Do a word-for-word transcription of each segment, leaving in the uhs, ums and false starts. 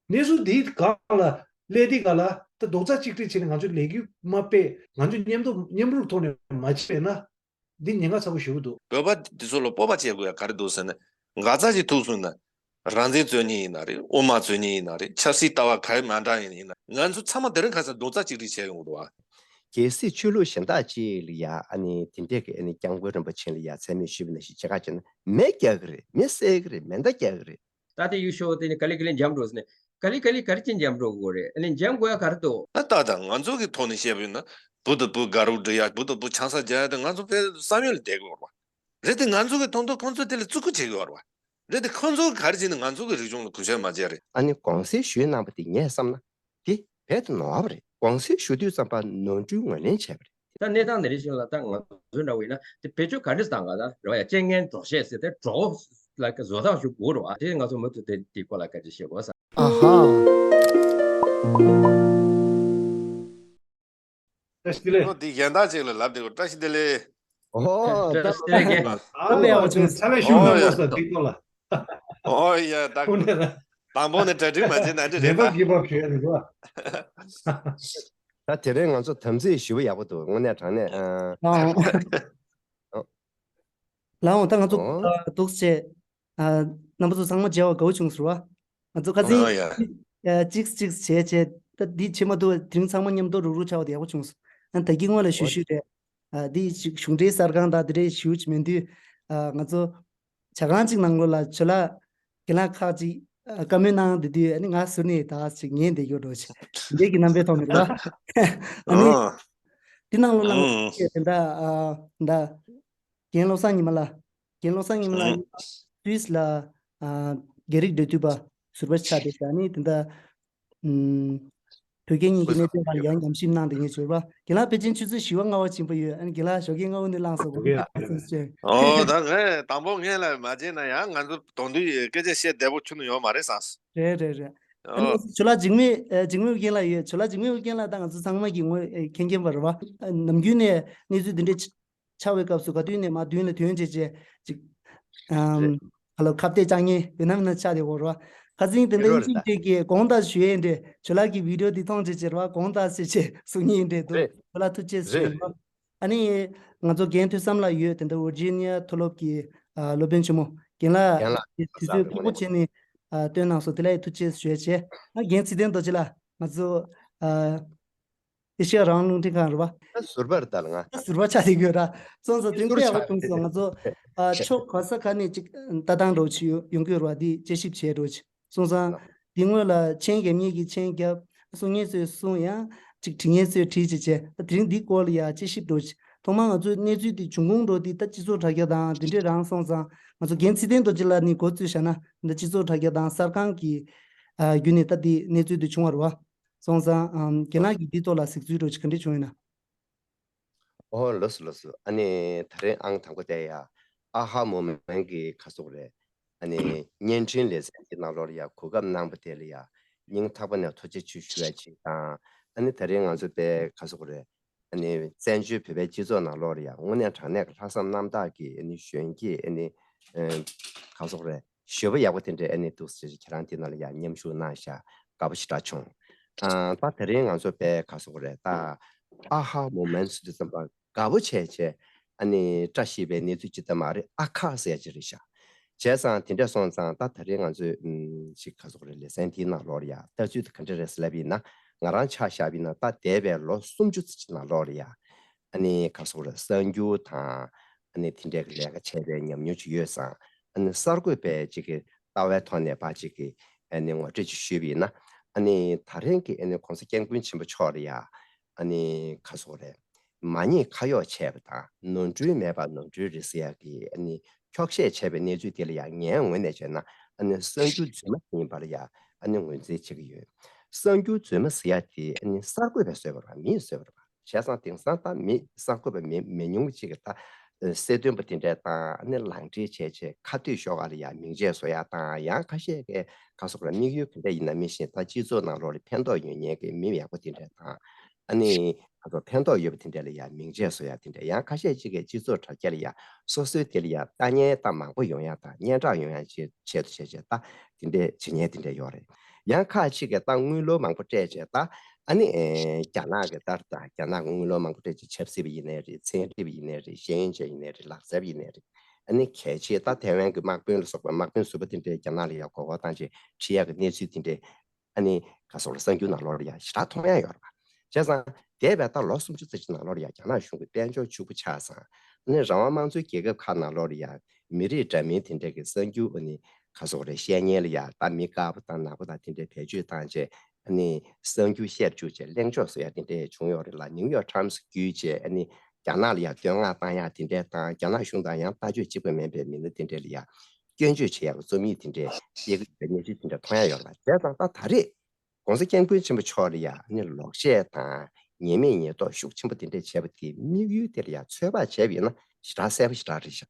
གནས་ཚུལ་འདིའི་སྒང་ལ་སླེབས་དུས་སྒང་ལ་ད་རྡོག་རྩ་གཅིག་སྒྲིལ་བྱས་ནས་ང་ཚོས་ལས་འགུལ་མ་སྤེལ། ང་ཚོས་མཉམ་དུ་མཉམ་རུབ་ཐོག་ནས་མ་བྱས་ན། འདི་ཉེན་ཁ་ཚ་པོ་ཞེ་པོ་འདུག་བོད་པ་འདི་ཚོ་ལ་སྤོབས་པ་བྱེད་དགོས་ཡ་ག་རེ་འདུག་ཟེར་ན། འགག་རྩ་ཞིག་ཐུག་སོང་ན། རང་བཙན་རྩོད་མཁན་ཡིན་ན་རེད། དབུ་མ་རྩོད་མཁན་ཡིན་ན་རེད། ཆབ་སྲིད་ལྟ་བ་ག་རེ་མ་འདྲ་ཡིན་ན། ང་ཚོ་ཚང་མ་དེ་རིང་ཁ་སང་རྡོག་རྩ་གཅིག་སྒྲིལ་བྱས་ཡོང་གི་འདུག་བ། གལ་སྲིད་ཆོས་ལུགས་གཞན་དག་ཅིག་ལ་ཡ་ཨ་ནི་དེ་འདྲས་ཀྱི་ཨ་ནི་སྐྱབས་མགོན་རིན་པོ་ཆེ་ལ་ཡ་མཚན་སྨད་ཞུས་པ་ནང་བཞིན་བྱེད་ག་བྱས་ན་མེ་བརྒྱག་གི་རེད། མེ་བསད་གི་རེད། མེ་མདའ་བརྒྱག་གི་རེད། ད་དེ་ཡུལ་ཤོག་དེ་ནི་ག་ལེ་ག་ལེ་འཇམ་འགྲོ་ཟེར་ནས། ག་ལེ་ག་ལེ་ག་རེ་ཅིག་འཇམ་འགྲོ་དགོས་རེད། ཨ་ནི་འཇམ་དགོས་ཡ་ག་རེ་འདུག་ད་ལྟ་ད་ང་ཚོ་གི་ཐོག་ནས་བཤད་པ་ཡིན་ན། བུ་དང་བུ་དགའ་རབ་སྒྲིག་ཡ། བུ་དང་བུ་ཆང་ས་རྒྱག་ཡ་དེ་ང་ཚོ་དཔེ་བསམ་ཡུལ་ལས་འདས་དགོས་རེད་བ། རེད་དེ། ང་ཚོ་གི་དོན་དུ་ཁོང་ཚོ་དེ་ལ་བརྩི་བཀུར་བྱེད་དགོས་རེད་བ། རེད་དེ། ཁོང་ཚོ་གི་ག་རེ་བྱས་ནས་ང་ཚོ་གི་རིག་གཞུང་ལ་གུས་ཞབས་མ་བྱས་རེད། ཨ་ནི་དགོངས་སེལ་ཞུས་གནང་པ་དེ་ངས་བསམ་ན། དེ་རྦད་དེ་ནོར་བ་རེད། དགོངས་སེལ་ཞུ་དུས་ཙམ་པ་ནོར་འཁྲུལ་ངོས་ལེན་བྱས་པ་རེད། ད་གནས་སྟངས་འདི་འདྲ་ཞིག་ལ་ད་ང་ཚོའི་འདྲ་བོ་ཡིན་ན་དེ་བེད་སྤྱོད་ག་འདྲ་བཏང་ག་ད་རེད་བ་ཡ། རྐྱེན་ངན་སྒྲོག་བཤད་ཟེར་ཏེ་སྒྲོག་ལ་བཟོ་ཐག་ཞུ་དགོས་རེད་བ། དེ་ང་ཚོ་མུ་མཐུད་དེ་དེའི་སྐོར་ལ་སྐད་ཆ་བཤད་དགོས་ས། ཨ་ཧ། བཀྲ་ཤིས་བདེ་ལེགས། ལོ་འདི་གཞན་དག་ཅིག་ལ་ལབ་བསྡད་དགོས། བཀྲ་ཤིས་བདེ་ལེགས། ཨོ་ད། བཀྲ་ཤིས་བདེ་ལེགས། ཨ་ལས་ཡག་པོ་བྱུང་། ཚ་བའི་ཤུགས་ཨོ་ཡ། མང་པོ་ས་འདི་སྐོར་ལ། ཨོ་ཡ། ད་ཁོང་ནས་ལ། དང་པོ་ནས་གྲ་སྒྲིག་མ་བྱས་ན་འདི་རེད་ལས་ཀ་ད། གིས་པར་བྱས་ཡོད་རེད་བ། ད་དེ་རིང་ང་ཚོ་དམ་ཚིག་ཞེ་པོ་ཡག་པོ་འདུག་དངོས་གནས་དྲང་གནས། ཨ། ལའོ། ལའོ། ད་ང་ཚོ་ཨོ། ཨ་འདུག་སེ། ཨ། རྣམ་པ་ཚོ་ཚང་མ་མཇལ་བ་དགའ་བོ་བྱུང་ཟེར་བ། ང་ཚོ་ཁ་སང་། ཨོ་ཡ། ཨ། གཅིག་གཅིག་བྱས་བྱས། ད་འདི་བྱེད་མ་ཐུབ་པ་དེ་རིང་ཚང་མ་མཉམ་དུ་རུག་རུག་ཆགས་པ་དེ་ཡག་པོ་བྱུང་སོང་། ཨ། ད་གིན་སྔོན་ལ་ཞུ་ཨོ། ཞུས་རེད། ཨ། འདི་ཞིག་གཞུང་འབྲེལ་གསར་ཁང་དང་དེ་འདྲའི་ཞུ་ཅིག་མེད་དུས། ཨ། ང་ཚོ་ཇ་ཁང་གཅིག་ནང་ལོགས་ལ་ཇོ་ལགས་རྒན་ལགས་ཁག་ཅིག་ཨ། བཀའ་མོལ་གནང་བསྡད་དུས། ཨ་ནི་ང་ཟུར་ནས་ད་ཅིག་ཉན་བསྡད་ཡོད་འགྲོ་ཅིག་འདི་གི་རྣམ་པའི་ཐོག་ནས་རེད་བ། ཨ་ནི། ཨོ། འདི་ནང་ལོགས་ལ་ང་ཚོ་དེ་འདྲ། ཨ། ད་རྒན་བློ་བཟང་ཉི་མ་ལགས། རྒན་བློ་བཟང་ཉི་མ་ལགས་སུད་སི་ལ། ཨ། རྒྱ་རིགས་འབྲེལ་མཐུད་པ་ཟུར་པ་ཆགས་བསྡད་ཤག་ཨ་ནི་དེ་འདྲ། ཨུམ། བོད་རྒྱ་གཉིས་ཀྱི་གནད་དོན་སྒང་ལ་ཡང་ཉམས་ཞིབ་གནང་བསྡད་མཁན་ཞུ་བ། རྒན་ལགས་ཕལ་ཆེར་ཆུ་ཚོད་བཞི་པ་ལྔ་པ་ཕྱིན་པ་ཡོད། ཨ་ནི་རྒན་ལགས་ཞོགས་ཀས་སྔ་པོ་ནས་ལངས་སོང་། ཨོ་ད་ངས་དང་པོ་ངས་ལ་མ་བྱས་ན་ཡང་ང་ཚོ་དོན་དུ་སྐད་ཆ་བཤད་བདེ་པོ་ཁྱོན་ནས་ཡོད་མ་རེད་བསམ། རེད་རེད་རེད། ཨ་ནི་ཨོ། ཇོ་ལགས་འཇིགས་མེད། ཨ། འཇིགས་མེད་དབུ་རྒྱན་ལགས་ཡོད། ཇོ་ལགས་འཇིགས་མེད་དབུ་རྒྱན་ལགས་ད་ང་ཚོ་ཚང་མ་གི་ངོས། ཨ། མཁྱེན་མཁྱེན་པ་རེད་བ། ཨ། ནམ་རྒྱུན་ནས་གནས་ཚུལ་འདི་འདྲའི་ཆགས་པའི་སྐབས་སུ་ག་དུས་ནས་མར་མདུན་ལ་ཐོན་བྱས་བྱས་ཅིག་ཨམ། རེད། ཧ་ལོ། ཁ་གཏད་བཅག་མཁན་ཡིན་ནམ་ཡིན་ན་ཆགས་བསྡད་ཡོད་རེད་བ། ཁ་སང་དེ་འདྲ་ཡིན་རོགས་རེད་ད། ཅིག་གི་དགོངས་དག་ཞུ་ཡས་ཡིན་འདྲ། ཇོ་ལགས་ཀྱི་བི་ཌི་ཡོ་འདི་མཐོང་བྱས་བྱས་རེད་བ། དགོངས་དག་ཟེར་བྱས་གསུང་མཁན་ཡིན་འདྲ་འདུག་རེད། ཇོ་ལགས་ཐུགས་རྗེ་ཆེ་ཞུ་རེད། ཡིན་བ། ཨ་ནི་ང་ཚོ་རྒན་ཐོས་བསམ་ལགས་ཡོད། དེ་འདྲ་ཝར་ཇི་ནི་ཡ་མཐོ་སློབ་ཀྱི། ཨ། སློབ་དཔོན་ཆེན་མོ་རྒན་ལགས། རྒན་ལགས་དུས་ཚོད་ཕྲ་མོ་བྱས་ནས། ཨ། བཏོན་གནང་སོང་། དེ་ལ་ཡང་ཐུགས་རྗེ་ཆེ་ཞུ་ཡས་བྱས། ཨ། རྒན་ཚེ་བརྟན་རྡོ་རྗེ་ལགས། ང་ཚོ། ཨ། ཨེ་ཤེ་ཡ་རང་དབང་རླུང་འཕྲིན་ཁང་རེད་བ། ད་ཟུར་པ་རེད་ད་ལ་ང་། ད་ཟུར་པ་ཆགས་བསྡད་ཡོད་ར། སོང་ཙང་དེ་འདྲ་ཡག་པོ་བྱུང་སོང་། ང་ཚོ། ཨ། ཕྱོགས་ག་ས་ག་ནས་ཅིག་ལྟ་སྟངས་འདྲ་བོ་ཅིག་ཡོང་ཡོང་གི་ཡོད་རེད་བ། འདི་དཔྱད་ཞིབ་བྱས་འདྲ་བོ་ཅིག་སོང་ཙང་། འདི་སྔོན་ལ་མཆན་རྒྱབ་མཁན་གྱིས་མཆན་རྒྱབ། གསུང་མཁན་ཚོས་གསུང་། ཡང་ཅིག་དྲི་མཁན་ཚོས་དྲིས་བྱས་བྱས། ད་དེ་རིང་འདིའི་སྐོར་ལ་ཡ་དཔྱད་ཞིབ་འདྲ་བོ་ཅིག་ཐོག་མར་ང་ཚོའི་གནས་ཚུལ་འདི་འབྱུང་ཁུངས་འདྲ་བོ་འདི་ད་སྤྱི་ཚོགས་དྲ་རྒྱ་དང་དེ་འདྲས་རང་སོང་ཙང་། ང་ཚོ་རྒན་ཚེ་བརྟན་རྡོ་རྗེ་ལགས་ནས་འགོ་བཙུགས་བཞག་ན། འདི་སྤྱི་ཚོགས་དྲ་རྒྱ་དང་གསར་ཁང་གི། ཨ། བརྒྱུད་ནས་ད་འདི་གནས་ཚུལ་འདི་བྱུང་བ་རེད་བ། སོང་ཙང་། ཨམ། རྒན་ལགས་ཀྱིས་འདིའི་ཐོག་ལ་གཟིགས་ཚུལ་འདྲ་བོ་ཅིག་ག་འདྲས་བྱུང་ཡོད་ན། ཨོ། ལགས་སོ་ལགས་སོ། ཨ་ནི་དེ་རིང་ཨང་དང་པོ་དེ་ཡ། ཨ་ཧ་མུ་མེན་གྱི་ཁ་སོག་རེད། ཨ་ནི་བརྙན་འཕྲིན་ལེ་ཚན་གྱི་ནང་ལོགས་ལ་ཡ་གོ་སྐབས་གནང་པ་དེ་ལ་ཡ་སྙིང་ཐག་པ་ནས་ཐུགས་རྗེ་ཆེ་ཞུ་ཡ་ཅིག་དང་། ཨ་ནི་དེ་རིང་ང་ཚོ་དཔེ་ཁ་སོག་རེད། ཨ་ནི་བཙན་བྱོལ་བོད་པའི་སྤྱི་ཚོགས་ནང་ལོགས་ལ་ཡ་དངོས་གནས་དྲང་གནས་ཀྱི་ལྷག་བསམ་རྣམ་དག་གི། ཨ་ནི་གཞོན་སྐྱེས། ཨ་ནི་ཁ་སོག་རེད། ཞོལ་པ་ཡག་པོ་དེ་འདྲའི་ཨ་ནི་འདུག་ཟེར། ཁྱེད་རང་དེ་ནང་ལ་ཡང་མཉམ་ཞུགས་གནང་ཤག་དགའ་པོ་ཞེ་དྲག་བྱུང་། ཨ། ད་དེ་རིང་ང་ཚོ་དཔེ་ག་ཟེར་དགོས་རེད། ད་ཨ་ཧ་མོ་མེན་ཊི་ཟེར་དུས་ཙམ་པ་དགའ་པོ་བྱས་བྱས། ཨ་ནི་བཀྲ་ཤིས་པའི་གནས་ཚུལ་ཅིག་ད་མ་རེད། ཨ་ཁ་ཟེར་ཡ་ཅིག་རེད་ཤག་བྱས་ཙང་དེ་འདྲ་སོང་ཙང་ད་དེ་རིང་ང་ཚོས་ཨམ་ཅིག་ག་ཟེར་དགོས་རེད། ལེ་ཚན་དེའི་ནང་ལོགས་ལ་ཡ་ལྟ་ཚུལ་དེ་ག་འདྲ་རེད་ཟེར་ལབ་པ་ཡིན་ན། ང་རང་ཆ་བཞག་པ་ཡིན་ན་ད་འདས་པའི་ལོ་སུམ་ཅུ་ཙམ་ཅིག་ནང་ལོགས་ལ་ཡ། ཨ་ནི་ག་ཟེར་དགོས་རེད། གསར་འགྱུར་དང་། ཨ་ནི་དེ་འདྲའི་ལས་ཀ་བྱས་པའི་ཉམས་མྱོང་ཅིག་ཡོད་ཙང་། ཨ་ནི་གསར་འགོད་པའི་ཅིག་གི་ལྟ་བའི་ཐོག་ནས་ཕར་ཅིག་གི་ཨ་ནི་ངོ་སྤྲོད་ཅིག་ཞུས་པ་ཡིན་ན། ཨ་ནི་ད་རིང་གི་ཨ་ནི་༸གོང་ས་༸སྐྱབས་མགོན་ཆེན་པོ་མཆོག་ལ་ཡ། ཨ་ནི་ག་ཟེར་དགོས་རེད། མ་ཉེས་ཁ་གཡོགས་བྱས་པ་དང་ནོར་འཁྲུལ་མེད་པ་ནོར་འཁྲུལ་རེད་ཟེར་ཡ་གི་ཨ་ནི་འཁྱོག་བཤད་བྱས་པའི་གནས་ཚུལ་དེ་ལ་ཡ་ངའི་ངོས་ནས་བྱས་ན། ཨ་ནི་གསར་འགྱུར་རྫུན་མ་ཡིན་པ་ལ་ཡ་ཨ་ནི་ངོས་འཛིན་བྱེད་ཀྱི་ཡོད། གསར་འགྱུར་རྫུན་མ་ཟེར་ཡ་དེ་ཨ་ནི་གསར་འགོད་པས་བཟོས་པ་རེད་པ། མིས་བཟོས་པ་རེད་པ། བྱས་ཙང་དེང་སང་ད་མི་གསར་འགོད་པ་མི་མི་ཉུང་ཅིག་གིས་ད་གསལ་སྟོན་པ་དེ་འདྲས་དང་། ཨ་ནི་ལག་འབྲེལ་བྱས་བྱས་ཁ་གཏད་ཤོག་ཁ་ལ་ཡ་མིང་ཆད་བཟོ་ཡ་དང་། ཡང་ཁ་ཤས་ཀྱིས་ག་ཟེར་དགོས་རེད། དམིགས་ཡུལ་ག་འདྲས་ཡིན་ན་མི་ཤེས། ད་སྤྱི་ཚོགས་ནང་ལོགས་ལ་ཕན་ཐོགས་ཡོད་མཁན་གྱི་མི་ཡག་པོ་དེ་འདྲས་དང་། ཨ་ནི་ང་ཚོ་ཕན་ཐོགས་ཡོད་པ་དེ་འདྲས་ལ་ཡ་མིང་ཆད་བཟོ་ཡ་དེ་འདྲས། ཡང་ཁ་ཤས་ཅིག་གིས་སྤྱི་ཚོགས་དྲ་རྒྱ་ལ་ཡ་སོ་སོའི་དེ་ལ་ཡ་ལྟ་ཉན་ད་མང་པོ་ཡོང་ཡ་དང་སྙན་གྲགས་ཡོང་ཡ་ཆེད་ཆེད་དུ་བྱས་བྱས་ད་དེ་འདྲས་བྱེད་མཁན་དེ་འདྲས་ཡོད་རེད། ཡང་ཁག་ཅིག་གིས་ད་དངུལ་ལོར་མང་པོ་སྤྲད་བྱས། ད་ཨ་ནི་ཨེ་རྒྱ་ནག་གི་ལྟར། ད་རྒྱ་ནག་གི་དངུལ་ལོར་མང་པོ་སྤྲད་བྱས། ཆབ་སྲིད་པ་ཡིན་ནའི་རེད། ཚན་རིག་པ་ཡིན་ནའི་རེད། ཤེས་ཡོན་ཅན་ཡིན་ནའི་རེད། ལག་རྩལ་པ་ཡིན་ནའི་རེད། ཨ་ནི་གལ་ཆེ་ད་ཐའེ་ཝན་གྱི་དམག་དཔོན་ལ་སོགས་པ། དམག་དཔོན་ཟུར་པ་དེ་འདྲས་རྒྱ་ནག་ལ་ཡར་མགོ་སྐོར་བཏང་བྱས་ཁྲིད་ཡག་གི་གནས་ཚུལ་དེ་འདྲས། ཨ་ནི་ག་སོགས་ལ་གསར་འགྱུར་ནང་ལོགས་ལ་ཡང་ཞེ་དྲག་མཐོང་ཡག་ཡོད་རེད་པ། བྱས་ཙང་འདས་པའི་ད་ལོ་སུམ་ཅུ་ཙམ་ཅིག་ནང་ལོགས་ལ་ཡང་རྒྱ་ནག་གཞུང་གི་དཔལ་འབྱོར་ཕྱུག་པོ་ཆགས་ཙང་། ཨ་ནི་རང་དབང་དམངས་གཙོའི་རྒྱལ་ཁབ་ཁག་ནང་ལོགས་ལ་ཡང་མི་རིགས་འདྲ་མིན་དེ་འདྲས་ཀྱི་གསར་འགྱུར། ཨ་ནི་ག་སོགས་རེད། བཤད་མཁན་ལ་ཡང་ད་མི་དཀར་པོ་དང་ནག་པོ་དང་དེ་འདྲས་བེད་སྤྱོད་བཏང་བྱས། ཨ་ནི་གསར་འགྱུར་བཤད་བཅུག་བྱས་གླེང་ཕྱོགས་བཟོ་ཡག་དེ་འདྲས་བྱུང་ཡོད་རེད་ལ། ནིའུ་ཡོག་ཊའིམ་སི་བརྒྱུད་བྱས་ཨ་ནི་རྒྱ་ནག་ལ་ཡང་བསྟོད་བསྔགས་བཏང་ཡག་དེ་འདྲས་དང་། རྒྱ་ནག་གཞུང་དང་ཡང་ལྟ་སྤྱོད་གཅིག་པ་མིན་པའི་མི་སྣ་དེ་འདྲས་ལ་ཡང་སྐྱོན་བརྗོད་བྱེད་ཡག་གི་རྩོམ་ཡིག་དེ་འདྲས་སྤེལ་གྱི་ཡོད་པའི་གནས་ཚུལ་དེ་འདྲ་མཐོང་ཡག་ཡོད་རེད་པ། བྱས་ཙང་ད་ད་རེས་༸གོང་ས་༸སྐྱབས་མགོན་ཆེན་པོ་མཆོག་ལ་ཡང་ཨ་ནི་ལོག་བཤད་དང་ཉེས་མེད་ཉེས་རྟོག་ཤུགས་ཆེན་པོ་དེ་འདྲས་བྱས་པ་དེའི་དམིགས་ཡུལ་དེ་ལ་ཡང་ཚོད་དཔག་བྱས་པ་ཡིན་ན་ཞེ་དྲག་གསལ་པོ་ཞེ་དྲག་རེད་ཤག་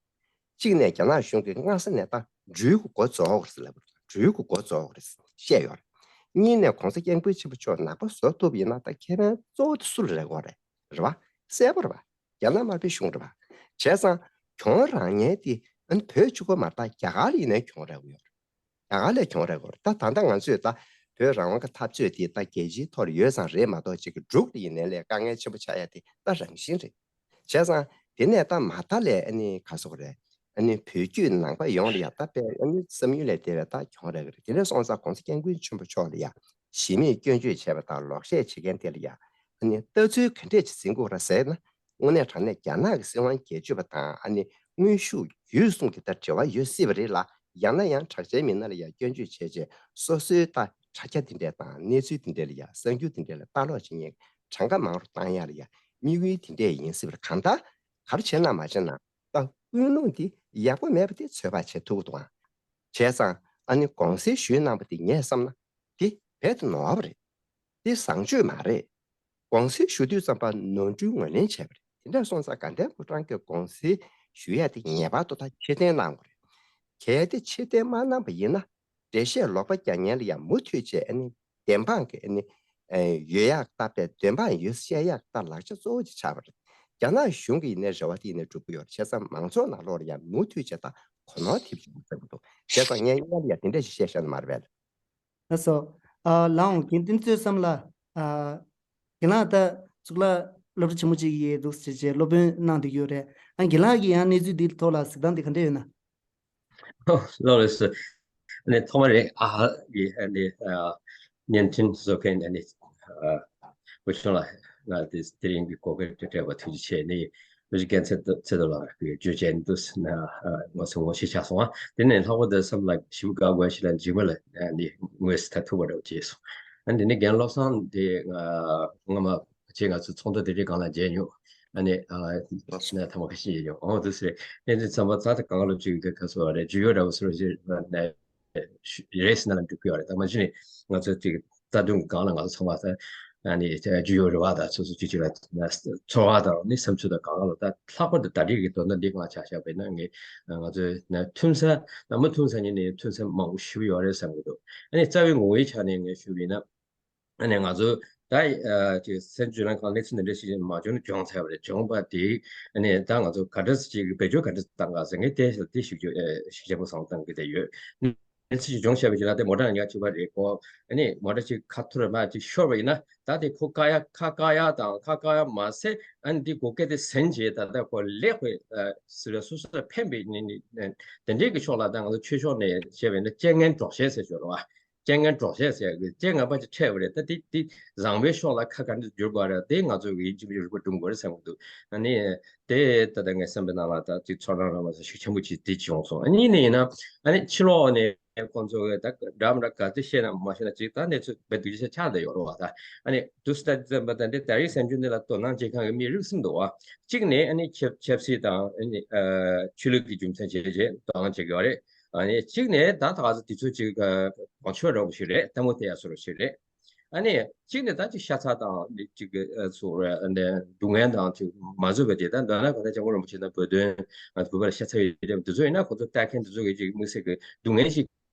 གཅིག་ནས་རྒྱ་ནག་གཞུང་གིས་སྔ་ས་ནས་ད་སྦྲུལ་གྱི་མགོ་རྫོགས་དགོས་རེད་ཟེར་ལབ་པ་རེད། སྦྲུལ་གྱི་མགོ་རྫོགས་དགོས་རེད་བཤད་ཡོད་རེད། གཉིས་ནས་༸གོང་ས་༸སྐྱབས་མགོན་ཆེན་པོ་མཆོག་ནག་པོ་བཟོ་ཐུབ་པ་ཡིན་ན་ད་ཁེ་ཕན་གཙོ་བོ་དེ་སུ་ལ་རག་གི་རེད། རེད་པ། གསལ་པོ་རེད་པ། རྒྱ་ནག་དམར་པོའི་གཞུང་རེད་པ། བྱས་ཙང་གྱོང་རག་མཁན་དེ་ཨ་ནི་བོད་གཅིག་པོ་མ་རེད། ད་རྒྱ་གར་ལ་ཡིན་ནའི་གྱོང་རག་གི་ཡོད་རེད། རྒྱ་གར་ལ་གྱོང་རག་གི་ཡོད་རེད། ད་ད་ལྟ་ང་ཚོས་ད་བོད་རང་དབང་གི་འཐབ་རྩོད་དེ་ད་རྒྱལ་སྤྱིའི་ཐོག་ལ་ཡོད་ཙང་རེད་མ་གཏོགས། ཅིག་གི་འབྲུག་ལ་ཡིན་ནའི་ལས་དཀའ་ངལ་ཆེན་པོ་ཆགས་ཡ་དེ་ད་རང་བཞིན་རེད། བྱས་ཙང་དེ་ནས་ད་མ་མཐའ་ལ་ཨ་ནི་ག་སོགས་རེད། ཨ་ནི་བོད་བརྒྱུད་ནང་པ་ཡོངས་ལ་ཡ་ད་དཔེ་ཨ་ནི་བསམ་ཡུལ་ལས་འདས་པའི་ད་གྱོང་རག་གི་རེད། དེ་འདྲ་སོང་ཙང་༸གོང་ས་༸སྐྱབས་མགོན་ཆེན་པོ་མཆོག་ལ་ཡ་གཞི་མེད་སྐྱོན་བརྗོད་བྱས་པ་དང་ལོག་བཤད་བྱེད་མཁན་དེ་ལ་ཡ་ཨ་ནི་ལྟ་ཚུལ་ག་འདྲས་ཅིག་འཛིན་དགོས་རེད་ཟེར་ན། དངོས་གནས་དྲང་གནས་རྒྱ་ནག་གི་སྲིད་དབང་སྒེར་གཅོད་པ་དང་། ཨ་ནི་དངོས་ཤུགས་ཡོད་གསུང་གི་ད་འབྲེལ་བ་ཡོད་སྲིད་པ་རེད་ལ། ཡང་ན་ཡང་དྲག་ཆས་མི་སྣ་ལ་ཡང་སྐྱོན་བརྗོད་བྱས་བྱས་སོ་སོའི་ད་དྲ་རྒྱ་དེ་འདྲས་དང་གནས་ཚུལ་དེ་འདྲས་ལ་ཡང་གསར་འགྱུར་དེ་འདྲས་ལ་ལྟ་ཀློག་བྱེད་མཁན་གྱི་གྲངས་ཀ་མང་རུ་བཏང་ཡག་ལ་ཡང་དམིགས་ཡུལ་དེ་འདྲས་ཡིན་སྲིད་པ་རེད། གང་ལྟར་ག་རེ་བྱས་ན་མ་བྱས་ན་ད་ཀུན་སློང་དེ་ཡག་པོ་མེད་པ་དེ་ཚོད་དཔག་བྱེད་ཐུབ་ཀྱི་འདུག་ཨང་། བྱས་ཙང་ཨ་ནི་དགོངས་སེལ་ཞུས་གནང་པ་དེ་ངས་བསམ་ན་དེ་རྦད་དེ་ནོར་བ་རེད། དེ་བཟང་སྤྱོད་མ་རེད། དགོངས་སེལ་ཞུ་དུས་ཙམ་པ་ནོར་འཁྲུལ་ངོས་ལེན་བྱས་པ་རེད། དེ་འདྲ་སོང་ཙང་དགའ་ལྡན་ཕོ་བྲང་གི་དགོངས་སེལ་ཞུ་ཡ་དེ་ངེས་པར་དུ་ད་ཕྱིར་འཐེན་གནང་དགོས་རེད། གལ་ཏེ་ཕྱིར་འཐེན་མ་གནང་པ་ཡིན་ན་འགྲེལ་བཤད་ལོག་པ་རྒྱག་མཁན་ལ་ཡང་མུ་མཐུད་བྱས་ཨ་ནི་བདེན་དཔང་གི་ཨ་ནི་ཡོད་ཡག་ད་པའི་བདེན་དཔང་ཡོད་བཤད་ཡག་ད་ལག་ཆ་གཙོ་བོ་ཅིག་ཆགས་པ་རེད། རྒྱ་ནག་གཞུང་གི་ཡིན་ནའི་རེ་བ་དེ་ཡིན་ནའི་འགྲུབ་ཀྱི་ཡོད་རེད། བྱས་ཙང་མང་ཚོགས་ནང་ལོགས་ལ་ཡང་མུ་མཐུད་བྱས་ད་གོ་ནོར་ཐེབས་ཀྱི་འདུག་བསམ་གྱི་འདུག་བྱས་ཙང་ངས་སྔོན་ལ་ཡང་དེ་འདྲ་ཞིག་བཤད་བཞག་ན་མ་རེད་པས། ལགས་སོ། ཨ་ལགས་འོང་། རྒན་བསྟན་འཛིན་བསམ་ལགས། ཨ་རྒན་ལགས་ད་གཙུག་ལག་སློབ་གྲྭ་ཆེན་མོ་གཅིག་ཡོད་འདུག་ཟེར་བྱས་སློབ་དཔོན་གནང་བསྡད་ཀྱི་ཡོད་རེད། ཨ་རྒན་ལགས་ཀྱིས་ཡང་གནས་ཚུལ་འདིའི་ཐོག་ལ་གཟིགས་སྟངས་དེ་ག་འདྲ་ཡོད་ན། ལགས་སོ། ཨ་ནི་ཐོག་མ་རེད། ཨ་ཧ་གི་ཨ་ནི་ཨ་བརྙན་འཕྲིན་བཟོ་མཁན་ཨ་ནི་ཨ་བུ་ཆུང་ལགས་ང་དེ་དེ་རིང་གི་གོ་སྐབས་དེ་སྤྲད་པ་ཐུགས་རྗེ་ཆེ། ནི་བློ་གཅིག་རྒན་ཚེ་ཚེ་རྡོ་ལགས་ཀྱིས་བརྗོད་བྱས་འདུག་ན་ཨ་ང་ཚོ་ངོ་ཤེས་ཆགས་སོང་ཨ། དེ་ནས་ལྷག་པར་དུ་བསམ་ལགས་ཞིབ་དགའ་དགོས་ཞིག་ལ་འཇིགས་མེད་ལ་ཨ་ནི་ངོས་སུ་ད་ཐུག་པ་འདྲ་བོ་བྱས་སོང་ཨ། དེ་ནས་རྒན་བློ་བཟང་དེ་ང་སྔ་མ་ཅིག་ང་ཚོ་ཚོགས་འདུ་དེ་རིང་སྒང་ལ་མཇལ་མྱོང་། ཨ་ནི་ཨ་ན་ཐ་མ་ཁ་ཤས་ཡོད་ཡོང་། འོ་དེ་ཟེར་ཨེ་འདི་ཚན་པ་ཚ་དེ་གང་ལ་བཅུག་གི་ཁ་སོ་རེད། རྒྱུས་ཡོད་འདྲ་བོ་སོ་རེད་ཟེར་ན་རེད་ཟེར་ན་ལ་འགྲིག་གི་ཡོད་རེད། ད་མ་གཞི་ནས་ང་ཚོ་ཅིག་རྩ་དོན་གང་ལ་ང་ཚོ་ཚང་མ་ད་ཨ་ནི་རྒྱུས་ཡོད་རེད་བ། ད་སོ་སོ་ཅིག་ཅིག་ལ་ཚོར་བ་དང་ནི་བསམ་ཚུལ་དང་གང་ལ་ད་ལྷག་པར་དུ་ད་རེས་ཀྱི་དོན་དག་འདི་ང་ཆ་བཞག་པས་ན་ངས་ང་ཚོའི་ན་ཐུན་ས་ན་མ་ཐུན་ས་ཉིད་ནས་ཐུན་ས་མང་པོ་ཞིག་ཡོད་རེད་བསམ་གི་འདུག་ཨ་ནི་རྩ་བའི་ངོ་བོའི་ཆ་ནས་ངས་ཞུས་པ་ཡིན་ན། ཨ་ནི་ང་ཚོ་ད་ཨ་ཅིག་སེམས་ཅུ་ལན་གང་གནས་ཚུལ་འདི་འདྲ་ཞིག་མ་བྱུང་ན་བྱུང་ཚར་བ་རེད། བྱུང་པ་དེ་ཨ་ནི་ད་ང་ཚོ་ག་འདྲ་ཅིག་བེད་སྤྱོད་ག་འདྲ་བཏང་ག་ཟེར་ངས་དེ་དེ་ཞིག་བརྗོད་ཨ་ཞིག་ཆེན་པོ་བཟང་བཏང་གི་དེ་ཡོད། གནས་ཚུལ་ཞིག་བྱུང་བྱས་པ་ཞིག་ལ་དེ་མོ་ཊ་ཉག་གཅིག་པ་རེད་གོ། ཨ་ནི་མོ་ཊ་ཅིག་ཁ་ཐུར་མ་ཅིག་ཤོར་བ་ཡིན་ན་ད་དེ་ཁོ་བཀག་ཡ་ཁ་བཀག་ཡ་དང་ཁ་བཀག་ཡ་མ་ཟད་ཨ་ནི་དེ་གོ་སྐད་དེ་ཟིན་བྱས་ད་ལྟ་ཁོ་ལེགས་པའི་ཨ་ཟེར་བ་སོ་སོ་ལ་ཕན་པའི་ནི་ནི་དེ་འདྲའི་གི་ཕྱོགས་ལ་ད་ང་ཚོ་ཆོས་ཕྱོགས་ནས་བྱས་པ་ཡིན་ན་རྐྱེན་ངན་སྒྲོག་བཤད་ཟེར་ཞོར་བ། རྐྱེན་ངན་སྒྲོག་བཤད་ཟེར་གི་རྐྱེན་ངན་པ་ཅིག་འཕྲད་པ་རེད། ད་དེ་དེ་བཟང་པོའི་ཕྱོགས་ལ་ཁ་ག་འདྲ་བསྒྱུར་དགོས་རེད། དེ་ང་ཚོ་གི་ཡིན་གཅིག་མིན་གཅིག་རིག་པ་སྒྲུབ་དགོས་རེད་བསམ་གི་འདུག་ཨ་ནི་དེ་ད་ལྟ་ངའི་བསམ་པའི་ནང་ལ་ད་ཅིག་ཚོར་སྣང་རང་ལ་ཤུགས་ཆེན་པོ་ཅིག་དེ་བྱུང་སོང་། ཨ་ནི་ཡིན་ན་ཡིན་ན་ཨ་ནི་ཕྱི་ལོགས་ནས་ཁོང་ཚོ་གི་ད་འདྲ་མི་འདྲ་ག་ཚོད་བཤད་ན་མ་བཤད་ན་ཅིག་ད་གནས་ཚུལ་དཔེ་སྡུག་ཅག་ཆགས་བསྡད་ཡོད་རེད་བ། ད་ཨ་ནི་དུས་སུ་ད་ཙམ་པ་ད་འདི་ད་རེས་གསར་འགྱུར་འདི་ལ་དོ་སྣང་བྱེད་མཁན་གི་མི་རིགས་གསུམ་འདུག་བ། གཅིག་ནས་ཨ་ནི་ཆབ་ཆབ་སྲིད་དང་ཨ་ནི་ཨ་ཆོས་ལུགས་ཀྱི་རྒྱུ་མཚན་བྱས་བྱས་དོ་སྣང་བྱེད་ཀྱི་ཡོད་རེད། ཨ་ནི་གཅིག་ནས་ད་ད་ག་ཚོད་དུས་ཚོད་ཅིག་ག་གང་ཆོད་འདྲ་བོ་ཞིག་རེད། ལྟད་མོ་བལྟ་ཡ་བཟོ་འདྲ་ཞིག་རེད། ཨ་ནི་གཅིག་ནས་ད་ཅིག་ཤ་ཚ་དང་ཅིག་ཨ་སོགས་རེད། ཨ་ནི་སྡུག་བསྔལ་དང་ཅིག་མ་བཟོད་པ་དེ་ད་མདོར་ན་གང་ལྟར་སྐྱབས་མགོན་རིན་པོ་ཆེ་དང་བོད་དོན་ང་ཚོ་བོད་པ་ལ་ཤ་ཚ་ཡོད་དེ་དེ་ཚོ་ཡིན་ན་ཁོ་ཚོ་ལྟ་མཁན་དེ་ཚོ་གི་ཅིག་དམིགས་བསལ་གྱི་སྡུག་བསྔལ་ཞིག་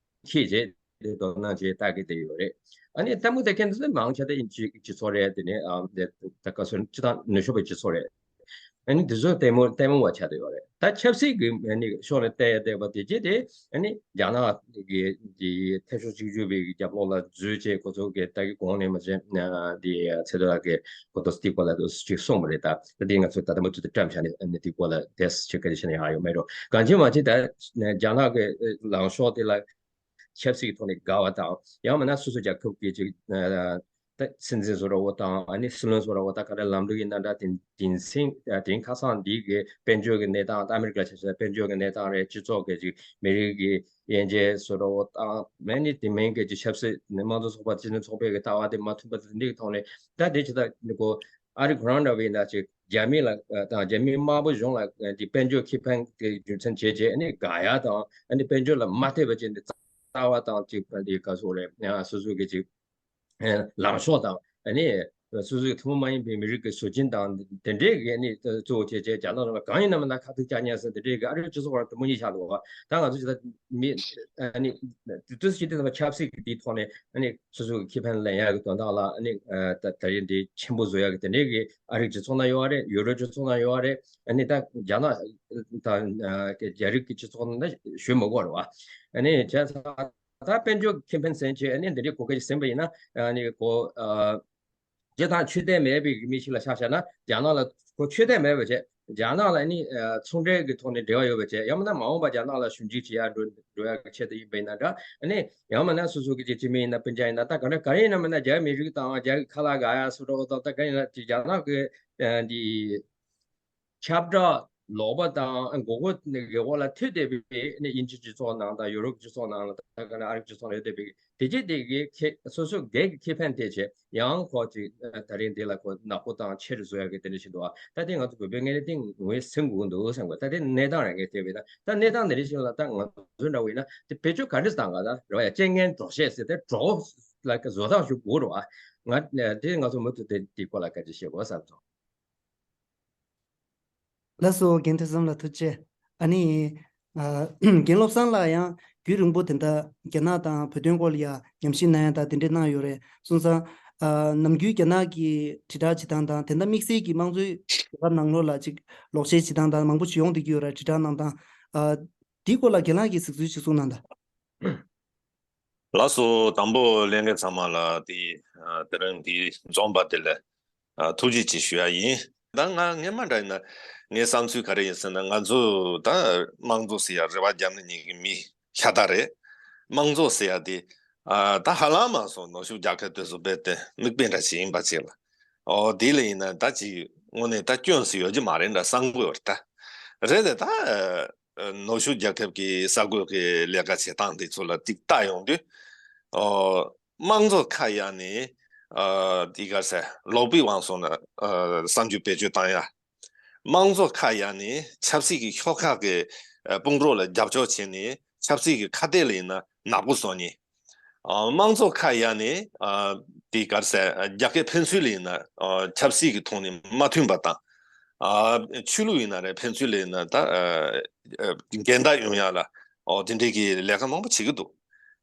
འཁྱེར་བྱས་དེ་དོ་སྣང་བྱས་ལྟ་གི་བསྡད་ཡོད་རེད། ཨ་ནི་ལྟད་མོ་ལྟ་མཁན་དེ་ཚོ་མང་ཆེ་ད་ཡིན་སྤྱི་སྤྱི་ཚོགས་རེད། དེ་ནས་ཨ་དེ་ད་ག་སོ་སྤྱི་བཏང་ནུས་ཤུགས་པའི་སྤྱི་ཚོགས་རེད། ཨ་ནི་དེ་ཚོ་ལྟད་མོ་ལྟད་མོ་བ་ཆགས་བསྡད་ཡོད་རེད། ད་ཆབ་སྲིད་ཀྱི་ཨ་ནི་ཕྱོགས་ནས་བལྟས་བལྟས་པ་དེ་རྗེས་དེ་ཨ་ནི་རྒྱ་ནག་གི་འཐབ་ཕྱོགས་གཅིག་གྱུར་པའི་རྒྱབ་ལོགས་ལ་འཛུལ་བྱས། ཁོ་ཚོ་གི་ད་གི་གོང་ནས་མ་བྱས་དེ་ཚེ་རིང་ལགས་ཀྱིས་ཁོ་ཚོ་དེའི་སྐོར་ལ་ཅིག་གསུངས་པ་རེད། ད་ད་དེ་ང་ཚོས་ད་ལྟ་མུ་མཐུད་དུ་བཀྲམ་བཞག་ནས་ཨ་ནི་དེའི་སྐོར་ལ་དེ་ཅིག་སྐད་ཆ་བཤད་ན་ཡག་ཡོད་མེད་འགྲོ། གང་ཅི་མ་ཅི་ད་རྒྱ་ནག་གི་ལངས་ཕྱོགས་དེ་ལ་ཆབ་སྲིད་ཀྱི་ཐོག་ནས་དགའ་བ་དང་། ཡང་མིན་ན་སོ་སོ་རྒྱལ་ཁབ་ཀྱི་ཅིག་ད་སྲིད་འཛིན་བཟོ་འདྲ་བོ་དང་། ཨ་ནི་སྲིད་བློན་བཟོ་འདྲ་བོ་དང་ག་འདྲ་ལམ་ལུགས་ཡིན་ན་འདྲ། དེ་དེང་སང་དེང་ཁ་སང་འདི་གི་དཔལ་འབྱོར་གྱི་གནས་སྟངས། ཨ་མི་རི་ཀ་ཆ་བཞག་ན་དཔལ་འབྱོར་གྱི་གནས་སྟངས་རེད། སྤྱི་ཚོགས་ཀྱི་ཅིག་མི་རིགས་ཀྱི་དབྱེ་འབྱེད་བཟོ་འདྲ་བོ་དང་། མིན་ནི་དེ་མིན་གྱི་ཅིག་ཆབ་སྲིད་ནི་དམངས་གཙོ་ཚོགས་པ་སྤྱི་མཐུན་ཚོགས་པའི་གི་ལྟ་བ་དེ་མ་མཐུན་པ་དེ་འདྲའི་ཐོག་ནས། ད་དེ་ཇི་ལྟར་ནི་གོ་ཨ་རི་ཁོ་རང་འདྲ་བོ་ཡིན་ན་ཅིག་རྒྱ་མི་ལ་དང་རྒྱ་མི་དམར་པོ་གཞུང་ལ་འདི་དཔལ་འབྱོར་ཁེ་ཕན་གྱི་རྒྱུ་མཚན་བྱས་བྱས་ཨ་ནི་དགའ་ཡ་དང་། ཨ་ནི་དཔལ་འབྱོར་ལ་མ་བལྟས་པ་བྱས་ནས་ལྟ་བ་དང་ཅིག་འདི་ག་ཚོད་རེད། སོ་སོ་གི་ཅིག་ལངས་ཕྱོགས་དང་། ཨ་ནི་སོ་སོའི་ཐུན་མོང་མ་ཡིན་པའི་མི་རིགས་ཀྱི་བཟོ་སྦྱིན་དང་དེ་འདྲའི་གི་ཨ་ནི་གཙོ་བོ་བྱས་བྱས་རྒྱ་ནག་ལ་གང་ཡིན་ན་མིན་ན་ཁ་ཐུག་རྒྱག་ཉན་ཟེར་དེ་འདྲའི་གི་ཨ་རིའི་སྤྱི་ཚོགས་ཁོ་རང་དུ་མ་ཡིན་ཤག་འདུག་བ། ད་ང་ཚོ་ཇི་ལྟར་མི་ཨ་ནི་དུས་ཚོད་ཅིག་དེ་ཚོ་ཆབ་སྲིད་ཀྱི་དེའི་ཐོག་ནས་ཨ་ནི་སོ་སོ་གི་ཁེ་ཕན་ལེན་ཡག་གི་དོན་དག་ལ་ཨ་ནི་ད་ད་རེས་འདི་ཆེན་པོ་བཟོ་ཡག་གི་དེ་འདྲའི་གི་ཨ་རིའི་སྤྱི་ཚོགས་ནང་ཡོད་རེད། ཡུ་རོབ་སྤྱི་ཚོགས་ནང་ཡོད་རེད། ཨ་ནི་ད་རྒྱ་ནག་དང་རྒྱ་རིགས་ཀྱི་སྤྱི་ཚོགས་ནང་ཞུ་མི་དགོས་རེད་བ། ཨ་ནི་བྱས་ཙང་ད་དཔལ་འབྱོར་ཁེ་ཕན་ཟིན་བྱས་ཨ་ནི་འདི་འདྲའི་གོ་སྐབས་ཟིན་པ་ཡིན་ན། ཨ་ནི་གོ་ཨ། སྤྱིར་བཏང་ཆོས་དད་མེད་པའི་མི་ཞིག་ལ་ཆ་བཞག་ན་རྒྱ་ནག་ལ་ཁོ་ཆོས་དད་མེད་པ་བྱས། རྒྱ་ནག་ལ་ནི་ཨ་ཚོང་འབྲེལ་གྱི་ཐོག་ནས་འབྲེལ་བ་ཡོད་པ་བྱས། ཡང་མིན་ན་མ་འོངས་པ་རྒྱ་ནག་ལ་ཞིབ་འཇུག་བྱེད་ཡག་འགྲོ་འགྲོ་ཡག་གི་ཆེད་དུ་ཡིན་པ་ཡིན་ན་འདྲ། ཨ་ནི་ཡང་མིན་ན་སོ་སོ་གི་ཅིག་སྤྱི་མི་ཡིན་ན་སྤུན་ཀྱག་ཡིན་ན་ད་ག་འདྲ་ག་རེ་ཡིན་ན་མིན་ན་རྒྱ་མི་རིགས་དང་རྒྱ་གི་ཁ་ལག་དགའ་ཡག་སོ་འདྲ་བོ་དང་། ད་ག་ཡིན་ན་ཅིག་རྒྱ་ནག་གི་ཨ་འདི་ཁྱབ་བསྒྲགས་ལོག་པ་དང་མགོ་སྐོར་གྱི་འོག་ལ་ཐུག་བསྡད་པའི་ནི་དབྱིན་ཇི་སྤྱི་ཚོགས་ནང་དང་ཡུ་རོབ་སྤྱི་ཚོགས་ནང་ལ་ད་ག་ནང་ཨ་རིའི་སྤྱི་ཚོགས་ནང་ཡོད་བསྡད་པའི་དེ་རྗེས་དེ་གའི་ཁེ་སོ་སོ་སྒེར་གྱི་ཁེ་ཕན་དེ་བྱས་ཡང་ཁོ་ཅིག་ད་རིང་འདི་ལ་ཁོ་ནག་པོ་དང་ཆེ་རུ་བཟོ་ཡག་གི་དེ་འདྲ་ཞིག་འདུག་ཨ། ད་དེ་ང་ཚོ་བོད་པའི་ངོས་ནས་ཏིང་ངོས་ཟིན་དགོས་འདུག་བསམ་གི། ད་དེ་གནས་སྟངས་རང་གི་དེ་བས་ན་ད་གནས་སྟངས་འདི་འདྲ་ཞིག་ལ་ད་ང་ཚོ་འདྲ་བས་ན་དེ་བེད་སྤྱོད་ག་འདྲ་བཏང་ག་ད་རེད་བ། ཡ་རྐྱེན་ངན་གྲོགས་བཤད་ཟེར་ཏེ་གྲོགས་ལ་བཟོ་སྟངས་ཞིག་དགོས་རེད་བ། ང་དེ་ང་ཚོ་མུ་མཐུད་དེ་དེའི་སྐོར་ལ་སྐད་ཆ་བཤད་དགོས་བསམ་སོང་། ལགས་སོ། རྒན་ཐོས་བསམ་ལགས་ཐུགས་རྗེ་ཆེ། ཨ་ནི། ཨ། རྒན་བློ་བཟང་ལགས་ཡང་རྒྱུན་རིང་པོ་དེ་འདྲ་རྒྱ་ནག་དང་བོད་དོན་སྐོར་ལ་ཡང་ཉམས་ཞིབ་གནང་ཡག་དང་དེ་འདྲས་གནང་ཡོད་རེད། སོང་ཙང་། ཨ། ནམ་རྒྱུན་རྒྱ་ནག་གི་དྲིལ་བསྒྲགས་བྱེད་སྟངས་དང་དེ་འདྲ་དམིགས་བསལ་གྱི་དམངས་གཙོའི་རྒྱལ་ཁབ་ནང་ལོགས་ལ་ཅིག་ལོག་བཤད་བྱེད་སྟངས་དང་མང་པོ་ཅིག་ཡོང་བསྡད་ཀྱི་ཡོད་རེད། དྲིལ་བསྒྲགས་གནང་སྟངས། ཨ། དེའི་སྐོར་ལ་རྒན་ལགས་ཀྱིས་གཟིགས་ཚུལ་ཅིག་གསུང་གནང་དང་། ལགས་སོ། དང་པོ་ལྷན་རྒྱས་ཚང་མ་ལ་དེ། ཨ། དེ་རིང་འདི་འཛོམས་པ་དེ་ལ། ཨ། ཐུགས་རྗེ་ཆེ་ཞུ་ཡ་ཡིན། ད་ང་སྔན་མ་འདྲ་ཡིན་ན་ངའི་བསམ་ཚུལ་ག་རེ་ཡིན་ཟེར་ན། ང་ཚོ་ད་དམངས་གཙོ་ཟེར་ཡ་རེ་བ་རྒྱབ་ནས་ཉན་གི་མི་ཤ་སྟག་རེད། དམངས་གཙོ་ཟེར་ཡ་དེ། ཨ། ད་ཧ་ལམ་མ་སོང་ནུབ་ཕྱོགས་རྒྱལ་ཁབ་དེ་ཚོ་རྦད་དེ་མིག་དཔེ་འདྲ་ཞིག་ཡིན་པ་ཅིག་ལ། ཨོ་དེ་ལ་ཡིན་ན་ད་ཅིག་དངོས་གནས་ད་སྐྱོན་ཟེར་ཡོད་ཀྱི་མ་རེད་འདྲ་བསམ་གི་ཡོད་རེད་ད། རེད་དེ་ད། ཨ། ནུབ་ཕྱོགས་རྒྱལ་ཁབ་ཀྱི་གསར་འགོད་ཀྱི་ལས་ཀ་བྱེད་སྟངས་དེ་ཚོ་ལ་ཅིག་བལྟ་ཡོང་དུས། ཨོ། དམངས་གཙོ་ཁ་གཡར་ནས། ཨ། དེ་ག་ཟེར་ལོག་པའི་དབང་སོང་ན། ཨ། བསམ་རྒྱུ་བེད་སྤྱོད་བཏང་ཡ། དམངས་གཙོ་ཁ་གཡར་ནས་ཆབ་སྲིད་ཀྱི་ཤོག་ཁག་གི། ཨ། དཔུང་རོགས་ལ་རྒྱབ་སྐྱོར་བྱས་ནས་ཆབ་སྲིད་ཀྱི་ཁ་གཏད་ལ་ཡིན་ན་ནག་པོ་བཟོ་ནས། ཨ། དམངས་གཙོ་ཁ་གཡར་ནས། ཨ། དེ་ག་ཟེར་རྒྱལ་ཁབ་ཕན་ཚུན་ལ་ཡིན་ན། ཨ། ཆབ་སྲིད་ཀྱི་ཐོག་ནས་མ་མཐུན་པ་དང་། ཨ། ཆོས་ལུགས་ཡིན་ན་རེད། ཕན་ཚུན་ལ་ཡིན་ན་ད། ཨ། ཨ། འགལ་ཟླ་ཡོང་ཡ་ལ། ཨོ་དེ་འདྲའི་གི་ལས་ཀ་མང་པོ་བྱེད་ཀྱི་འདུག་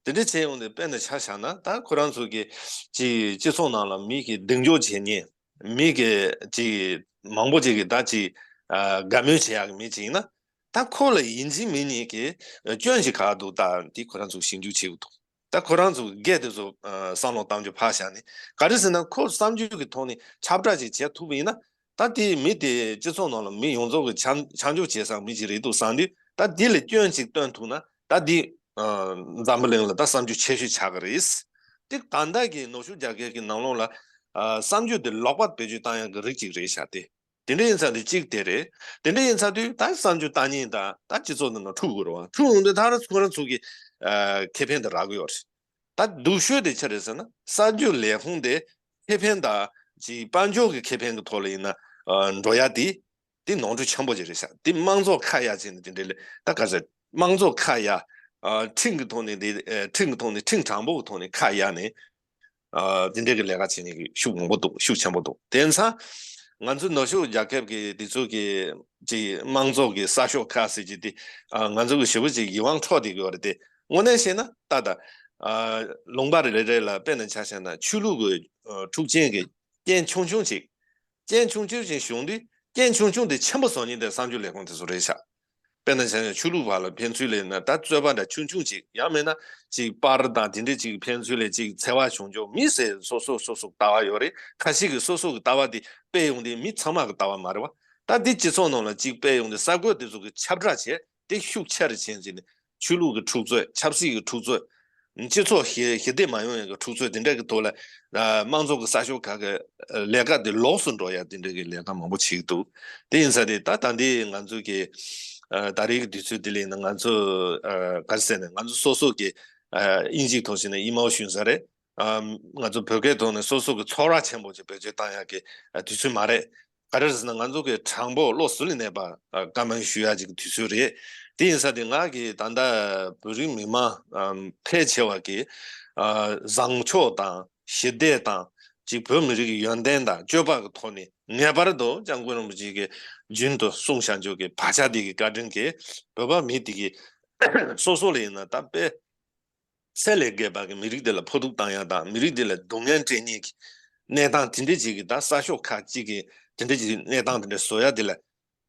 དེ་འདྲ་བྱས་ཡོང་དུས་དཔེར་ན་ཆ་བཞག་ན་ད་ཁོ་རང་ཚོ་གི་ཅིག་སྤྱི་ཚོགས་ནང་ལ་མི་གི་གདེང་འཇོག་བྱེད་མཁན། མི་གི་ཅིག་མང་པོ་ཅིག་གི་ད་ཅིག་ཨ། དགའ་མོས་བྱེད་ཡག་གི་མི་ཅིག་ཡིན་ན། ད་ཁོ་ལ་ཡིན་གཅིག་མིན་གཉིས་ཀྱི་སྐྱོན་ཞིག་ག་འདུག་ད་དེ་ཁོ་རང་ཚོ་ཞིབ་འཇུག་བྱེད་དགོས་འདུག་ད་ཁོ་རང་ཚོ་སྒེར་དེ་ཚོ། ཨ། བསམ་བློ་གཏོང་རྒྱུ་ཕར་བཞག་ནས། ག་རེ་ཟེར་ན་ཁོ་བསམ་རྒྱུ་གི་ཐོག་ནས་ཁྱབ་བསྒྲགས་ཅིག་བྱེད་ཐུབ་པ་ཡིན་ན། ད་དེ་མི་དེ་སྤྱི་ཚོགས་ནང་ལ་མི་ཡོངས་རྫོགས་ཀྱི་ཆ་ཆ་འཇོག་བྱེད་ས་མི་ཅིག་རེད་འདུག་བསམ་དུས། ད་དེ་ལ་སྐྱོན་ཅིག་སྟོན་ཐུབ་ན་ད་དེ། ཨ། འཛམ་བུ་གླིང་ལ་ད་བསམ་རྒྱུ་ཆེ་ཤོས་ཆགས་ཀྱི་རེད། དེ་ད་ལྟ་གི་ནུབ་ཕྱོགས་རྒྱལ་ཁབ་ཀྱི་ནང་ལོགས་ལ། ཨ། བསམ་རྒྱུ་དེ་ལོག་པ་བེད་སྤྱོད་བཏང་ཡག་གི་རིགས་ཅིག་རེད་ཤག་དེ། དེ་འདྲ་ཡིན་ཙང་དེ་གཅིག་དེ་རེད། དེ་འདྲ་ཡིན་ཙང་དུས་ད་བསམ་རྒྱུ་ལྟ་ཉན་དང་ད་སྤྱི་ཚོགས་ནང་ན་འཁྲུག་དགོས་རེད་བ། འཁྲུག་ཡོང་དུས་ད་ར་ཁོ་རང་ཚོ་གི། ཨ། ཁེ་ཕན་དེ་རག་གི་ཡོད་རེད། ད་སྡུག་ཤོས་དེ་ཆི་རེད་ཟེར་ན། གསར་འགྱུར་ལས་ཁུངས་དེ་ཁེ་ཕན་དང་ཅིག་དཔལ་འབྱོར་གྱི་ཁེ་ཕན་གྱི་ཐོག་ལ་ཡིན་ན། ཨ། འགྲོ་ཡ་དེ་དེ་ནོར་འཁྲུལ་ཆེན་པོ་ཅིག་རེད་ཤག་དེ་དམངས་གཙོ་ཁ་གཡར་བྱས་ནས་དེ་འདྲ་ལས་ད་ག་ཟེར། དམངས་གཙོ་ཁ་གཡར། ཨ། ཁྲིམས་ཀྱི་ཐོག་ནས་དེ། ཨ། ཁྲིམས་ཀྱི་ཐོག་ནས་ཁྲིམས་དྲང་པོ་གི་ཐོག་ནས་ཁ་གཡར་ནས། ཨ། དེ་འདྲའི་གི་ལས་ཀ་བྱེད་མཁན་གྱི་ཤུགས་མང་པོ་འདུག་ཤུགས་ཆེན་པོ་འདུག་དེང་སང་ང་ཚོ་ནུབ་ཕྱོགས་རྒྱལ་ཁབ་ཀྱི་དེ་ཚོ་གི་ཅིག་དམངས་གཙོ་གི་གསར་ཤོག་ཁག་ཟེར་གྱི་དེ། ཨ། ང་ཚོ་གི་ཞེ་པོ་ཅིག་ཡིད་དབང་འཕྲོག་བསྡད་ཀྱི་ཡོད་རེད་དེ། དངོས་གནས་བཤད་ན་ད་ལྟ། ཨ། ལུང་པ་རེ་རེ་ལ་དཔེར་ན་ཆ་བཞག་ན་ཆོས་ལུགས་ཀྱི། ཨ། འཁྲུག་རྐྱེན་གྱི་རྐྱེན་ཆུང་ཆུང་ཅིག་རྐྱེན་ཆུང་ཆུང་ཅིག་བྱུང་དུས། རྐྱེན་ཆུང་ཆུང་དེ་ཆེན་པོ་བཟོ་མཁན་དེ་གསར་འགྱུར་ལས་ཁུངས་དེ་ཚོ་རེད་ཤག་དཔེར་ན་བྱས་ན་ཆོས་ལུགས་བར་ལ་ཕན་ཚུན་ལས་ན་ད་རྩོད་པ་འདྲ་ཆུང་ཆུང་ཅིག་ཡང་མིན་ན་ཅིག་པར་དང་དེ་འདྲས་ཅིག་ཕན་ཚུན་ལས་ཅིག་འཚེ་བ་བྱུང་ཆོག་མི་སེ་སོ་སོ་སོ་སོ་ལྟ་བ་ཡོད་རེད། ཁ་ཤས་ཀྱི་སོ་སོ་གི་ལྟ་བ་དེ་སྤེལ་ཡོང་དེ་མི་ཚང་མ་གི་ལྟ་བ་མ་རེད་བ། ད་འདི་སྤྱི་ཚོགས་ནང་ལ་ཅིག་སྤེལ་ཡོང་དེ་གསར་འགོད་དེ་ཚོ་གི་ཁྱབ་བསྒྲགས་བྱས་དེ་ཤུགས་ཆེ་རུ་ཕྱིན་ཅིག་ནས་ཆོས་ལུགས་ཀྱི་འཁྲུག་རྩོད་ཆབ་སྲིད་ཀྱི་འཁྲུག་རྩོད། སྤྱི་ཚོགས་ཞི་ཞི་བདེ་མ་ཡོང་ཡག་གི་འཁྲུག་རྩོད་དེ་འདྲ་གི་ཐོག་ལ་དམངས་གཙོ་གི་ས་ཕྱོགས་ཁག་གི་ལས་ཀ་དེ་ལོགས་སུ་འགྲོ་ཡག་དེ་འདྲ་གི་ལས་ཀ་མང་པོ་བྱེད་ཀྱི་འདུག་དེ་ཡིན་ས་དེ་ད་ད་ལྟའི་ང་ཚོ་གི་ད་རེས་ཀྱི་དུས་ཚོད་དེ་ལས་ན་ང་ཚོ་ག་རེ་ཟེར་ནས་ང་ཚོ་སོ་སོ་གི་དབྱིན་ཇིའི་ཐོག་ཞིག་ནས་ཨི་མའོ་ཞུན་ས་རེད། ང་ཚོ་བོད་སྐད་ཐོག་ནས་སོ་སོ་གི་ཚོར་བ་ཆེན་པོ་ཅིག་བེད་སྤྱོད་བཏང་ཡག་གི་དུས་ཚོད་མ་རེད། ག་རེ་རེད་ཟེར་ན་ང་ཚོ་གི་དྲང་པོ་བློ་གཟུ་ལས་གནས་པ་བཀའ་མོལ་ཞུ་ཡག་ཅིག་གི་དུས་ཚོད་རེད། དེ་ཡིན་ས་དེ་ང་གི་ད་ལྟ་བོད་རིགས་མི་མང་ཕལ་ཆེ་བ་གི་བཟང་ཕྱོགས་དང་ཞི་བདེ་དང་ཅིག་བོད་མི་རིགས་ཀྱི་ཡོན་ཏན་དང་སྤྱོད་པ་གི་ཐོག་ནས་ངེས་པར་དུ་སྐྱབས་མགོན་རིན་པོ་ཆེ་གི་རྒྱུན་དུ་གསུངས་བཞག་འཇོག་གི་བག་ཆགས་དེ་གི་བཀའ་དྲིན་གྱིས་བོད་པ་མི་དེ་གི་སོ་སོ་ལ་ཡིན་ན་ད་དཔེ། ཚད་ལས་བརྒལ་བ་གི་མི་རིགས་དེ་ལ་ཕོག་ཐུག་བཏང་ཡག་དང་མི་རིགས་དེ་ལ་སྡུག་བསྔལ་སྤྲད་མཁན་གྱི་གནས་སྟངས་དེ་འདྲ་ཅིག་གི་ད་ས་ཕྱོགས་ཁག་ཅིག་གི་དེ་འདྲ་ཅིག་གནས་སྟངས་དེ་འདྲ་བཟོ་ཡག་དེ་ལ་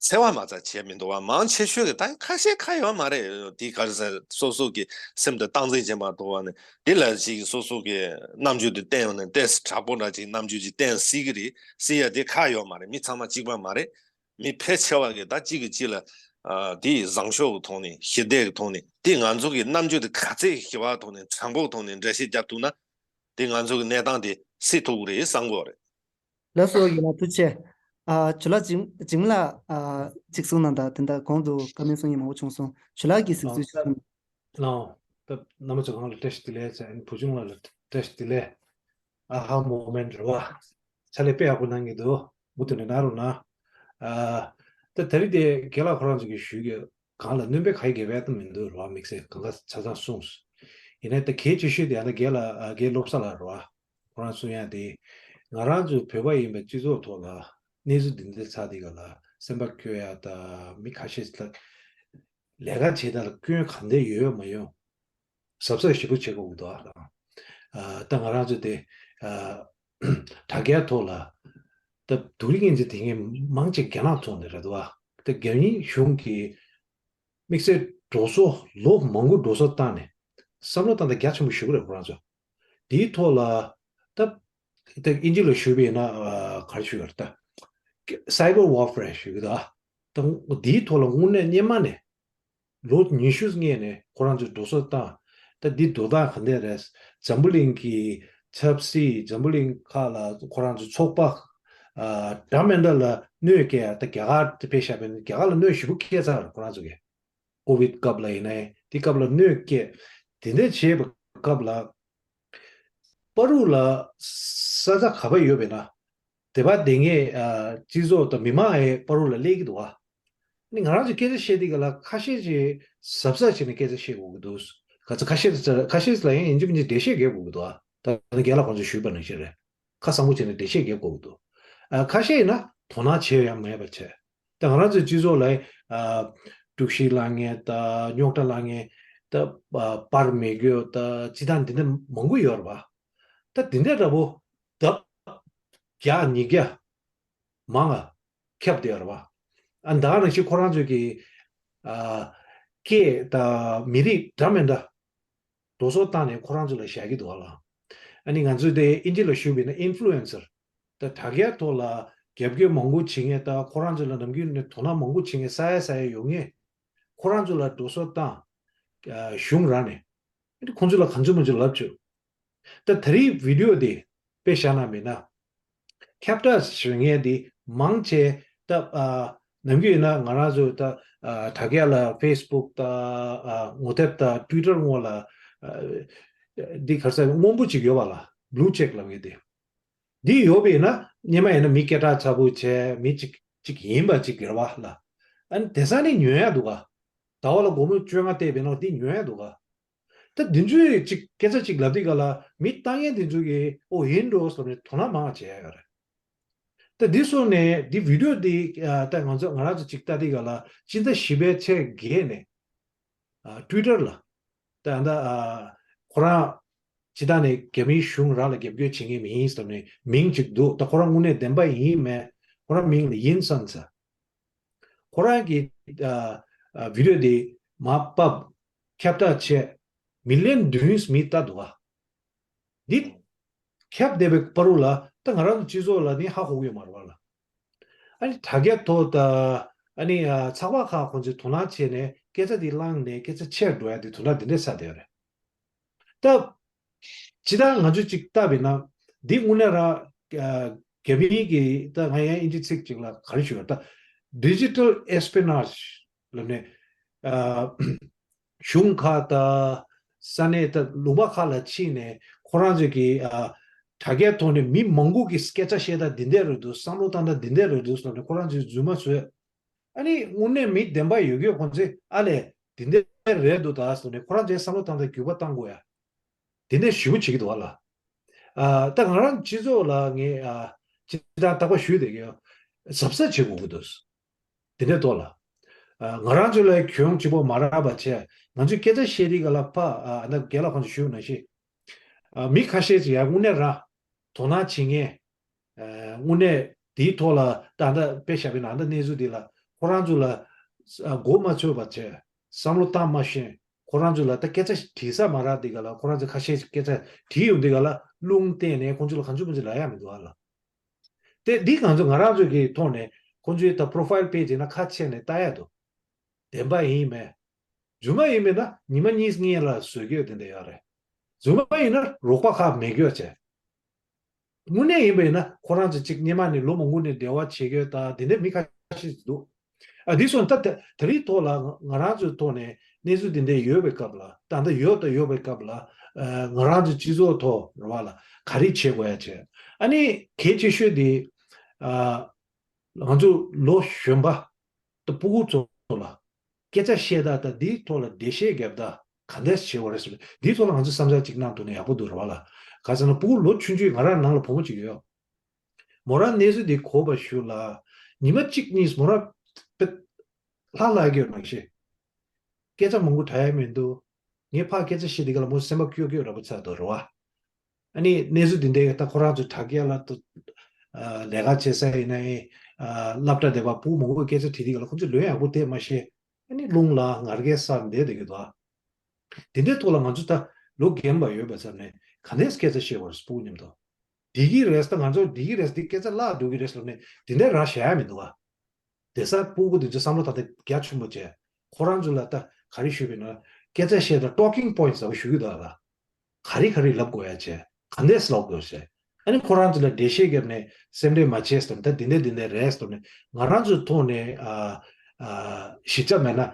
འཚེ་བ་མ་རྩ་བྱས་མི་འདུག་བ། མང་ཆེ་ཤོས་ཀྱི་ད་ཁ་ཤས་ཁ་ཡོད་མ་རེད། དེ་ག་རེ་ཟེར་སོ་སོ་གི་སེམས་དུ་སྟངས་འཛིན་བྱེད་མ་ཐུབ་བ་ནི་དེ་ལ་ཅིག་སོ་སོ་གི་རྣམ་འགྱུར་དེ་བསྟན་ཡོང་ནས་ཏོག་ཙམ་དྲག་པོ་འདྲ་ཅིག་རྣམ་འགྱུར་ཅིག་བསྟན་སྲིད་ཀྱི་རེད། སྲིད་ཡག་དེ་ཁ་ཡོད་མ་རེད། མི་ཚང་མ་གཅིག་པ་མ་རེད། མི་ཕལ་ཆེ་བ་གིས་ད་གཅིག་གིས་གཅིག་ལ་ཨ་དེ་བཟང་ཕྱོགས་ཀྱི་ཐོག་ནས་ཞི་བདེ་གི་ཐོག་ནས་དེ་ང་ཚོ་གི་རྣམ་དཔྱོད་དེ་ག་ཚད་ཞི་བ་ཐོག་ནས་དྲང་པོའི་ཐོག་ནས་འགྲེལ་བཤད་རྒྱབ་ཐུབ་ན་དེ་ང་ཚོ་གི་གནས་སྟངས་དེ་སེལ་ཐུབ་ཀྱི་རེད་བསམ་གྱི་ཡོད་རེད། ལགས་སོ། ཡིན་ན་ཐུགས་རྗེ་ཆེ། ཨ་ཇོ་ལགས་འཇིགས་འཇིགས་མེད་ལགས་ཨ་གཅིག་གསུང་གནང་དང་དེ་འདྲ་གོང་དུ་བཀའ་མོལ་གསུང་མཁན་མང་པོ་བྱུང་སོང་། ཇོ་ལགས་ཀྱིས་གཟིགས་ཚུལ་ཤར། ལའོ། ད་རྣམ་པ་ཚོ་གང་ལ་བཀྲ་ཤིས་བདེ་ལེགས་ཟེར། ཨ་ནི་བུ་ཆུང་ལགས་ལ་བཀྲ་ཤིས་བདེ་ལེགས། ཨ་ཧ་མོ་མེན་ཊི་རེད་བ། ཕྱག་ལས་དཔེ་ཡག་པོ་གནང་གི་འདུག་མུ་མཐུད་ནས་གནང་རོགས་གནང་། ཨ་ད་ད་རེས་དེ་རྒན་ལགས་ཁོ་རང་ཚོ་གིས་ཞུས་ཀྱི་གང་ལ་སྣོན་པ་ག་ཡེ་ག་ཡེ་ད་མི་འདུག་རེད་བ། དམིགས་བསལ་གང་ག་ཆ་ཚང་གསུངས། ཡིན་ནའི་ད་གལ་ཆེ་ཤོས་དེ་ཡང་ན་རྒན་ལགས་ཨ་རྒན་བློ་བཟང་ལགས་རེད་བ། ཁོ་རང་གསུང་ཡག་དེ་ང་རང་ཚོ་བོད་པ་ཡིན་པའི་སྤྱི་ཚོགས་ཐོག་ལ་གནས་ཚུལ་འདི་འདྲ་ཚར་དེ་ག་ལ་སེམས་པ་སྐྱོ་ཡག་ད་མི་ཁ་ཤས་ལ་ལས་ཀ་བྱེད་སྟངས་ལ་སྐྱོན་གང་འདྲ་ཡོད་མ་ཡོང་གཟབ་གཟབ་ཞེ་པོ་བྱེད་དགོས་ཀྱི་འདུག་ཨ། ད་ང་རང་ཚོ་དེ་དྲ་རྒྱའི་ཐོག་ལ་ད་སྡུག་རུས་ངན་ཚིག་དེ་ངས་མང་ཆེ་རྒྱ་ནག་ཐོག་ནས་རེད་འདུག་ཨ། ད་རྒྱ་དབྱིན་གཞུང་གིས་དམིགས་བསལ་འགྲོ་སོང་ལོ་མང་པོ་འགྲོ་སོང་བཏང་ནས་བསམ་བློ་བཏང་སྟངས་རྒྱ་ཆེན་པོ་ཞིག་རེད་ཁོ་རང་ཚོ། དེའི་ཐོག་ལ་ད་ད་དབྱིན་ཇི་ལ་ཞུས་པ་ཡིན་ན་ག་རེ་ཞུ་དགོས་རེད་ད། Cyber Warfare ཞུ་གི་ད། ད་འདིའི་ཐོག་ལ་དངོས་གནས་སྔོན་མ་ནས་ལོ་ཉི་ཤུ་སྔོན་ནས་ཁོ་རང་ཚོས་འགྲོ་སོང་བཏང་། ད་འདི་འགྲོ་སྟངས་ག་འདྲ་རེད། འཛམ་བུ་གླིང་གི་ཆབ་སྲིད་འཛམ་བུ་གླིང་ཁག་ལ་ཁོ་རང་ཚོ་ཚོགས་པ་འདྲ་མི་འདྲ་ལ་གནོད་སྐྱེལ་ཡ། ད་རྒྱ་གར་དེ་དཔེ་བཞག་པ་ཡིན་ན་རྒྱ་གར་ལ་གནོད་ཞེ་པོ་སྐྱེལ་ཚར་རེད་ཁོ་རང་ཚོ་གིས། ཀོ་བིད་སྐབས་ལ་ཡིན་ནའི་དེ་སྐབས་ལ་གནོད་སྐྱེལ། དེ་འདྲ་བྱས་པའི་སྐབས་ལ་བར་རུ་ལ་ས་ཆ་ག་པར་ཡོད་པས་ན་དེ་པར་བསྡད་མཁན་སྤྱི་ཚོགས་དང་མི་མང་ཡང་བར་རུ་ལ་སླེབས་ཀྱི་འདུག་ཨ། ནི་ང་རང་ཚོས་སྐད་ཆ་བཤད་དུས་ག་ལ་ཁ་ཤས་ཀྱིས་གཟབ་གཟབ་བྱས་ནས་སྐད་ཆ་བཤད་དགོས་ཀྱི་འདུག་ག་ཚོད་ཁ་ཤས་ཁ་ཤས་ལ་ཡང་ཡིན་གཅིག་མིན་གཅིག་འགྲེལ་བཤད་རྒྱག་དགོས་ཀྱི་འདུག་ཨ། ད་ནི་རྒན་ལགས་ཁོང་ཚོས་ཞུས་པ་ནང་བཞིན་རེད། ཁ་གསང་པོ་བྱས་ནས་འགྲེལ་བཤད་རྒྱག་དགོས་ཀྱི་འདུག་ཨ། ཁ་ཤས་ཡིན་ན་དོ་སྣང་བྱས་ཡང་མེད་པ་བྱས། ད་ང་རང་ཚོའི་སྤྱི་ཚོགས་ལ་ཨ་དཀྲུག་ཤིང་བསླང་མཁན་དང་རྙོག་དྲ་བསླང་མཁན་ད་ཨ་པར་མི་དགོས་ད་ཅི་དང་འདི་འདྲ་མང་པོ་ཡོད་རེད་པ། ད་འདི་འདྲ་འདྲ་པོ་ལྡབ་བརྒྱ་ཉིས་བརྒྱ་མང་ང་ཁྱབ་བསྡད་ཡོད་རེད་པ། ཨ་ད་ག་ནང་བཞིན་ཁོ་རང་ཚོས་ཀྱི་ཨ་སྐད་དང་མི་རིགས་འདྲ་མི་འདྲ་འགྲོ་སོང་བཏང་ནས་ཁོ་རང་ཚོ་ལ་བཞག་གི་འདུག་ག་ལ། ཨ་ནི་ང་ཚོས་དེ་ཨིན་ཇི་ལ་ཞུས་པ་ཡིན་ན་ཨིན་ཕུ་ལུ་ཨེན་སར། ད་དྲ་རྒྱའི་ཐོག་ལ་རྒྱབ་སྐྱོར་མང་པོ་བྱེད་མཁན་དང་ཁོ་རང་ཚོ་ལ་ནམ་རྒྱུན་ནས་དོ་སྣང་མང་པོ་བྱེད་མཁན་ས་ཡ་ས་ཡ་ཡོད་མཁན་ཁོ་རང་ཚོ་ལ་འགྲོ་སོང་བཏང་། ཨ་གཞུང་རང་ནས་ཨ་ནི་ཁོང་ཚོ་ལ་གང་བྱུང་མང་བྱུང་ལབ་བཅུག་ད་ད་རེས་བི་ཌིའོ་དེ་དཔེ་བཞག་ན་མིན་ན། ཁྱབ་བསྒྲགས་བྱེད་མཁན་དེ་མང་ཆེ་ད་ཨ་ནམ་རྒྱུན་ཡིན་ན་ང་རང་ཚོ་ད་ཨ་དྲ་རྒྱ་ལ་ཕེ་སི་བུག་ད་ཨ་ངོ་དེབ་ད་ཊུའི་ཊར་སྔོན་ལ་ཨ་འདི་ག་རེ་ཟེར་སྔོན་པོ་ཅིག་ཡོད་པ་ལ་བླུ་ཅེག་ལབ་མཁན་དེ། འདི་ཡོད་པ་ཡིན་ན་སྔོན་མ་ཡིན་ན་མི་སྐད་གྲགས་ཚ་པོ་བྱས་མི་ཅིག་ཅིག་ཡིན་པ་ཅིག་རེད་པ་ལ། ཨ་ནི་དེང་སང་ནི་ཉོ་ཡ་འདུག་ག་ཟླ་བ་ལ་སྒོར་མོ་བཅོ་ལྔ་སྟེར་བས་ན་འདི་ཉོ་ཡ་འདུག་ག་ད་འདི་ཚོས་ཅིག་སྐད་ཆ་ཅིག་ལབ་དུས་ག་ལ་མི་ལྟ་མཁན་འདི་ཚོ་གིས་ཨོ་ཡིན་འགྲོ་བསམ་ནས་དོ་སྣང་མང་བ་བྱེད་ཡ་ཡོད་རེད། ད་འདི་སོང་ནས་འདི་བི་ཌིའོ་འདི་ཨ་ད་ང་ཚོ་ང་རང་ཚོ་ཅིག་ལྟ་དུས་ག་ལ་སྤྱི་ཟླ་བཞི་པའི་ཚེས་བརྒྱད་ནས་ཨ་ཊུའི་ཊར་ལ་ད་ད་ཨ་ཁོ་རང་སྤྱི་བཏང་ནས་རྒྱ་མིའི་གཞུང་རང་ལ་རྒྱབ་སྐྱོར་བྱེད་མཁན་མིན་བསམ་ནས་མིང་ཅིག་འདུག་ད་ཁོ་རང་དངོས་གནས་བདེན་པ་ཡིན་མེད་ཁོ་རང་མིང་ལ་ཡིན་སན་ཟེར། ཁོ་རང་གི་ཨ་ཨ་བི་ཌི་ཡོ་དེ་མར་ཕབ། ཁྱབ་བསྒྲགས་བྱས། མི་ལན་བདུན་མི་ལྟ་འདུག་ག་འདི་ཁྱབ་བསྡད་པའི་བར་དུ་ལ་ད་ང་རང་ཚོ་སྤྱི་ཚོགས་ལ་ནི་ཧ་གོ་གི་ཡོད་མ་རེད་པ་ལ། ཨ་ནི་དྲ་རྒྱའི་ཐོག་ད་ཨ་ནི་ཨ་ཚགས་པར་ཁག་ཁོང་ཚོས་དོ་སྣང་བྱས་ནས་སྐད་ཆ་འདི་བླངས་ནས་སྐད་ཆ་ཆེར་འགྲོ་ཡ་འདི་དོན་དག་འདི་འདྲས་ཆགས་བསྡད་ཡོད་རེད། ད་ཇི་ལྟར་ང་ཚོས་ཅིག་བལྟས་པ་ཡིན་ན་འདི་དངོས་གནས་རང་ཨ་རྒྱ་མིའི་གི་ད་ང་ཡང་ཨིན་ཇི་ཚིག་ཅིག་ལ་ག་རེ་ཞུ་ཡོད་ད། Digital Espionage ལབ་ནས་ཨ་གཞུང་ཁག་དང་ས་གནས་དང་ལུང་པ་ཁག་ལ་ཕྱིན་ནས་ཁོ་རང་ཚོས་ཀྱི་ཨ་དྲ་རྒྱའི་ཐོག་ནས་མི་མང་པོ་གི་སྐད་ཆ་བཤད་སྟངས་འདི་འདྲས་རེད་འདུག་བསམ་བློ་བཏང་སྟངས་འདི་འདྲས་རེད་འདུག་ཟེར་ནས་ཁོ་རང་ཚོས་རྫུན་མ་བཟོས། ཨ་ནི་དངོས་གནས་མི་བདེན་པ་ཡོད་རྒྱུ་ཁོང་ཚོས་ཨ་ལས་འདི་འདྲས་རེད་འདུག་ད་ཟེར་ནས་ཁོ་རང་ཚོས་བསམ་བློ་བཏང་སྟངས་འགྱུར་བ་བཏང་དགོས་ཡ། འདི་འདྲས་ཞེ་པོ་བྱེད་ཀྱི་འདུག་ཨ་ལ། ཨ་ད་ང་རང་སྤྱི་ཚོགས་ལ་ངས་ཨ་ཅི་ལྟར་བརྟག་པ་ཞུས་བསྡད་ཀྱི་ཡོད། གཟབ་གཟབ་བྱེད་དགོས་ཀྱི་འདུག་དེ་འདྲའི་ཐོག་ལ། ཨ་ང་རང་ཚོ་ལ་གྱོང་གཅིག་པོ་མ་རག་པ་བྱས། ང་ཚོས་སྐད་ཆ་བཤད་དུས་ག་ལ་ཕ་ཨ་ད་རྒན་ལགས་ཁོང་ཚོས་ཞུས་ནང་བཞིན། ཨ་མི་ཁ་ཤས་ཅིག་ཡར་དངོས་གནས་རང་དོ་སྣང་བྱེད་མཁན། ཨ་དངོས་གནས་དེའི་ཐོག་ལ་ད་ལྟ་དཔེ་བཞག་པ་ཡིན་ན་ད་ལྟ་གནས་ཚུལ་འདི་ལ་ཁོ་རང་ཚོ་ལ་ཨ་མགོ་མ་ཚོས་པ་བྱས། བསམ་བློ་བཏང་མ་ཤེས། ཁོ་རང་ཚོ་ལ་ད་སྐད་ཆ་དྲིས་ས་མ་རག་དུས་ག་ལ་ཁོ་རང་ཚོས་ཁ་ཤས་ཤིག་སྐད་ཆ་དྲིས་ཡོང་དུས་ག་ལ་རླུང་བསྟན་ནས་ཁོང་ཚོ་ལ་གང་བྱུང་མང་བྱུང་ལབ་ཡ་མི་འདུག་ཨ་ལ། དེ་འདི་ང་ཚོ་ང་རང་ཚོ་གི་ཐོག་ནས་ཁོང་ཚོའི་ད་profile page ཡིན་ན་ཁ་ཕྱེ་ནས་ལྟ་ཡ་འདུག་བདེན་པ་ཡིན་མེད། རྫུན་མ་ཡིན་མིན་ན་ཉི་མ་གཉིས་གཉིས་ལ་བཟོ་རྒྱུ་དེ་འདྲ་ཡོད་རེད། རྫུན་མ་ཡིན་ན་རོགས་པ་ཁག་མེད་རྒྱུ་བྱས། དངོས་གནས་ཡིན་པ་ཡིན་ན་ཁོ་རང་ཚོ་གཅིག་སྔོན་མ་ནས་ལོ་མང་པོ་ནས་འབྲེལ་བ་བྱེད་ཀྱི་ཡོད་ད་དེ་འདྲའི་མི་ཁ་ཤས་ཤིག་འདུག་ཨ་འདི་སོང་ད་དེ་དེ་རིང་ཐོག་ལ་ང་རང་ཚོའི་ཐོག་ནས་གནས་ཚུལ་འདི་འདྲ་ཡོད་པའི་སྐབས་ལ་ད་ལྟ་ཡོད་ད་ཡོད་པའི་སྐབས་ལ་ཨ་ང་རང་ཚོའི་སྤྱི་ཚོགས་ཐོག་རེད་བ་ལ་ག་རེ་བྱེད་དགོས་ཡ་བྱས། ཨ་ནི་གལ་ཆེ་ཤོས་དེ་ཨ་ང་ཚོ་ལོ་གཞོན་པ་ད་ཕྲུ་གུ་ཚོ་ལ་སྐད་ཆ་བཤད་སྟངས་དང་འདིའི་ཐོག་ལ་འགྲེལ་བཤད་རྒྱབ་སྟངས་ག་འདྲས་བྱེད་དགོས་རེད་ཟེར་འདིའི་ཐོག་ལ་ང་ཚོས་བསམ་འཆར་གཅིག་གནང་ཐུབ་ན་ཡག་པོ་འདུག་རེད་བ་ལ། ག་ཟེར་ན་ཕྲུ་གུ་ལོ་ཆུང་ཆུང་ང་རང་ནང་ལ་བུ་མོ་གཅིག་ཡོད། མོ་རང་གནས་ཚུལ་འདི་གོ་བ་ཞུ་ལ། ཉི་མ་གཅིག་གཉིས་མོ་རང་དཔེ་ལྷག་ལྷག་གི་ཡོད་མ་གཞི། སྐད་ཆ་མང་པོ་དྲ་ཡ་མི་འདུག་ངས་ཕར་སྐད་ཆ་བཤད་དུས་ག་ལ་མོ་སེམས་པ་སྐྱོ་སྐྱོ་འདྲ་པོ་ཆགས་འདུག་རེད་བ། ཨ་ནི་གནས་ཚུལ་འདི་འདྲའི་ད་ཁོ་རང་ཚོ་དྲ་རྒྱ་ལ་ལས་ཀ་བྱེད་ས་ཡིན་ན་ཡང་སློབ་གྲྭ་སྡེ་བ་ཕྲུ་གུ་མང་པོས་སྐད་ཆ་དྲིས་དུས་ག་ལ་ཁོ་ཚོས་ལན་ཡག་པོ་དེ་མ་བཤད། ཨ་ནི་རླུང་ལ་ངར་སྐད་སར་འདེད་བསྡད་ཀྱི་འདུག་ཨ། དེ་འདྲའི་ཐོག་ལ་ང་ཚོ་ད་ལོ་རྒན་པ་ཡོད་པའི་ཚབ་ནས་ག་ནས་སྐད་ཆ་བཤད་དགོས་རེད་ཕྲུ་གུ་མཉམ་དུ། བདེ་གི་རེད་ད་ང་ཚོ་བདེ་གི་རེད་དེ་སྐད་ཆ་བརླག་འགྲོ་གི་རེད་ཟེར་ནས་དེ་འདྲའི་རང་བཤད་ཡ་མི་འདུག་ཨ། དེ་སར་ཕྲུ་གུ་དེ་ཚོ་བསམ་བློ་ད་ལྟ་རྒྱ་ཆེན་པོ་བྱས། ཁོ་རང་ཚོ་ལ་ད་ག་རེ་ཞུས་པ་ཡིན་ན་སྐད་ཆ་བཤད་ད་talking points ཟེར་བ་ཞུ་གི་འདུག་ཨ། ག་རེ་ག་རེ་ལབ་དགོས་ཡ་བྱས། ག་འདྲས་ལབ་དགོས་བྱས། ཨ་ནི་ཁོ་རང་ཚོ་ལ་འགྲེལ་བཤད་བརྒྱབ་ནས་སེམས་ཁྲལ་མ་བྱེད་ཟེར་ནས་ད་འདི་འདྲས་འདི་འདྲས་རེད་ཟེར་ནས་ང་རང་ཚོའི་ཐོག་ནས་ཨ་ཨ་གཞི་རྩ་མེད་ན་ཨ་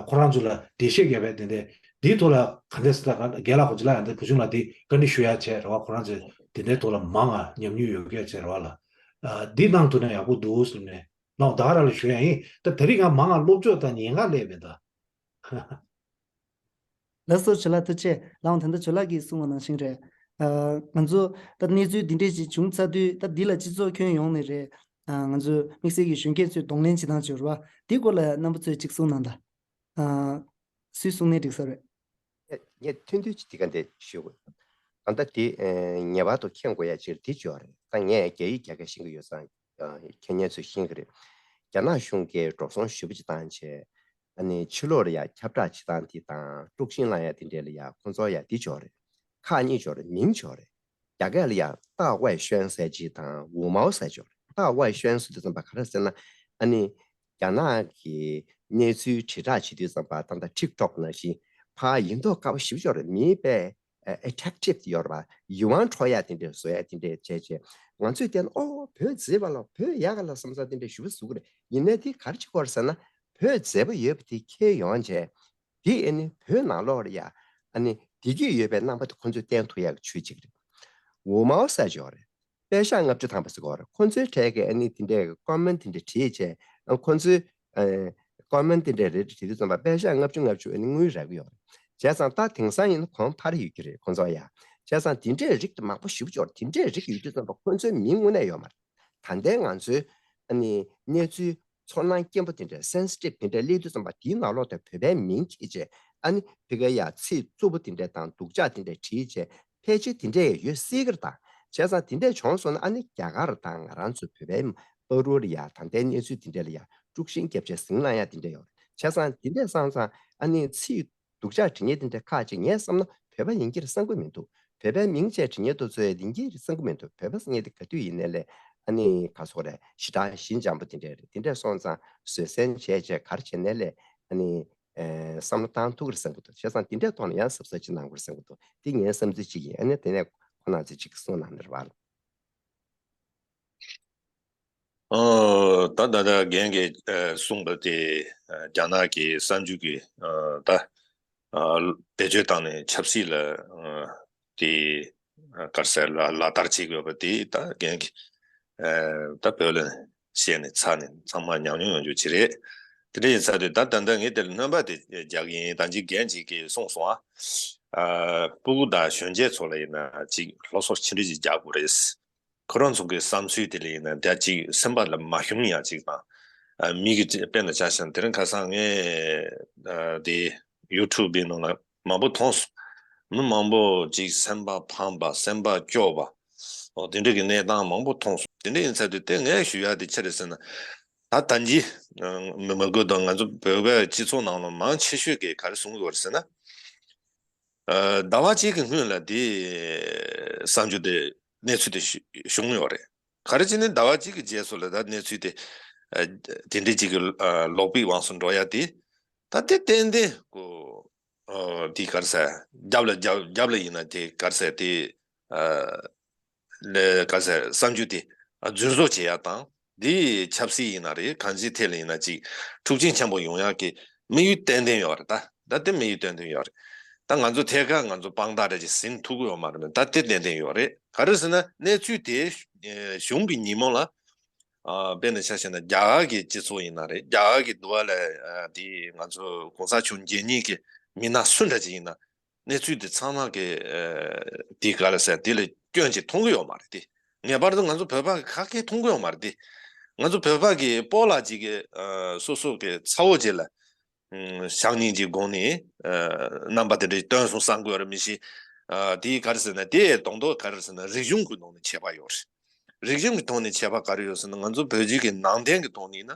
ཁོ་རང་ཚོ་ལ་འགྲེལ་བཤད་བརྒྱབ་པའི་འདི་འདྲས་འདིའི་ཐོག་ལ་ག་འདྲས་ཟེར་ད་རྒན་ལགས་ཁོ་ཚོ་ལ་ཡང་འདི་བུ་ཆུང་ལགས་འདི་བཀའ་འདྲི་ཞུ་ཡ་བྱས་རེད་བ། ཁོ་རང་ཚོས་འདི་འདྲས་ཐོག་ལ་མང་ང་ཉམས་མྱོང་ཡོད་མཁན་བྱས་རེད་བ་ལ། ཨ་འདི་གནང་ཐུབ་ན་ཡག་པོ་འདུག་ཟེར་ནས་ནོ་ད་ག་རང་ལ་ཞུ་ཡ་ཡིན། ད་དེ་རིང་ང་མང་ང་སློབ་སྦྱོང་དང་ཉེན་ཁ་སླེབས་མེད་ད། ལགས་སོ་ཇོ་ལགས་ཐུགས་རྗེ་ཆེ། ལགས་འོང་ད་ལྟ་ཇོ་ལགས་ཀྱིས་གསུངས་པ་ནང་བཞིན་རེད། ཨ་ང་ཚོ་ད་གནས་ཚུལ་འདི་འདྲས་ཅིག་བྱུང་ཚར་དུས་ད་འདི་ལ་སྤྱི་ཚོགས་ཁྱོན་ཡོངས་ནས་རེད། ཨ་ང་ཚོ་དམིགས་བསལ་གྱི་གཞོན་སྐྱེས་ཚོས་གདོང་ལེན་བྱེད་སྟངས་བྱེད་རོགས་པ་འདི་སྐོར་ལ་རྣམ་པ་ཚོས་ཅིག་གསུངས་གནང་ད། ཨ་སུས་གསུངས་ནའི་འགྲིག་ས་རེད། ངས་ངས་ཐུང་ཐུང་ཅིག་འདི་ག་འདི་ཞུ་དགོས། ད་ལྟ་འདི་ངེས་པར་དུ་མཁྱེན་དགོས་ཡ་ཅིག་འདི་ཅིག་ཡོད་རེད། ད་ངས་རྒྱ་ཡིག་རྒྱག་མཁན་ཤེས་ཀྱི་ཡོད་ཙང་། ཨ་མཁྱེན་མཁན་ཚོས་ཤེས་ཀྱི་རེད། རྒྱ་ནག་གཞུང་གིས་འགྲོ་སོང་ཞེ་པོ་ཅིག་བཏང་བྱས། ཨ་ནི་ཕྱི་ལོགས་ལ་ཡ་ཁྱབ་བསྒྲགས་བྱེད་སྟངས་དེ་དང་དཀྲུག་ཤིང་བསླང་ཡ་དེ་འདྲས་ལ་ཡ་ཁོང་ཚོ་ཡ་འདི་ཅིག་ཡོད་རེད། ཁག་གཉིས་ཅིག་ཡོད་རེད། མིང་ཅིག་ཡོད་རེད། རྒྱ་སྐད་ལ་ཡ་大外宣ཟེར་ཅིག་དང་五毛ཟེར་ཅིག་ཡོད་རེད། 大外宣ཟེར་དུས་ཙམ་པ་ག་རེ་ཟེར་ན། ཨ་ནི་རྒྱ་ནག་གི་གནས་ཚུལ་དྲིལ་བསྒྲགས་བྱེད་དུས་ཙམ་པ་ད་ལྟ་ཊིག་ཊོག་ནང་བཞིན་ཕར་ཡིན་མདོག་ཁ་པོ་ཞེ་པོ་ཅིག་ཡོད་རེད། མིའི་དཔེ་ཨེ་ཊེག་ཊིབ་ཡོད་རེད་པ། ཡིད་དབང་འཕྲོག་ཡ་དེ་འདྲས་བཟོ་ཡ་དེ་འདྲས་བྱས་བྱས། ང་ཚོས་བལྟས་ན་ཨོ་བོད་མཛེས་པ་ལ་བོད་ཡག་ག་ལ་བསམ་ས་དེ་འདྲས་ཞེ་པོ་བཟོ་གི་རེད། ཡིན་ནའི་དེ་ག་རེ་བྱེད་དགོས་རེད་ཟེར་ན། བོད་མཛེས་པོ་ཡོད་པ་དེ་འཁྱེར་ཡོང་བྱས། དེ་ཨ་ནི་བོད་ནང་ལོགས་ལ་ཡ་ཨ་ནི་བདེ་སྐྱིད་ཡོད་པའི་རྣམ་པ་དེ་ཁོ་ཚོས་བསྟན་ཐུབ་ཡག་གི་ཆོས་ཅིག་རེད། 五毛ཟེར་ཅིག་ཡོད་རེད། པད་ཤག་ལྔ་བཅུ་ཐམ་པ་ཟེར་གྱི་ཡོད་རེད། ཁོ་ཚོའི་གྲས་ཀྱི་ཨ་ནི་དེ་འདྲའི་ཀོ་མེན་ཊི་དེ་འདྲ་བྲིས་བྱས། ཨ་ཁོ་ཚོའི་ཨ་ཀོ་མེན་ཊི་དེ་འདྲ་རེ་རེ་བྲིས་དུས་ཙམ་པ་པད་ཤག་ལྔ་བཅུ་ལྔ་བཅུ་ཨ་ནི་དངུལ་རག་གི་ཡོད་རེད། བྱས་ཙང་ད་དེང་སང་ཡིན་ན་གོང་འཕར་ཡོད་ཀྱི་རེད་ཁོ་ཚོ་ཡ། བྱས་ཙང་དེ་འདྲའི་རིགས་དེ་མང་པོ་ཞེ་པོ་ཅིག་ཡོད་རེད། དེ་འདྲའི་རིགས་ཡོད་དུས་ཙམ་པ་ཁོ་ཚོའི་མིང་དངོས་གནས་ཡོད་མ་རེད། ད་ལྟའི་ང་ཚོའི་ཨ་ནི་གནས་ཚུལ་ཚོར་སྣང་སྐྱེན་པོ་དེ་འདྲ་སེན་སི་ཊིབ་དེ་འདྲ་སླེབས་དུས་ཙམ་པ་དེའི་ནང་ལོགས་དེ་བོད་པའི་མིང་བྲིས་བྱས། ཨ་ནི་ཕི་ག་ཡ་ཚིག་རྩུབ་པོ་དེ་འདྲ་དང་སྡུག་ཅག་དེ་འདྲ་བྲིས་བྱས་ཕལ་ཆེར་དེ་འདྲ་ཡང་ཡོད་སྲིད་ཀྱི་རེད་ད། བྱས་ཙང་དེ་འདྲ་བྱུང་སོང་ན་ཨ་ནི་རྒྱ་གར་དང་ང་རང་ཚོ་བོད་པའི་བར་དུ་ལ་ཡ་ད་ལྟའི་གནས་ཚུལ་དེ་འདྲ་ལ་ཡ་ དཀྲུག་ཤིང་བརྒྱབ་བྱས་ཟིང་ལངས་ཡ་དེ་འདྲ་ཡོད་རེད། བྱས་ཙང་དེ་འདྲས་སོང་ཙང་ཨ་ནི་ཚིག་སྡུག་ཅག་འབྲི་མཁན་དེ་འདྲ་ཁག་ཅིག་ངས་བསམ་ན་བོད་པ་ཡིན་གྱི་རེད་བསམ་གྱི་མི་འདུག་བོད་པའི་མིང་བཅས་འབྲི་མཁན་དེ་ཚོ་ཡིན་གྱི་རེད་བསམ་གྱི་མི་འདུག་བོད་པ་ཟེར་མཁན་དེ་ག་དུས་ཡིན་ནའི་ལས་ཨ་ནི་ག་ཚོད་རེད། ཞེ་དྲག་ཞི་འཇམ་པོ་དེ་འདྲས་རེད། དེ་འདྲས་སོང་ཙང་བཟོད་བསྲན་བྱས་བྱས་ག་རེ་བྱས་ནའི་ལས་ཨ་ནི་ཨེ་བསམ་བློ་བཏང་ཐུབ་ཀྱི་རེད་བསམ་གྱི་འདུག་བྱས་ཙང་དེ་འདྲས་ཐོག་ནས་ཡང་གཟབ་གཟབ་ཅིག་གནང་དགོས་རེད་བསམ་གྱི་འདུག་དེ་ངའི་བསམ་ཚུལ་གཅིག་ཡིན། ཨ་ནི་དེ་ནས་ཁོང་རྣམ་ཚོས་གཅིག་གསུངས་གནང་ན་རེད་བ། ཨོ། ད་ད་ལྟ་རྒན་གྱིས་ཨ་གསུངས་པ་དེ་ཨ་རྒྱ་ནག་གི་གསར་འགྱུར་གྱི་ཨ་ད་ཨ་བེད་སྤྱོད་བཏང་ནས་ཆབ་སྲིད་ལ་ཨ་དེ་ཨ་ག་རེ་ཟེར་ལ་ལག་བསྟར་བྱེད་དགོས་པ་དེ་ད་རྒན་གྱིས་ཨ་ད་བོད་ལ་བཤད་ནས་ཚར་ནས་ཚང་མ་ཉམས་མྱོང་ཡོང་རྒྱུ་ཅིག་རེད། དེ་འདྲ་ཡིན་ཙང་དེ་ད་ད་ལྟ་ངས་དེ་ལ་སྣོན་པ་དེ་རྒྱག་གི་ཡིན། ད་ཅི་རྒན་གཅིག་གིས་གསུངས་སོང་ཨ། ཨ་སྤུ་གུ་དང་གཞོན་སྐྱེས་ཚོ་ལ་ཡིན་ན་ཅིག་སློབ་གསོ་ཆེ་འདྲ་ཅིག་རྒྱག་དགོས་རེད། ཁོ་རང་ཚོ་གི་བསམ་ཚུལ་དེ་ལ་ཡིན་ན་དེ་ཅིག་སེམས་པ་ལ་མ་ཞུམ་ཡ་ཅིག་དང་། ཨ་མི་གི་དཔེར་ན་ཆ་བཞག་ན་དེ་རིང་ཁ་སང་ངས་ཨ་དེ་ཡུ་ཊུབ་པའི་ནང་ལ་མང་པོ་མཐོང་སོང་། མི་མང་པོ་ཅིག་སེམས་པ་ཕམ་པ་སེམས་པ་སྐྱོ་བ། ཨོ་དེ་འདྲ་གི་གནས་སྟངས་མང་པོ་མཐོང་སོང་། དེ་འདྲ་ཡིན་ཚར་དུས་དེ་ངས་ཞུ་ཡ་དེ་ཆི་རེད་ཟེར་ན། ད་ད་ཅི་མི་མི་དགོས་དང་ང་ཚོ་བོད་པའི་སྤྱི་ཚོགས་ནང་ལ་མང་ཆེ་ཤོས་ཀྱིས་ག་རེ་གསུང་གི་ཡོད་རེད་ཟེར་ན། ཨ་ཟླ་བ་གཅིག་གི་སྔོན་ལ་དེ་གསར་འགྱུར་དེ་གནས་ཚུལ་དེ་ཞུ་བྱུང་ཡོད་རེད། ག་རེ་བྱས་ནས་ཟླ་བ་གཅིག་གི་རྗེས་སུ་ལ་ད་གནས་ཚུལ་དེ་ཨ་དེ་འདྲའི་གཅིག་གི་ཨ་ལོག་པའི་དབང་དུ་འགྲོ་ཡ་དེ་ད་དེ་ཏན་ཏན་ཀོ་ཨ་དེ་ག་རེ་ཟེར་རྒྱབ་ལ་རྒྱབ་རྒྱབ་ལ་ཡིན་ན་དེ་ག་རེ་ཟེར་དེ་ཨ་ལས་ག་ཟེར་བསམ་རྒྱུ་དེ་རྫུན་བཟོ་བྱེད་ཡག་དང་། འདི་ཆབ་སྲིད་ཡིན་ན་རེད། གང་ཅིའི་ཐད་ལ་ཡིན་ན་ཅིག་འཁྲུག་ཆེན་ཆེན་པོ་ཡོང་ཡག་གི་དམིགས་ཡུལ་ཏན་ཏན་ཡོད་རེད། ད་ད་དེ་དམིགས་ཡུལ་ཏན་ཏན་ཡོད་རེད། ད་ང་ཚོ་ཐད་ཀར་ང་ཚོ་དཔང་རྟགས་རེ་ཅིག་ཟིན་ཐུབ་ཀྱི་ཡོད་མ་རེད། ད་དེ་ཏན་ཏན་ཡོད་རེད། ག་རེ་ཟེར་ན་གནས་ཚུལ་དེ་ཨེ་བྱུང་བའི་ཉིན་མོ་ལ་ཨ་དཔེར་ན་ཆ་བཞག་ན་རྒྱ་གར་གྱི་སྤྱི་ཚོགས་ཡིན་ན་རེད། རྒྱ་གར་གྱི་འདུ་བ་ལ་ཨ་དེ་ང་ཚོ་གོང་ས་མཆོག་མཇལ་མཁན་གྱི་མི་སྣ་སུ་འདྲ་ཅིག་ཡིན་ན། གནས་ཚུལ་འདི་ཚང་མ་གི་ཨ་དེ་ག་ལ་ཟེར་དེ་ལས་སྐྱོན་ཅིག་མཐོང་གི་ཡོད་མ་རེད་དེ། ངེས་པར་དུ་ང་ཚོ་བོད་པ་གི་ཁ་སྐད་མཐོང་གི་ཡོད་མ་རེད་དེ། ང་ཚོ་བོད་པ་གི་སྤོ་ལགས་ཅིག་གི་ཨ་སོ་སོ་གི་ཚ་བོ་ཅིག་ལ་ཨམ་ཞག་གཉིས་ཅིག་དགོངས་ནས་ཨ་རྣམ་པ་དེ་འདྲ་སྟོན་སོང་བསམ་གི་ཡོད་རེད་མི་ཤེས། ཨ་དེ་ག་རེ་ཟེར་ན་དེ་དང་དོ་ག་རེ་ཟེར་ན་རིག་གཞུང་གི་ཐོག་ནས་ཁྱད་པར་ཡོད་རེད། རིག་གཞུང་གི་ཐོག་ནས་ཁྱད་པར་ག་རེ་ཡོད་ཟེར་ན་ང་ཚོ་བོད་བརྒྱུད་ཀྱི་ནང་བསྟན་གི་ཐོག་ནས་ཡིན་ན་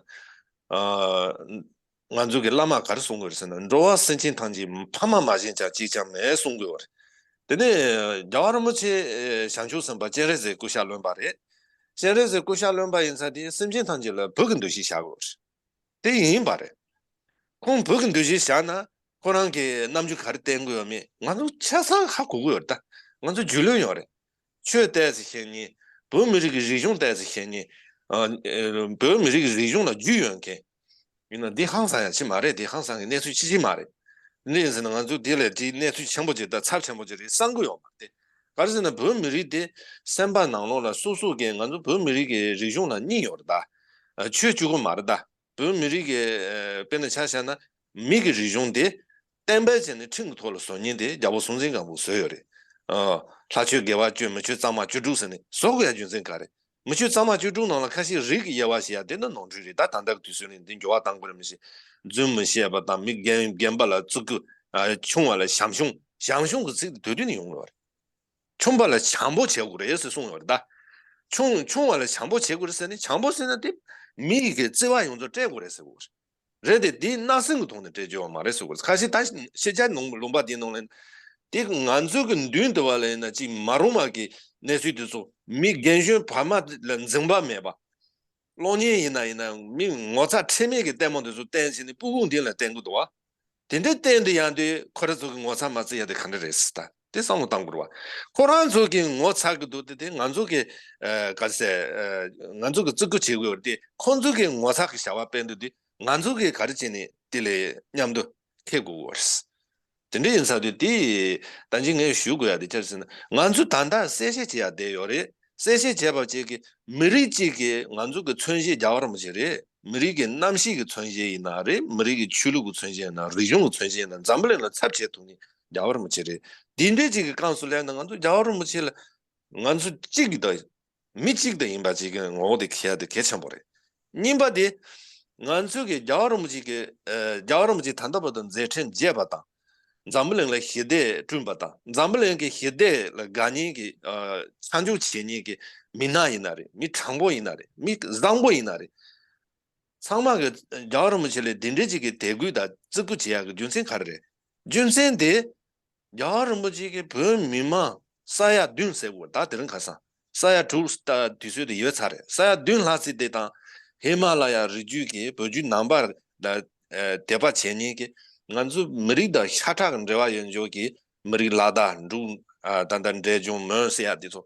ཨ། ང་ཚོ་གི་བླ་མ་ག་རེ་གསུང་གི་ཡོད་རེད་ཟེར་ན། འགྲོ་བ་སེམས་ཅན་ཐམས་ཅད་ཕ་མ་མ་བྱིན་ཀྱང་གཅིག་ཀྱང་མེད་གསུང་གི་ཡོད་རེད། དེ་ནས་རྒྱལ་བ་རིན་པོ་ཆེ་བྱང་ཆུབ་སེམས་དཔའ་སྤྱན་རས་གཟིགས་སྐུ་ཤ་བློན་པ་རེད། སྤྱན་རས་གཟིགས་སྐུ་ཤ་བློན་པ་ཡིན་ཙང་དེ་སེམས་ཅན་ཐམས་ཅད་ལ་བུ་གི་འདུ་ཤེས་བཞག་གི་ཡོད་རེད། དེ་ཡིན་པ་རེད། ཁོང་བུ་གི་འདུ་ཤེས་བཞག་ན་ཁོ་རང་གི་རྣམ་འགྱུར་ག་རེ་བསྟན་གི་ཡོད་མེད་ང་ཚོ་ཆ་ཚང་ཧ་གོ་གི་ཡོད་རེད། ད་ང་ཚོ་རྒྱུས་ལོན་ཡོད་རེད། ཆོས་ཏོག་ཙམ་ཤེས་མཁན། བོད་མི་རིགས་ཀྱི་རིག་གཞུང་ཏོག་ཙམ་ཤེས་མཁན། ཨ་ཨ་བོད་མི་རིགས་ཀྱི་རིག་གཞུང་ལ་རྒྱུས་ཡོད་མཁན། ཡིན་ན་འདི་ཧང་སང་ཡ་ཅིག་མ་རེད། འདི་ཧང་སང་གི་གནས་ཚུལ་ཅིག་ཅིག་མ་རེད། འདི་ཡིན་ཟེར་ན་ང་ཚོ་འདི་ལས་འདི་གནས་ཚུལ་ཆེན་པོ་ཅིག་དང་ཚབས་ཆེན་པོ་ཅིག་རེད་བསམ་གི་ཡོད་མ་རེད། ག་རེ་ཟེར་ན་བོད་མི་རིགས་དེ་སེམས་པ་ནང་ལོགས་ལ་སོ་སོ་གི་ང་ཚོ་བོད་མི་རིགས་ཀྱི་རིག་གཞུང་ལ་སྙིང་ཡོད་རེད་ད། ཨ་ཆོས་བཅུ་དགོས་མ་རེད་ད། བོད་མི་རིགས་ཀྱི་ཨ་དཔེར་ན་ཆ་བཞག་ན་མི་གི་རིག་གཞུང་དེ་བསྟན་པའི་ཆ་ནས་ཁྲིམས་ཀྱི་ཐོག་ལ་བཟོ་མཁན་དེ་རྒྱལ་པོ་སྲོང་བཙན་སྒམ་པོས་བཟོས་ཡོད་རེད། ཨ་ལྷ་ཆོས་དགེ་བ་བཅུ། མི་ཆོས་གཙང་མ་བཅུ་དྲུག་ཟེར་ནས་བཟོ་དགོས་ཡ་རྒྱུ་མཚན་ག་རེ། མི་ཆོས་གཙང་མ་བཅུ་དྲུག་ནང་ལ་ཁ་ཤས་རིགས་ཀྱི་དབྱེ་བ་ཕྱེ་ཡ་དེ་ནི་ནོར་འཁྲུལ་རེད། ད་ད་ལྟ་གི་དུས་ཚོད་ནས་འདི་འགྱུར་བ་གཏང་དགོས་རེད་མི་ཤེས། རྫུན་མི་བཤད་པ་དང་མི་རྒན་རྒན་པ་ལ་བརྩི་བཀུར། ཨ་ཆུང་བ་ལ་བྱམས་སྐྱོང་། བྱམས་སྐྱོང་གི་ཚིག་དེ་དུས་དུས་ནས་ཡོང་གི་ཡོད་རེད། ཆུང་བ་ལ་བྱམས་པོ་བྱེད་དགོས་རེད་ཟེར་གསུངས་ཡོད་རེད་ད། ཆུང་ཆུང་བ་ལ་བྱམས་པོ་བྱེད་དགོས་རེད་ཟེར་ནས་བྱམས་པོ་ཟེར་ན་དེ་མི་ཡི་གི་བརྩེ་བ་ཡོངས་རྫོགས་སྤྲད་དགོས་རེད་ཟེར་དགོས་རེད། རེད་དེ་འདི་སྣང་སེམས་ཀྱི་ཐོག་ནས་སྤྲད་རྒྱུ་ཡོད་མ་རེད་ཟེར་དགོས་རེད། ཁ་ཤས་ད་ཤེས་བྱ་ནང་ལུང་པ་འདིའི་ནང་ལ་དེ་ང་ཚོ་གི་མདུན་དུ་བ་ལ་ཡིན་ན་ཅིག་མ་རུང་བ་གི་གནས་ཚུལ་དེ་ཚོ་མི་རྒན་གཞོན་བར་མ་ལ་འཛིང་བ་མེད་པ། གློག་བརྙན་ཡིན་ན་ཡིན་ན་མི་ངོ་ཚ་ཁྲེལ་མེད་ཀྱི་ལྟད་མོ་དེ་ཚོ་བསྟན་བྱས་ནས་སྤུ་གུ་འདི་ལ་བསྟན་གི་འདུག་བ། དེ་འདྲའི་བསྟན་དུ་ཡང་དུས་ཁོ་རང་ཚོ་གི་ངོ་ཚ་མ་བརྩི་ཡ་དེ་ག་འདྲ་རེད་ཟེར། ད་དེ་བསམ་བློ་བཏང་དགོས་རེད་བ། ཁོ་རང་ཚོ་གི་ངོ་ཚ་གི་འདུག་དེ་དེ་ང་ཚོ་གི་ཨ་ག་རེ་ཟེར་ཨ་ང་ཚོ་གི་བརྩི་བཀུར་བྱེད་དགོས་རེད་དེ། ཁོ་ཚོ་གི་ངོ་ཚ་གི་བྱ་བ་སྤེལ་འདུག་དེ་ང་ཚོ་གི་ག་རེ་བྱས་ནས་དེ་ལས་མཉམ་དུ་འཁྱེར་དགོས་རེད། དེ་འདྲ་ཡིན་ས་དུས་དེ་ད་ཅི་ངས་ཞུ་དགོས་ཡ་དེ་ཆ་ཟེར་ན་ང་ཚོ་ད་ལྟ་གསལ་བཤད་བྱེད་ཡ་བསྡད་ཡོད་རེད། གསལ་བཤད་བྱས་པ་བཅས་ཀྱི་མི་རིགས་གཅིག་གི་ང་ཚོ་གི་མཚོན་བྱེད་རྒྱལ་བ་རིན་པོ་ཆེ་རེད། མི་རིགས་ཀྱི་རྣམ་ཤེས་ཀྱི་མཚོན་བྱེད་ཡིན་ན་རེད། མི་རིགས་ཀྱི་ཆོས་ལུགས་ཀྱི་མཚོན་བྱེད་ཡིན་ན། རིག་གཞུང་གི་མཚོན་བྱེད་ཡིན་ན། འཛམ་བུ་གླིང་ལ་ཚབ་བྱེད་ཐུབ་མཁན་རྒྱལ་བ་རིན་པོ་ཆེ་རེད། འདི་འདྲའི་གཅིག་གི་སྐབས་སུ་སླེབས་ན་ང་ཚོ་རྒྱལ་བ་རིན་པོ་ཆེ་ལ་ང་ཚོ་གཅིག་གི་ད་མི་གཅིག་ད་ཡིན་པ་གཅིག་གི་ངོ་བོ་དེ་འཁྱེར་ཡ་དེ་གལ་ཆེན་པོ་རེད། གཉིས་པ་དེ་ང་ཚོ་གི་རྒྱལ་བ་རིན་པོ་ཆེ་གི་ཨ་རྒྱལ་བ་རིན་པོ་ཆེ་ད་ལྟ་བར་དུ་མཛད་འཕྲིན་རྒྱས་པ་དང་། འཛམ་བུ་གླིང་ལ་ཞི་བདེ་བསྐྲུན་པ་དང་། འཛམ་བུ་གླིང་གི་ཞི་བདེ་ལ་དགའ་མཁན་གྱི་ཨ་ཆ་འཇོག་བྱེད་མཁན་གྱི་མི་སྣ་ཡིན་ན་རེད། མི་དྲང་པོ་ཡིན་ན་རེད། མི་བཟང་པོ་ཡིན་ན་རེད། ཚང་མ་གི་རྒྱལ་བ་རིན་པོ་ཆེ་ལ་དེ་འདྲའི་ཅིག་གི་དད་གུས་དང་བརྩི་བཀུར་བྱེད་ཡག་གི་རྒྱུ་མཚན་ག་རེ་རེད། རྒྱུ་མཚན་དེ། རྒྱལ་བ་རིན་པོ་ཆེ་གིས་བོད་མི་མང་ས་ཡ་བདུན་ཟེར་དགོས་ད་དེ་རིང་ཁ་སང་། ས་ཡ་དྲུག་ད་དུས་ཚོད་དེ་ཡོད་ཚར་རེད། ས་ཡ་བདུན་ལྷག་ཙམ་དེ་དང་ཧི་མ་ལ་ཡ་རི་རྒྱུད་ཀྱི་བོད་བརྒྱུད་ནང་པ་ལ་དད་པ་བྱེད་མཁན་གྱི་ང་ཚོ་མི་རིགས་དང་ཤ་ཁྲག་འབྲེལ་བ་ཡོད་འཇོག་གི་མི་རིགས་ལ་དྭགས་འབྲུག་ད་ལྟ་འབྲས་ལྗོངས་མོན་ཟེར་ཡ་དེ་ཚོ།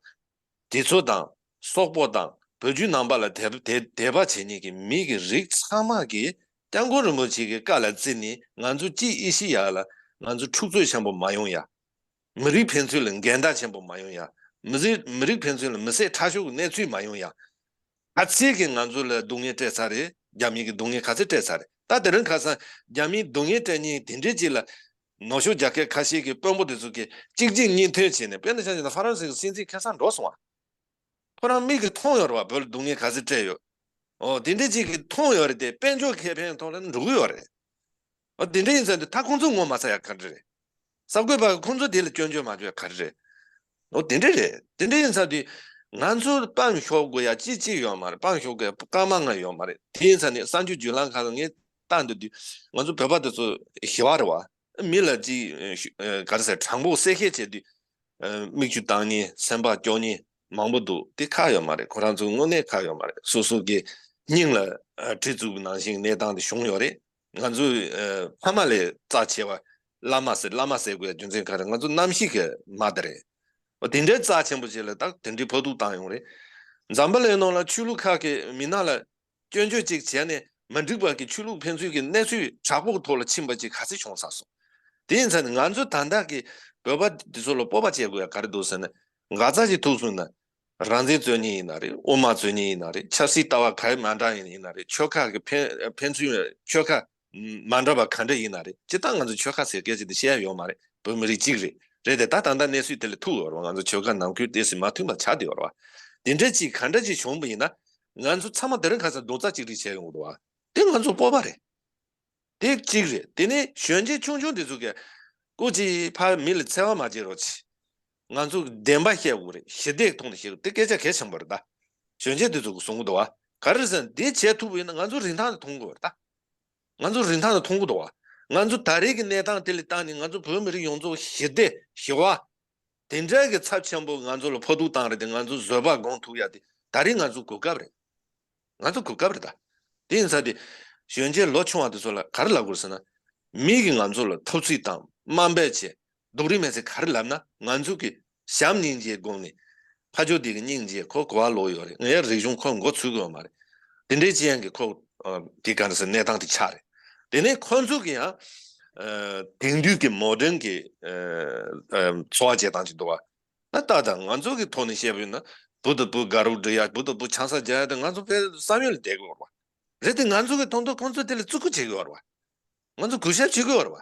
དེ་ཚོ་དང་། སོག་པོ་དང་བོད་བརྒྱུད་ནང་པ་ལ་དད་དད་དད་པ་བྱེད་མཁན་གྱི་མི་གི་རིགས་ཚང་མ་གིས་སྐྱབས་མགོན་རིན་པོ་ཆེ་གི་བཀའ་ལ་བརྩིས་ནས་ང་ཚོ་གཅིག་ཨེ་ཤེ་ཡ་ལ་ང་ཚོ་འཁྲུག་རྩོད་ཆེན་པོ་མ་ཡོང་ཡ། མི་རིགས་ཕན་ཚུན་ལ་འགལ་ཟླ་ཆེན་པོ་མ་ཡོང་ཡ། མི་རིགས་མི་རིགས་ཕན་ཚུན་ལ་མི་བསད་ཁྲག་ཤོར་གྱི་གནས་ཚུལ་མ་ཡོང་ཡ། ག་ཚད་ཀྱིས་ང་ཚོ་ལ་སྡུག་བསྔལ་སྤྲད་ཚར་རེད། རྒྱ་མི་གིས་སྡུག་བསྔལ་ག་ཚད་སྤྲད་ཚར་རེད། ད་དེ་རིང་ཁ་སང་རྒྱ་མིས་སྡུག་བསྔལ་སྤྲད་མཁན་དེ་འདྲའི་ཅིག་ལ་ནུབ་ཕྱོགས་རྒྱལ་ཁབ་ཁ་ཤས་ཀྱི་དཔོན་པོ་དེ་ཚོ་གིས་གཅིག་རྗེས་གཉིས་མཐུད་བྱས་ནས། དཔེར་ན་ཆ་བཞག་ན་ཧྥ་རན་སི་གི་སྲིད་འཛིན་ཁ་སང་འགྲོ་སོང་བ། ཁོ་རང་མིག་གིས་མཐོང་ཡོད་རེད་བ། བོད་ལ་སྡུག་བསྔལ་ག་ཚད་སྤྲད་ཡོད། ཨོ་དེ་འདྲའི་ཅིག་གིས་མཐོང་ཡོད་རེད་དེ། དཔལ་འབྱོར་ཁེ་ཕན་ཐོག་ལ་འགྲོ་གི་ཡོད་རེད། ཨོ་དེ་འདྲ་ཡིན་ཙང་དེ་ད་ཁོང་ཚོས་ངོ་མ་ཚ་ཡག་ག་འདྲ་རེད། གསར་འགོད་པ་ཁོང་ཚོ་དེ་ལ་སྐྱོན་བརྗོད་མ་བརྗོད་ག་རེ་རེད། ཨོ་དེ་འདྲ་རེད། དེ་འདྲ་ཡིན་ཙང་དེ་ང་ཚོ་དཔང་ཤོར་དགོས་ཡ་ཅི་ཅི་ཡོད་མ་རེད། དཔང་ཤོར་དགོས་ཡ་སྐར་མ་ལྔ་ཡོད་མ་རེད། དེ་ཡིན་ཙང་ནི་གསར་འགྱུར་བརྒྱུད་ལམ་ཁག་ལ་ངས་བལྟ་འདོད་དུས་ང་ཚོ་བོད་པ་དེ་ཚོ་ཞི་བ་རེད་བ། མི་ལ་ཅིག་ག་རེ་ཟེར། དྲང་པོ་གསལ་བཤད་བྱེད་དུས་མིག་ཆུ་བཏང་མཁན་སེམས་པ་སྐྱོ་མཁན་མང་པོ་འདུག་དེ་ཁག་ཡོད་མ་རེད། ཁོ་རང་ཚོ་དངོས་གནས་ཁག་ཡོད་མ་རེད། སོ་སོ་གི་སྙིང་ལ་གྲི་བཙུགས་པ་ནང་བཞིན་གནས་སྟངས་དེ་བྱུང་ཡོད་རེད། ང་ཚོས་ཕ་མ་ལས་རྩ་ཆེ་བ་བླ་མ་ཟེར། བླ་མ་ཟེར་དགོས་རྒྱུ་མཚན་ག་རེ། ང་ཚོ་རྣམ་ཤེས་ཀྱི་མ་དེ་རེད། འོ་དེ་འདྲའི་རྩ་ཆེན་པོ་ཅིག་ལ་ད་དེ་འདྲའི་ཕོག་ཐུག་བཏང་ཡོང་རེད། འཛམ་བུ་གླིང་ནང་ལ་ཆོས་ལུགས་ཁག་གི་མི་སྣ་ལ་སྐྱོན་བརྗོད་ཅིག་བྱས་ནས་མ་འགྲིག་པ་གི་ཆོས་ལུགས་ཕན་ཚུན་གྱི་གནས་ཚུལ་དྲག་པོའི་ཐོག་ལ་ཕྱིན་པ་ཅིག་ག་ཚོད་བྱུང་ཚར་སོང་། དེ་ཡིན་ཙང་ནི་ང་ཚོ་ད་ལྟ་གི་བོད་པ་འདི་ཚོ་ལ་སྤོབས་པ་བྱེད་དགོས་ཡ་ག་རེ་འདུག་ཟེར་ན། འགག་རྩ་ཅིག་ཐུག་སོང་ན། རང་བཙན་རྩོད་མཁན་ཡིན་ན་རེད། དབུ་མ་རྩོད་མཁན་ཡིན་ན་རེད། ཆབ་སྲིད་ལྟ་བ་ག་རེ་མ་འདྲ་ཡིན་ཡིན་ན་རེད། ཆོལ་ཁ་གི་ཕན་ཕན་ཚུན་ཆོལ་ཁ་མ་འདྲ་བ་ག་འདྲ་ཡིན་ན་རེད། སྤྱིར་བཏང་ང་ཚོ་ཆོལ་ཁ་ཟེར་སྐད་ཆ་དེ་བཤད་ཡ་ཡོད་མ་རེད། བོད་མི་རིགས་གཅིག་རེད། རེད་དེ་ད་ད་ལྟ་གནས་ཚུལ་དེ་ལ་ཐུག་ཡོད་རེད་བ། ང་ཚོ་ཆོལ་ཁ་ནང་ཁུལ་ཏོག་ཙམ་མ་མཐུན་པ་ཆགས་བསྡད་ཡོད་རེད་བ། དེ་འདྲ་ཅིག་ག་འདྲ་ཅིག་བྱུང་བ་ཡིན་ན། ང་ཚོ་ཚང་མ་དེ་རིང་ཁ་སང་རྡོག་རྩ་གཅིག་སྒྲིལ་བྱས་ཡོང་གི་འདུག་བ། དེ་ང་ཚོ་སྤོབས་པ་རེད། དེ་གཅིག་རེད། དེ་ནས་གཞོན་སྐྱེས་ཆུང་ཆུང་དེ་ཚོ་གིས་སྐུ་མཁྱེན་ཕར་མི་ལ་འཚེ་བ་མ་བྱེད་རོགས་བྱེད། ང་ཚོ་བདེན་པ་བཤད་དགོས་རེད། ཞི་བདེའི་ཐོག་ནས་བཤད་དགོས། དེ་སྐད་ཆ་གལ་ཆེན་པོ་རེད་ད། གཞོན་སྐྱེས་དེ་ཚོ་གིས་གསུང་གི་འདུག་བ། ག་རེ་ཟེར་ན་དེ་བྱེད་ཐུབ་པ་ཡིན་ན་ང་ཚོ་རིན་ཐང་དེ་མཐོང་གི་ཡོད་རེད་ད། ང་ཚོ་རིན་ཐང་དེ་མཐོང་གི་འདུག་བ། ང་ཚོ་ད་རེས་ཀྱི་གནས་སྟངས་དེ་ལ་བལྟས་ནས་ང་ཚོ་བོད་མི་རིགས་ཡོངས་རྫོགས་ཞི་བདེ་ཞི་བ། དེ་འདྲ་གི་ཚབས་ཆེན་པོ་ང་ཚོ་ལ་ཕོག་ཐུག་བཏང་རེད་དེ། ང་ཚོ་བཟོད་པ་སྒོམ་ཐུབ་ཡ་དེ་ད་རེས་ང་ཚོ་གོ་སྐབས་རེད། ང་ཚོ་གོ་སྐབས་རེད་ད། དེ་ཡིན་ཙང་དེ་གཞོན་སྐྱེས་ལོ་ཆུང་བ་དེ་ཚོ་ལ་ག་རེ་ལབ་དགོས་ཟེར་ན། མི་གིས་ང་ཚོ་ལ་ཐུབ་ཚོད་དང་དམའ་འབེབས་བྱས། སྡུག་རུས་མེད་ཚེ་ག་རེ་ལབ་ན། ང་ཚོ་གི་བྱམས་སྙིང་རྗེའི་སྒོ་ནས། ཕ་ཇོ་དེ་གི་སྙིང་རྗེ་ཁོ་གོ་བ་ལོག་ཡོད་རེད། ངའི་རིག་གཞུང་ཁོ་མགོ་ཚོས་གི་ཡོད་མ་རེད། དེ་འདྲའི་ཅི་ཡང་གི་ཁོ་དེ་ག་རེ་ཟེར་གནས་སྟངས་དེ་ཆགས་རེད། དེ་ནས་ཁོ་ཚོ་གི་ཡང་དེང་དུས་ཀྱི་མོ་ཌན་གྱི་འཚོ་བ་བྱེད་སྟངས་ཅིག་འདུག་བ། ད་ལྟ་ང་ཚོ་གི་ཐོག་ནས་བཤད་པ་ཡིན་ན། བུ་དང་བུ་དགའ་རབ་སྒྲིག་ཡ། བུ་དང་བུ་ཆང་ས་རྒྱག་ཡ་དེ་ང་ཚོ་དཔེ་བསམ་ཡུལ་ལས་འདས་གི་ཡོད་རེད་བ། རེད་དེ་ང་ཚོ་གི་མཐོང་ཐོག་ཁོ་ཚོ་དེ་ལ་བརྩི་བཀུར་བྱེད་གི་ཡོད་རེད་བ། ང་ཚོ་གུས་ཞབས་བྱེད་ཀྱི་ཡོད་རེད་བ།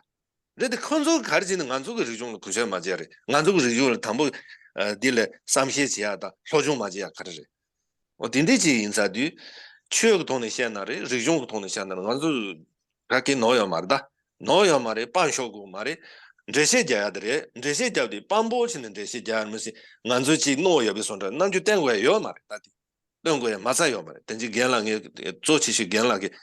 རེད་དེ་ཁོ་ཚོ་ག་རེ་བྱས་ནས་ང་ཚོ་གི་རིག་གཞུང་ལ་གུས་ཞབས་མ་བྱས་རེད། ང་ཚོ་གི་རིག་གཞུང་ལ་དང་པོ་འདི་ལ་བསམ་ཤེས་བྱེད་ཡ་དང་སློབ་སྦྱོང་མ་བྱེད་ཡ་ག་རེ་རེད། འོ་དེ་འདྲ་ཅིག་ཡིན་ས་དུས། ཆོས་ཀྱི་ཐོག་ནས་བཤད་ན་རེད། རིག་གཞུང་གི་ཐོག་ནས་བཤད་ན་རེད། ང་ཚོ་ག་གེ་ནོར་ཡོད་མ་རེད་ད། ནོར་ཡོད་མ་རེད། དཔང་ཤོར་དགོས་མ་རེད། འགྲེལ་བཤད་རྒྱག་ཡ་དེ་རེད། འགྲེལ་བཤད་རྒྱབ་དུས་དཔང་པོ་བྱས་ནས་འགྲེལ་བཤད་རྒྱག་ཡ་མི་སྲིད། ང་ཚོ་ཅིག་རྣོ་ཡོད་པའི་བཟོ་འདྲ་རྣམ་འགྱུར་བསྟན་དགོས་ཡ་ཡོད་མ་རེད་ད་དེ། སྟོན་དགོས་ཡ་མ་རྩ་ཡོད་མ་རེད། དེ་ཅིག་རྒན་ལགས་ངས་གཙོ་ཆེ་ཤོས་རྒན་ལགས་ཀྱིས་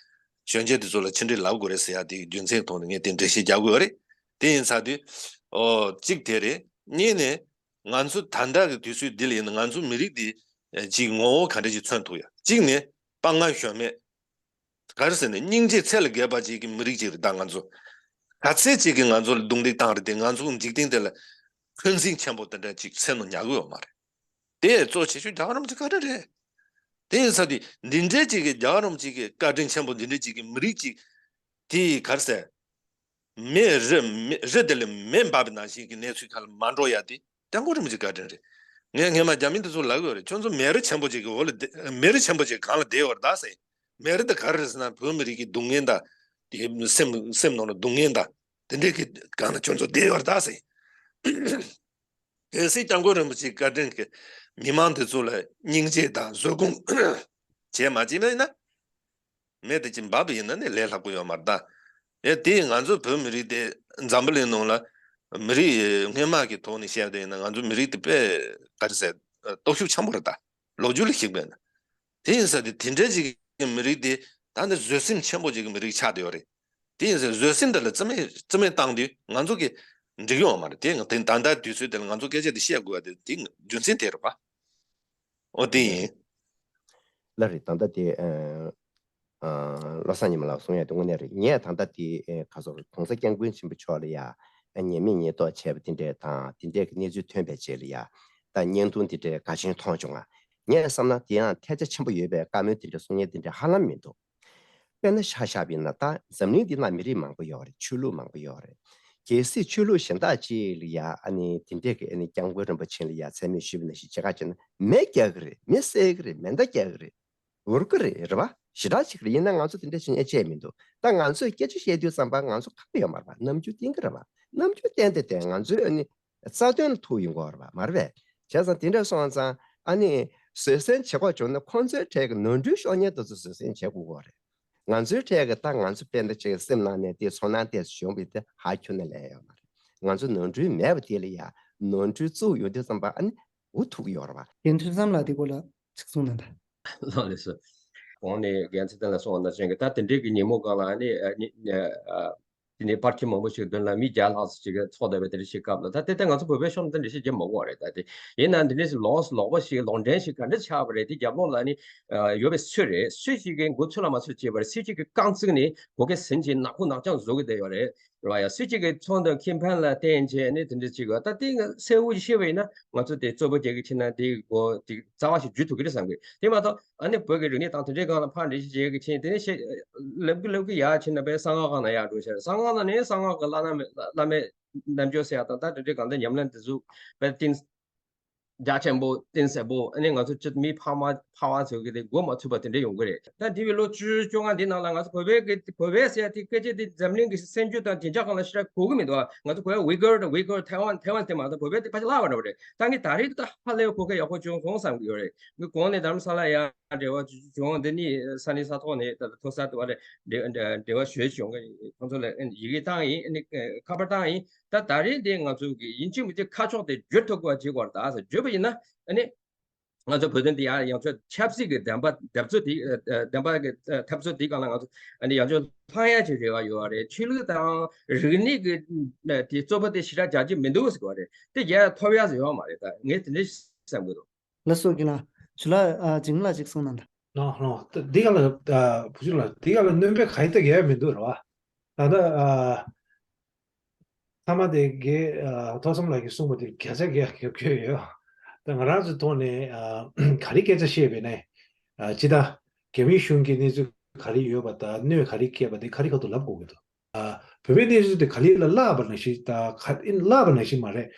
གཞོན་སྐྱེས་དེ་ཚོ་ལ་ཕྱི་འབྲེལ་ལབ་དགོས་རེད་ཟེར་ཡ་དེའི་རྒྱུ་མཚན་ཐོག་ནས་ངས་དེ་འགྲེལ་བཤད་རྒྱག་དགོས་རེད། དེ་ཡིན་ས་དུས། ཨོ་གཅིག་དེ་རེད། གཉིས་ནས། ང་ཚོ་ད་ལྟ་གི་དུས་ཚོད་འདི་ལ་ཡིན་ན་ང་ཚོ་མི་རིགས་འདི་ཅིག་ངོ་བོ་ག་འདྲ་ཞིག་མཚོན་ཐུབ་ཡ། གཅིག་ནས་དཔའ་ངར་གཞོན་མེད། ག་རེ་ཟེར་ནས་སྙིང་རྗེ་ཚད་ལས་བརྒལ་བ་ཅིག་གི་མི་རིགས་ཅིག་རེད་ད་ང་ཚོ། ག་ཚད་ཅིག་གིས་ང་ཚོ་ལ་རྡུང་རྡེག་བཏང་རེད་དེ་ང་ཚོ་འཇིག་རྟེན་འདི་ལ་འཁོན་འཛིན་ཆེན་པོ་དེ་འདྲ་ཅིག་སེམས་ནང་ཉར་གི་ཡོད་མ་རེད། དེ་གཙོ་ཆེ་ཤོས་རྒྱལ་བ་རིན་པོ་ཆེ་བཀའ་དྲིན་རེད། དེ་ཡིན་ས་དེ་འདི་འདྲའི་ཅིག་གི་རྒྱལ་བ་རིན་པོ་ཆེ་གི་བཀའ་དྲིན་ཆེན་པོ་འདི་འདྲའི་ཅིག་གི་མི་རིགས་ཅིག་དེ་ག་རེ་ཟེར། མི་རི་མི་རི་དེ་ལ་མེ་འབར་བའི་ནང་བཞིན་གྱི་གནས་ཚུལ་ཁ་ལ་མ་འགྲོ་ཡ་དེ་སྐྱབས་མགོན་རིན་པོ་ཆེའི་བཀའ་དྲིན་རེད། ངས་སྔན་མ་རྒྱ་མི་དེ་ཚོ་ལབ་ཡོད་རེད། ཁྱོད་ཚོ་མེ་རི་ཆེན་པོ་ཅིག་གི་འོག་ལ་བསྡད། མེ་རི་ཆེན་པོ་ཅིག་སྒང་ལ་བསྡད་ཡོད་རེད་ད་ཟེར། མེ་རི་དེ་ག་རེ་རེད་ཟེར་ན་བོད་མི་རིགས་ཀྱི་སྡུག་བསྔལ་དང་། དེ་སེམས་སེམས་ནང་ལ་སྡུག་བསྔལ་དང་། དེ་འདྲའི་གི་སྒང་ལ་ཁྱོད་ཚོ་བསྡད་ཡོད་རེད་ད་ཟེར། གལ་སྲིད་སྐྱབས་མགོན་རིན་པོ་ཆེའི་བཀའ་དྲིན་གྱིས་མི་མང་དེ་ཚོ་ལ་སྙིང་རྗེ་དང་བཟོད་སྒོམ་བྱས་མ་བྱས་ན་ཡིན་ན། མེ་དེ་ཅིག་འབར་བ་ཡིན་ན་ནི་ལས་སླ་པོ་ཡོད་མ་རེད་ད། ཨེ་དེ་ང་ཚོ་བོད་མི་རིགས་དེ་འཛམ་བུ་གླིང་ནང་ལ་མི་རིགས་སྔོན་མ་གི་ཐོག་ནས་བཤད་པ་ཡིན་ན་ང་ཚོ་མི་རིགས་དེ་དཔེ་ག་རེ་ཟེར་སྟོབས་ཤུགས་ཆེན་པོ་རེད་ད། ལོ་རྒྱུས་ལ་གཞིགས་པ་ཡིན་ན། དེ་ཡིན་ས་དེ་དེ་འདྲའི་ཅིག་གི་མི་རིགས་དེ་ ད་འདི་བཟོད་སེམས་ཆེན་པོ་ཅིག་གི་མི་རིགས་ཆགས་བསྡད་ཡོད་རེད། དེ་ཡིན་ཟེར་བཟོད་སེམས་འདི་ལ་རྩིས་མེད་རྩིས་མེད་བཏང་དུས་ང་ཚོ་གི་འགྲིག་ཡོང་བ་མ་རེད། དེ་ང་དེ་ད་ལྟ་དུས་ཚོད་དེ་ལ་ང་ཚོ་སྐད་ཆ་འདི་བཤད་དགོས་པ་དེ་དེ་རྒྱུ་མཚན་དེ་རེད་པ། ཨོ་དེ་ཡིན། ལགས་རེད། ད་ལྟ་དེ་ཨ་ཨ་བློ་བཟང་ཉི་མ་ལགས་གསུང་ཡ་དེ་དངོས་གནས་རེད། ངས་ད་ལྟ་དེ་ཨ་ག་སོགས་༸གོང་ས་༸སྐྱབས་མགོན་ཆེན་པོ་མཆོག་ལ་ཡ་ཨ་ཉན་མིན་ཉན་རྟོག་བྱས་པ་དེ་འདྲས་དང་དེ་འདྲས་ཀྱི་གནས་ཚུལ་ཐོན་པའི་རྗེས་ལ་ཡ་ད་བརྙན་ཐུང་དེ་འདྲས་ག་ཆེན་མཐོང་བྱུང་ང་། ངས་བསམ་ན་དེ་ཡང་ཐལ་ཆ་ཆེན་པོ་ཡོད་པའི་བཀའ་མོལ་དེ་འདྲས་གསུང་མཁན་དེ་འདྲས་ཧ་ལམ་མི་འདུག་དཔེར་ན་ཆ་བཞག་པ་ཡིན་ན་ད་འཛམ་གླིང་འདི་ན་མི་རིགས་མང་པོ་ཡོད་རེད། ཆོས་ལུགས་མང་པོ་ཡོད་རེད། གལ་སྲིད་ཆོས་ལུགས་གཞན་དག་ཅིག་ལ་ཡ་ཨ་ནི་དེ་འདྲས་ཀྱི་ཨ་ནི་༸སྐྱབས་མགོན་རིན་པོ་ཆེ་ལ་ཡ་མཚན་སྨད་ཞུས་པ་ནང་བཞིན་བྱེད་ག་བྱེད་ན་མེ་རྒྱག་གི་རེད། མེ་བསད་གི་རེད། མེ་མདའ་རྒྱག་གི་རེད། འུར་གི་རེད། རེད་བ། ཞེ་དྲག་ཅིག་རེད། ཡིན་ན་ང་ཚོ་དེ་འདྲས་བྱེད་མཁན་ཅིག་མི་འདུག་ད་ང་ཚོས་སྐད་ཆ་བཤད་དུས་ཙམ་པ་ང་ཚོ་ཁག་པོ་ཡོད་མ་རེད་པ། རྣམ་འགྱུར་བསྟན་གི་རེད་པ། རྣམ་འགྱུར་བསྟན་ཏེ་བསྟན་ང་ཚོའི་ཨ་ནི་རྩ་དོན་ལ་ཐུག་ཡོང་གི་ཡོད་རེད་པ། མ་རེད་པས། བྱས་ཙང་དེ་འདྲ་སོང་ཙང་ཨ་ནི་བཟོད་བསྲན་བྱེད་དགོས་བྱུང་ན་ཁོང་ཚོའི་གྲས་ཀྱི་ནོར་འཁྲུལ་ཤོར་མཁན་དེ་ཚོ་བཟོད་བསྲན་བྱེད་དགོས་ཀྱི་ཡོད་རེད། ང་ཚོའི་གྲས་ཀྱི་ད་ང་ཚོ་དཔེར་ན་ཅིག་སེམས་ནང་ནས་དེ་ཚོར་སྣང་ཏོག་ཙམ་བྱུང་བ་དེ་ཧ་ཁྱོན་ནས་ལས་ཡོད་མ་རེད། ང་ཚོ་ནོར་འཁྲུལ་མེད་པ་དེ་ལ་ཡ་ནོར་འཁྲུལ་བཙུགས་ཡོང་དུས་ཙམ་པ་ཨ་ནི་འུ་ཐུག་གི་ཡོད་རེད་པ། རྒན་ཚུལ་བཟང་ལགས་དེ་སྐོར་ལ་ཅིག་གསུངས་གནང་དང་། ལགས་ལགས་སོ། གོང་ནས་རྒན་ཚེ་བརྟན་ལགས་གསུངས་པ་ནང་བཞིན་གྱི་ད་དེ་འདྲའི་གི་ཉིན་མོ་སྒང་ལ་ཨ་ནི་ཨ་ནི་ཨ་དེ་ནས་པར་ཆས་མང་པོ་ཞིག་མདུན་ལ་མི་བརྒྱ་ལྷག་ཙམ་ཞིག་ཚོགས་བསྡད་པའི་དེ་འདྲ་ཞིག་སྐབས་ལ་ད་ལྟ་ང་ཚོ་བོད་པའི་ཕྱོགས་ནས་དེ་འདྲ་ཞིག་བརྒྱབ་མ་དགོས་པ་རེད། ད་དེ་ཡིན་ན་འདི་འདྲ་ཞིག་ལོགས་ལོགས་པ་ཞིག་ལོག་འདྲེན་ཞིག་ག་འདྲ་ཆགས་པ་རེད། དེ་རྒྱབ་ལོགས་ལ་ནི་ཡོད་པའི་སུ་རེད། སུ་ཞིག་གིས་འགོ་ཚུགས་ལ་མ་ཚུགས་བྱས་པ་རེད། སུ་ཞིག་གིས་རྐང་བཙུགས་ནས་བོད་སྐད་ཟིན་བྱས་ནག་ཁུང་ནག་རྐྱང་བཟོ་གི་བསྡད་ཡོད་རེད། རེད་བ་ཡ། སུ་གཅིག་གི་ཚོགས་འདུ་ཁེ་ཕན་ལ་བརྟེན་བྱས་ནས་དེ་འདྲ་གཅིག་ག་ད་དེ་གསལ་བོ་ཞིག་ཤེས་པ་ཡིན་ན་ང་ཚོ་དེ་གཙོ་བོ་རྒྱལ་ཁབ་ཕྱི་ནང་དེ་གོ་དེ་རྩ་བ་ཞིག་བརྒྱུད་ཐུབ་ཀྱི་རེད་བསམ་གི། དེ་མ་གཏོགས་ཨ་ནི་བོད་ཀྱི་རིག་གནས་དང་དེ་འདྲའི་སྒང་ལ་ཕར་འདྲ་ཞིག་བྱེད་ཀྱི་ཕྱིན་དེ་ནས་ཤེས་ལབ་ཀྱི་ལབ་ཀྱི་ཡ་ཕྱིན་ན་པའི་གསང་སྔགས་སྒང་ལ་ཡར་འགྲོ་ཤར། གསང་སྔགས་ལ་ནི་གསང་སྔགས་ཀྱི་བླ་ན་མེད་བླ་མེད་རྣལ་འབྱོར་ཟེར་ཡ་དང་ད་དེ་འདྲའི་གང་ལྟར་ཉམས་ལེན་དེ་ཚོ་པའི་རྟེན་རྒྱ་ཆེན་པོ་བསྟན་ཟེར་པོ་ཨ་ནི་ང་ཚོ་སྤྱི་མི་ཕ་མ་ཕ་བ་ཚོ་གི་དེ་མགོ་མ་ཚོས་པ་དེ་འདྲ་ཡོང་གི་རེད། ད་འདི་བའི་ལོ་བཅུ་བཅོ་ལྔ་འདི་ནང་ལ་ང་ཚོ་བོད་པའི་གི་བོད་པའི་ཟེར་ཡ་དེ་སྐད་ཆ་དེ་འཛམ་གླིང་གི་སེམས་རྒྱུད་དང་བདེ་འཇགས་སྒང་ལ་ཞེ་དྲག་གོ་གི་མི་འདུག་ང་ཚོ་གོ་ཡ་ཝི་གར་དང་ཝི་གར་ཐའེ་ཝན་ཐའེ་ཝན་དེ་མ་གཏོགས་བོད་པའི་དེ་ཕལ་ཆེར་བརླག་པ་འདྲ་བ་རེད། ད་ངས་ད་རེས་ད་ཧ་ལས་གོ་སྐབས་ཡག་པོ་བྱུང་སོང་བསམ་གི་ཡོད་རེད། ངས་གོང་ནས་རྡ་རམ་ས་ལ་ཡ་འབྲེལ་བ་བྱུང་། འདི་ནི་ས་གནས་ས་ཐོག་ནས་ད་ཐོག་ས་དུ་བ་ལས་འབྲེལ་བ་ཞུ་བྱུང་གི་ཁོང་ཚོ་ལ་ཡི་གེ་བཏང་ཡིན། ཨ་ནི་ཁ་པར་བཏང་ཡིན། ད་ད་རེས་འདི་ང་ཚོ་གི་ཡིན་གཅིག་མིན་གཅིག་ཁ་ཕྱོགས་དེ་བསྒྱུར་ཐུབ་དགོས་པ་བྱེད་དགོས་རེད། ད་ཟེར་བརྗོད་པ་ཡིན་ན་ཨ་ནི་ང་ཚོ་བོད་དོན་འདི་ཡང་ཡང་ཚོད་ཆབ་སྲིད་ཀྱི་བདེན་པ་བདེན་ཚོད་དེ་བདེན་པ་གི་འཐབ་རྩོད་དེའི་སྒང་ལ་ང་ཚོ་ཨ་ནི་ཡང་ཚོད་ལྷང་ཡ་ཅིག་རེ་བ་ཡོད་པ་རེད། ཆོས་ལུགས་དང་རིག་གནས་ཀྱི་དེ་རྩོད་པ་དེ་ཞེ་དྲག་རྒྱག་རྒྱུ་མི་འདུག་ཟེར་བ་རེད། དེ་རྒྱག་ཡ་ཐོབ་ཡ་ཟེར་ཡོད་མ་རེད། ད་ངས་དེ་འདྲ་བསམ་གྱི་འདུག་ལགས་སོ། རྒན་ལགས་ཞུ་ལ་འཇིགས་མེད་ལགས་ཅིག་གསུངས་གནང་དང་། ལགས་ལགས། འདི་ག་ལ་བུ་ཆུང་ལགས་འདི་ག་ལ་སྣོན་པའི་ག་ཡི་ད་གས་མི་འདུག་རེད་བ། ད་ལྟ་ཐ་མ་དེ་གས་ཐོག་མཚམས་ལགས་ཀྱིས་གསུངས་པ་དེ་བརྒྱ་ཆ་བརྒྱ་གས་ཡོད། ད་ང་རང་ཚོའི་ཐོག་ནས་ག་རེ་སྐད་ཆ་བཤད་པས་ནས་ཇི་ལྟར་རྒྱ་མིའི་གཞུང་གི་གནས་ཚུལ་ག་རེ་ཡོད་པ་དང་གནོད་ག་རེ་སྐྱེལ་བ་དེ་ག་རེ་ག་ཐུག་ལབ་དགོས་ཀྱི་འདུག་བོད་པའི་གནས་ཚུལ་དེ་ག་ལེ་ལ་བརླག་པ་ནང་བཞིན་དང་ག་ཨིན་བརླག་པ་ནང་བཞིན་མ་རེད།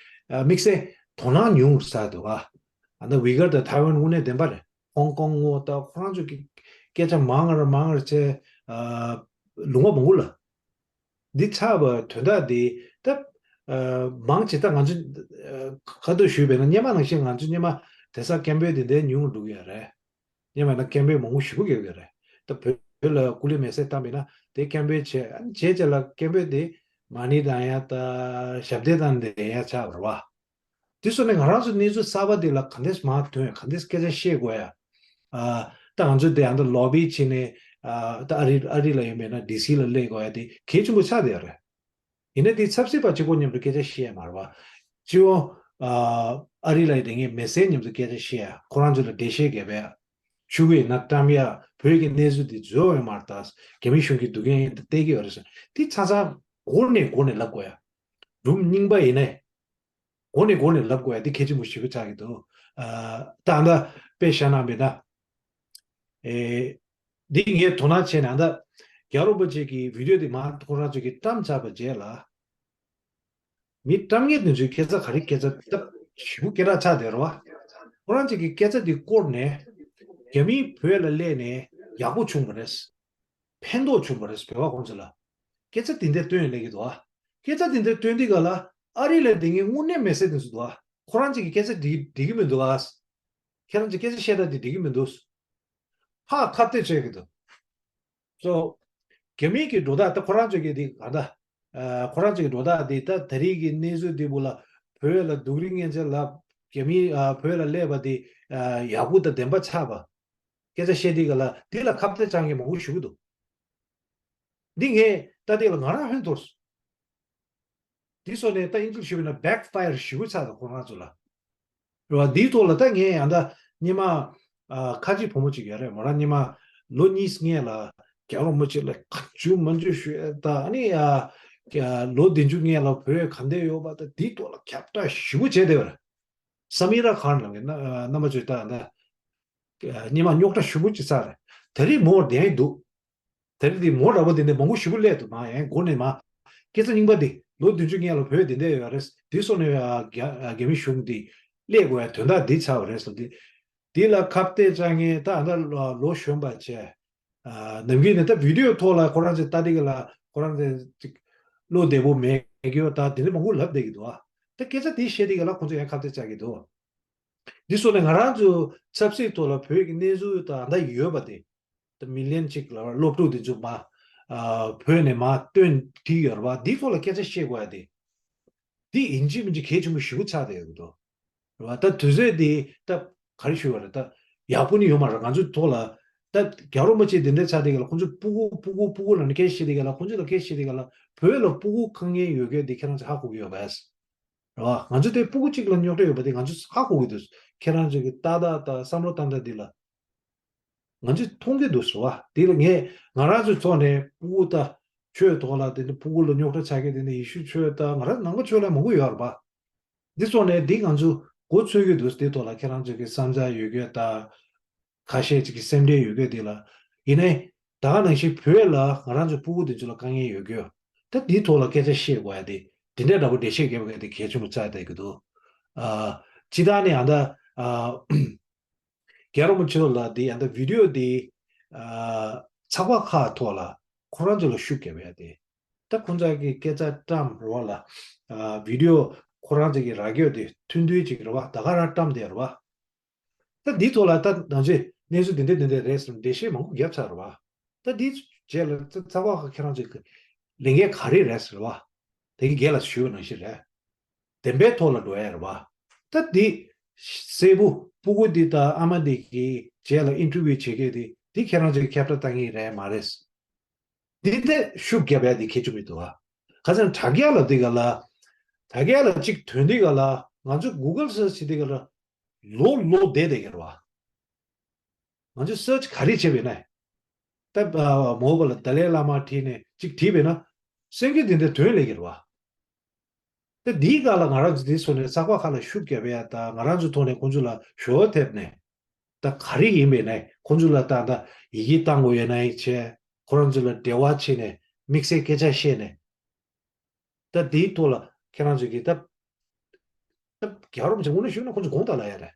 དམིགས་བསལ་དོ་སྣང་ཉུང་ས་འདུག་ཨ་ཨ་ནི་ཝི་གར་དང་ཐའེ་ཝན་དངོས་གནས་བདེན་པ་རེད། ཧོང་ཀོང་ངོ་ད་ཁོ་རང་ཚོ་གི་སྐད་ཆ་མང་ང་ར་མང་ང་ར་བྱས་ལུང་པ་མང་པོ་ལ་འདི་ཆགས་པ་དོན་དག་འདི་ད་མང་ཆེ་ད་ང་ཚོ་ཁ་ཐུག་ཞུས་པས་ན་སྔོན་མ་ནང་བཞིན་ང་ཚོ་སྔོན་མ་དེང་སང་སྐད་འབོད་འདི་འདྲའི་ཉུང་འགྲོ་གི་ཡོད་རེད། སྔོན་མ་ན་སྐད་འབོད་མང་པོ་ཞེ་པོ་རྒྱག་གི་རེད། ད་བོད་བོད་ལ་སྐུ་ལུས་མེ་བསྲེགས་བཏང་བས་ན་དེ་སྐད་འབོད་བྱས་བྱས་བྱས་ལ་སྐད་འབོད་དེ་མ་ཎི་དང་ཡ་ད་ཞབས་བརྟན་དང་འདྲེས་ཡ་ཆགས་པ་རེད་བ། དེ་སོང་ནས་ང་རང་ཚོ་གནས་ཚུལ་གསར་པ་དེ་ལ་ག་འདྲས་མར་ཐོན་ག་འདྲས་སྐད་ཆ་བཤད་དགོས་ཡ། ཨ་ད་ང་ཚོ་དེ་ཡང་ད་ལོ་བི་བྱས་ནས་ཨ་ད་ཨ་རི་ཨ་རི་ལ་ཡིན་པས་ན་ཌི་སི་ལ་སླེབས་དགོས་ཡ་དེ་གལ་ཆེན་པོ་ཆགས་བསྡད་ཡོད་རེད། ཡིན་ན་དེ་ཆབ་སྲིད་པ་གཅིག་པོ་མཉམ་དུ་སྐད་ཆ་བཤད་ཡ་མ་རེད་བ། སྤྱི་བོ་ཨ་རི་ལ་ཡི་དེ་ངས་མི་སེར་མཉམ་དུ་སྐད་ཆ་བཤད་ཡ་ཁོ་རང་ཚོ་ལ་འགྲེལ་བཤད་རྒྱབ་ཡ། ཆུ་བོའི་ནག་བཀྲམ་ཡ་བོད་ཀྱི་གནས་ཚུལ་འདི་བཟོ་འོས་མ་རེད་ད། རྒྱ་མི་གཞུང་གིས་སྡུག་རྐྱེན་ཡིན་ད་བལྟས་ཀྱི་ཡོད་རེད་ཟེར་དེ་ཚ་ཚ་མགོ་ནས་མགོ་ནས་ལབ་དགོས་ཡ། སྒྲུང་རྙིང་པ་ཡིན་ནའི་མགོ་ནས་མགོ་ནས་ལབ་དགོས་ཡ་དེ་གལ་ཆེན་པོ་ཞེ་པོ་ཆགས་ཀྱི་འདུག་ཨ་ད་ད་དཔེ་བཞག་ན་མེད་ན། ཨེ། འདི་ངས་དོ་སྣང་བྱས་ནས་ཨ་ད་རྒྱལ་བ་རིན་པོ་ཆེ་གི་བི་ཌིའོ་འདི་མར་ཁོ་རང་ཚོ་གིས་བཀྲམ་ཚར་བའི་རྗེས་ལ། མི་བཀྲམ་མཁན་དེ་ཚོའི་སྐད་ཆ་ག་རེ་སྐད་ཆ་སྟབས་ཞེ་པོ་སྐད་གྲགས་ཆགས་བསྡད་རེད་བ། ཁོ་རང་ཚོ་གི་སྐད་ཆ་འདི་བསྐོར་ནས་རྒྱ་མིས་བོད་ལ་སླེབས་ནས་ཡག་པོ་བྱུང་བ་རེད། ཕན་ཐོགས་བྱུང་བ་རེད་བོད་པ་ཁོང་ཚོ་ལ། སྐད་ཆ་འདི་འདྲ་བཏོན་ཡོད་ལེགས་ཀྱི་འདུག་ཨ། སྐད་ཆ་འདི་འདྲ་བཏོན་དུས་ག་ལ་ཨ་རི་ལ་བསྡད་མཁན་དངོས་གནས་མི་སེར་དེ་ཚོ་འདུག་ཨ། ཁོ་རང་ཚོ་གི་སྐད་ཆ་འགྲིག་འགྲིག་གི་མི་འདུག་ཨ། ཁྱེད་རང་ཚོ་སྐད་ཆ་བཤད་སྟངས་འདི་འགྲིག་གི་མི་འདུག་ཕར་ཁ་གཏད་བྱེད་ཀྱི་འདུག་སོ། རྒྱ་མིའི་གི་འགྲོ་སྟངས་ད་ཁོ་རང་ཚོ་གི་འདི་ག་ད། ཨ་ཁོ་རང་ཚོ་གི་འགྲོ་སྟངས་འདི་ད་ད་རེས་ཀྱི་གནས་ཚུལ་འདི་བུ་ལ་བོད་ལ་སྡུག་རུས་མཉེན་ཆས་ལ་རྒྱ་མི་ཨ་བོད་ལ་སླེབས་པ་འདི་ཨ་ཡག་པོ་དང་བདེན་པ་ཆགས་པ། སྐད་ཆ་བཤད་དུས་ག་ལ་འདི་ལ་ཁ་གཏད་གཅོག་མཁན་མང་པོ་ཞིག་འདུག་འདི་ངས་ལྟ་དེ་ལ་ང་རང་ཧོན་ཐོར་སོང་། འདི་སོགས་ནས་ད་ཨིན་ཇིར་ཞུས་པ་ན་backfire ཞེ་པོ་ཆགས་འདུག་ཁོ་རང་ཚོ་ལ། རེད་བ། འདིའི་ཐོག་ལ་ད་ངས་ཡང་ད་སྔོན་མ་ཨ་ཁ་ཆེ་བུ་མོ་གཅིག་ཡོད་རེད། མོ་རང་སྔོན་མ་ལོ་གཉིས་སྔོན་ལ་རྒྱལ་བ་རིན་པོ་ཆེ་ལ་གང་བྱུང་མང་བྱུང་ཞུས་ད། ཨ་ནི་ཨ་ལོ་བདུན་ཅུ་སྔོན་ལ་བོད་ག་འདྲ་ཡོད་པ་ད་འདིའི་ཐོག་ལ་ཁྱབ་བསྒྲགས་ཞེ་པོ་བྱས་བསྡད་པ་རེད། སམ་ཨི་ར་ཁཱན་ལབ་མཁན་རྣམ་པ་ཚོས་ད་ད་སྔོན་མ་རྙོག་དྲ་ཞེ་པོ་ཅིག་བསགས་རེད། ད་རེས་མོ་བསྡད་འདུག་ད་རེས་དེ་མོ་འདྲ་པོ་དེ་འདྲ་མང་པོ་ཞེ་པོ་སླེབས་འདུག་མ་ཡང་མགོ་ནས་མ། སྐད་ཆ་རྙིང་པ་འདི་ལོ་བདུན་ཅུ་སྔོན་ལ་བོད་དེ་འདྲ་ཡོད་རེད། དེ་སོགས་ནས་རྒྱ་རྒྱ་མི་གཞུང་འདི་སླེབས་དགོས་ཡ་དོན་དག་འདི་ཆགས་པ་རེད་ཟེར། འདི་འདི་ལ་ཁ་གཏད་བཅག་མཁན་ད་ཨ་ད་ལོ་གཞོན་པ་བྱས། ནམ་རྒྱུན་ནས་ད་བི་ཌི་ཡོ་ཐོག་ལ་ཁོ་རང་ཚོའི་ལྟ་དེ་ག་ལ་ཁོ་རང་ཚོ་ཅིག་བློ་བདེ་པོ་མེད་ཀྱི་ཡོད་ད་དེ་འདྲ་མང་པོ་ལབ་བསྡད་ཀྱི་འདུག་ཨ་ད་སྐད་ཆ་དེ་བཤད་དེ་ག་ལ་ཁོ་ཚོ་ཡང་ཁ་གཏད་བཅག་གི་འདུག་འདི་སོགས་ནས་ང་རང་ཚོ་ཆབ་སྲིད་ཐོག་ལ་བོད་ཀྱི་གནས་ཚུལ་དང་ད་ཡོད་པ་དེ། ད་མི་ལན་གཅིག་ལ་སློབ་ཕྲུག་དེ་ཚོ་མ་ཨ་བོད་ནས་མ་བཏོན་ཐིག་ཡོད་རེད་བ། འདི་ཐོག་ལ་སྐད་ཆ་བཤད་དགོས་ཡ་དེ། འདི་ཡིན་གཅིག་མིན་གཅིག་གལ་ཆེན་པོ་ཞེ་པོ་ཆགས་བསྡད་ཡོད་འདུག་རེད་བ། ད་དུས་ཚོད་དེ་ད་ག་རེ་ཞུ་བ་རེད། ད་ཡག་པོ་ནི་ཡོད་མ་རེད། ང་ཚོའི་ཐོག་ལ་ད་རྒྱལ་བ་རིན་པོ་ཆེ་དེ་འདྲ་ཆགས་དེ་ག་ལ་ཁོང་ཚོ་སྤུ་གུ་སྤུ་གུ་སྤུ་གུ་ལ་ནི་སྐད་བཤད་དེ་ག་ལ་ཁོང་ཚོ་ལ་སྐད་བཤད་དེ་ག་ལ་བོད་ལ་སྤུ་གུ་དཀའ་ངལ་ཡོད་མཁན་དེ་ཁྱེད་རང་ཚོ་ཧ་གོ་གི་ཡོད་པས། རེད་བ། ང་ཚོ་དེ་སྤུ་གུ་གཅིག་ལ་རྙོག་དྲ་ཡོད་པ་དེ་ང་ཚོ་ཧ་གོ་གི་འདུག་ཁྱེད་རང་ཚོ་གི་ལྟ་སྟངས་དང་བསམ་བློ་བཏང་སྟངས་འདི་ལ་ང་ཚོས་མཐོང་གི་འདུག་ཟེར་བ། དེ་ལ་ངས་ང་རང་ཚོའི་ཐོག་ནས་སྤུ་གུ་ད་ཆོས་ཐོག་ལ་དེ་འདྲ་སྤུ་གུ་ལ་རྙོག་དྲ་ཆགས་མཁན་དེ་འདྲ་ཡེ་ཤུ་ཆོས་དང་ང་རང་ནང་པ་ཆོས་ལ་མང་པོ་ཡོད་རེད་པ། འདི་ཐོག་ནས་འདི་ང་ཚོ་མགོ་ཚོད་ཀྱི་འདུག་དེ་ཐོག་ལ་ཁྱེད་རང་ཚོ་གི་བསམ་འཆར་ཡོད་རྒྱུ་དང་ཁ་ཤས་ཅིག་གི་སེམས་ཁྲལ་ཡོད་རྒྱུ་དེ་ལ་ཡིན་ནའི་ད་ག་ནང་བཞིན་བོད་ལ་ང་རང་ཚོའི་སྤུ་གུ་དེ་ཚོ་ལ་དཀའ་ངལ་ཡོད་རྒྱུ་ད་འདིའི་ཐོག་ལ་སྐད་ཆ་བཤད་དགོས་ཡ་དེ་འདི་འདྲ་འདྲ་པོ་འགྲེལ་བཤད་རྒྱབ་དགོས་ཡ་དེ་གལ་ཆེན་པོ་ཆགས་བསྡད་ཀྱི་འདུག་ཨ་སྤྱིར་བཏང་ནས་ཨ་ད་ཨ། རྒྱལ་བ་རིན་པོ་ཆེ་ལ་འདི་ཡང་ད་བི་ཌི་ཡོ་འདི་ཨ་ཚགས་པར་ཁག་ཐོག་ལ་ཁོ་རང་ཚོ་ལ་ཤུགས་རྒྱབ་ཡ་དེ། ད་ཁོང་ཚོ་གི་སྐད་ཆ་བཀྲམ་རེད་བ་ལ། ཨ་བི་ཌི་ཡོ་ཁོ་རང་ཚོ་གི་ར་རྒྱོ་དེ་ཐུང་ཐུང་ཅིག་རེད་བ། ད་ག་རང་བཀྲམ་བསྡད་རེད་བ། ད་འདི་ཐོག་ལ་ད་ནང་ཆེ་གནས་ཚུལ་འདི་འདྲ་འདི་འདྲ་རེད་ཟེར་འགྲེལ་བཤད་མང་པོ་བརྒྱབ་ཚར་རེད་བ། ད་འདིའི་རྗེས་ལ་ཚ་ཚ་བ་ཁ་ཁྱེད་རང་ཚོས་ལས་འགན་ག་རེ་རེད་ཟེར་བ། དེ་གི་རྒན་ལགས་ཞུས་པ་ནང་བཞིན་རེད། བདེན་པའི་ཐོག་ལ་འགྲོ་ཡ་རེད་བ། ད་འདི་སྲས་པོ་སྤུ་གུ་འདི་དང་ཨ་མ་འདི་གི་རྗེས་ལ་ཨིན་ཊར་བིའུ་བྱེད་མཁན་འདི་འདི་ཁྱེད་རང་ཚོས་ཁྱབ་བསྒྲགས་བཏང་གི་རེད་མ་རེད། འདི་འདི་ཤུགས་རྒྱབ་ཡ་འདི་གལ་ཆེན་པོ་འདུག་བ། ཁ་སང་དྲ་རྒྱ་ལ་འདི་ག་ལ། དྲ་རྒྱ་ལ་གཅིག་ཐོན་འདི་ག་ལ་ང་ཚོས་གུ་གལ་སར་ཆི་འདི་ག་ལ། ལོ་ལོ་བསྡད་བསྡད་ཀྱི་རེད་བ། ང་ཚོས་སར་ཆི་ག་རེ་བྱས་པས་ན། ད་མོ་བ་ལ་ཏཱ་ལའི་བླ་མ་བྲིས་ནས་གཅིག་བྲིས་པས་ན། སེང་གེ་འདི་འདྲ་ཐོན་ལེ་ཀྱི་རེད་བ། ད་འདིའི་སྒང་ལ་ང་རང་ཚོ་འདི་སོ་ནས་ཚགས་པར་ཁག་ལ་ཤུགས་རྒྱབ་ཡ་ད་ང་རང་ཚོའི་ཐོག་ནས་ཁོང་ཚོ་ལ་ཞོ་ཐེབས་ནས། ད་ག་རེ་ཡིན་པས་ན་ཁོང་ཚོ་ལ་ད་ད་ཡི་གེ་བཏང་དགོས་ཡོད་ན་ཡིན་བྱས་ཁོ་རང་ཚོ་ལ་འབྲེལ་བ་བྱས་ནས་དམིགས་བསལ་སྐད་ཆ་བཤད་ནས། ད་དེའི་ཐོག་ལ་ཁྱེད་རང་ཚོ་གིས་ད་ད་རྒྱལ་བ་རིན་པོ་ཆེ་དངོས་གནས་ཞུས་ན་ཁོང་ཚོ་དགོངས་དག་ལ་ཡ་རེད།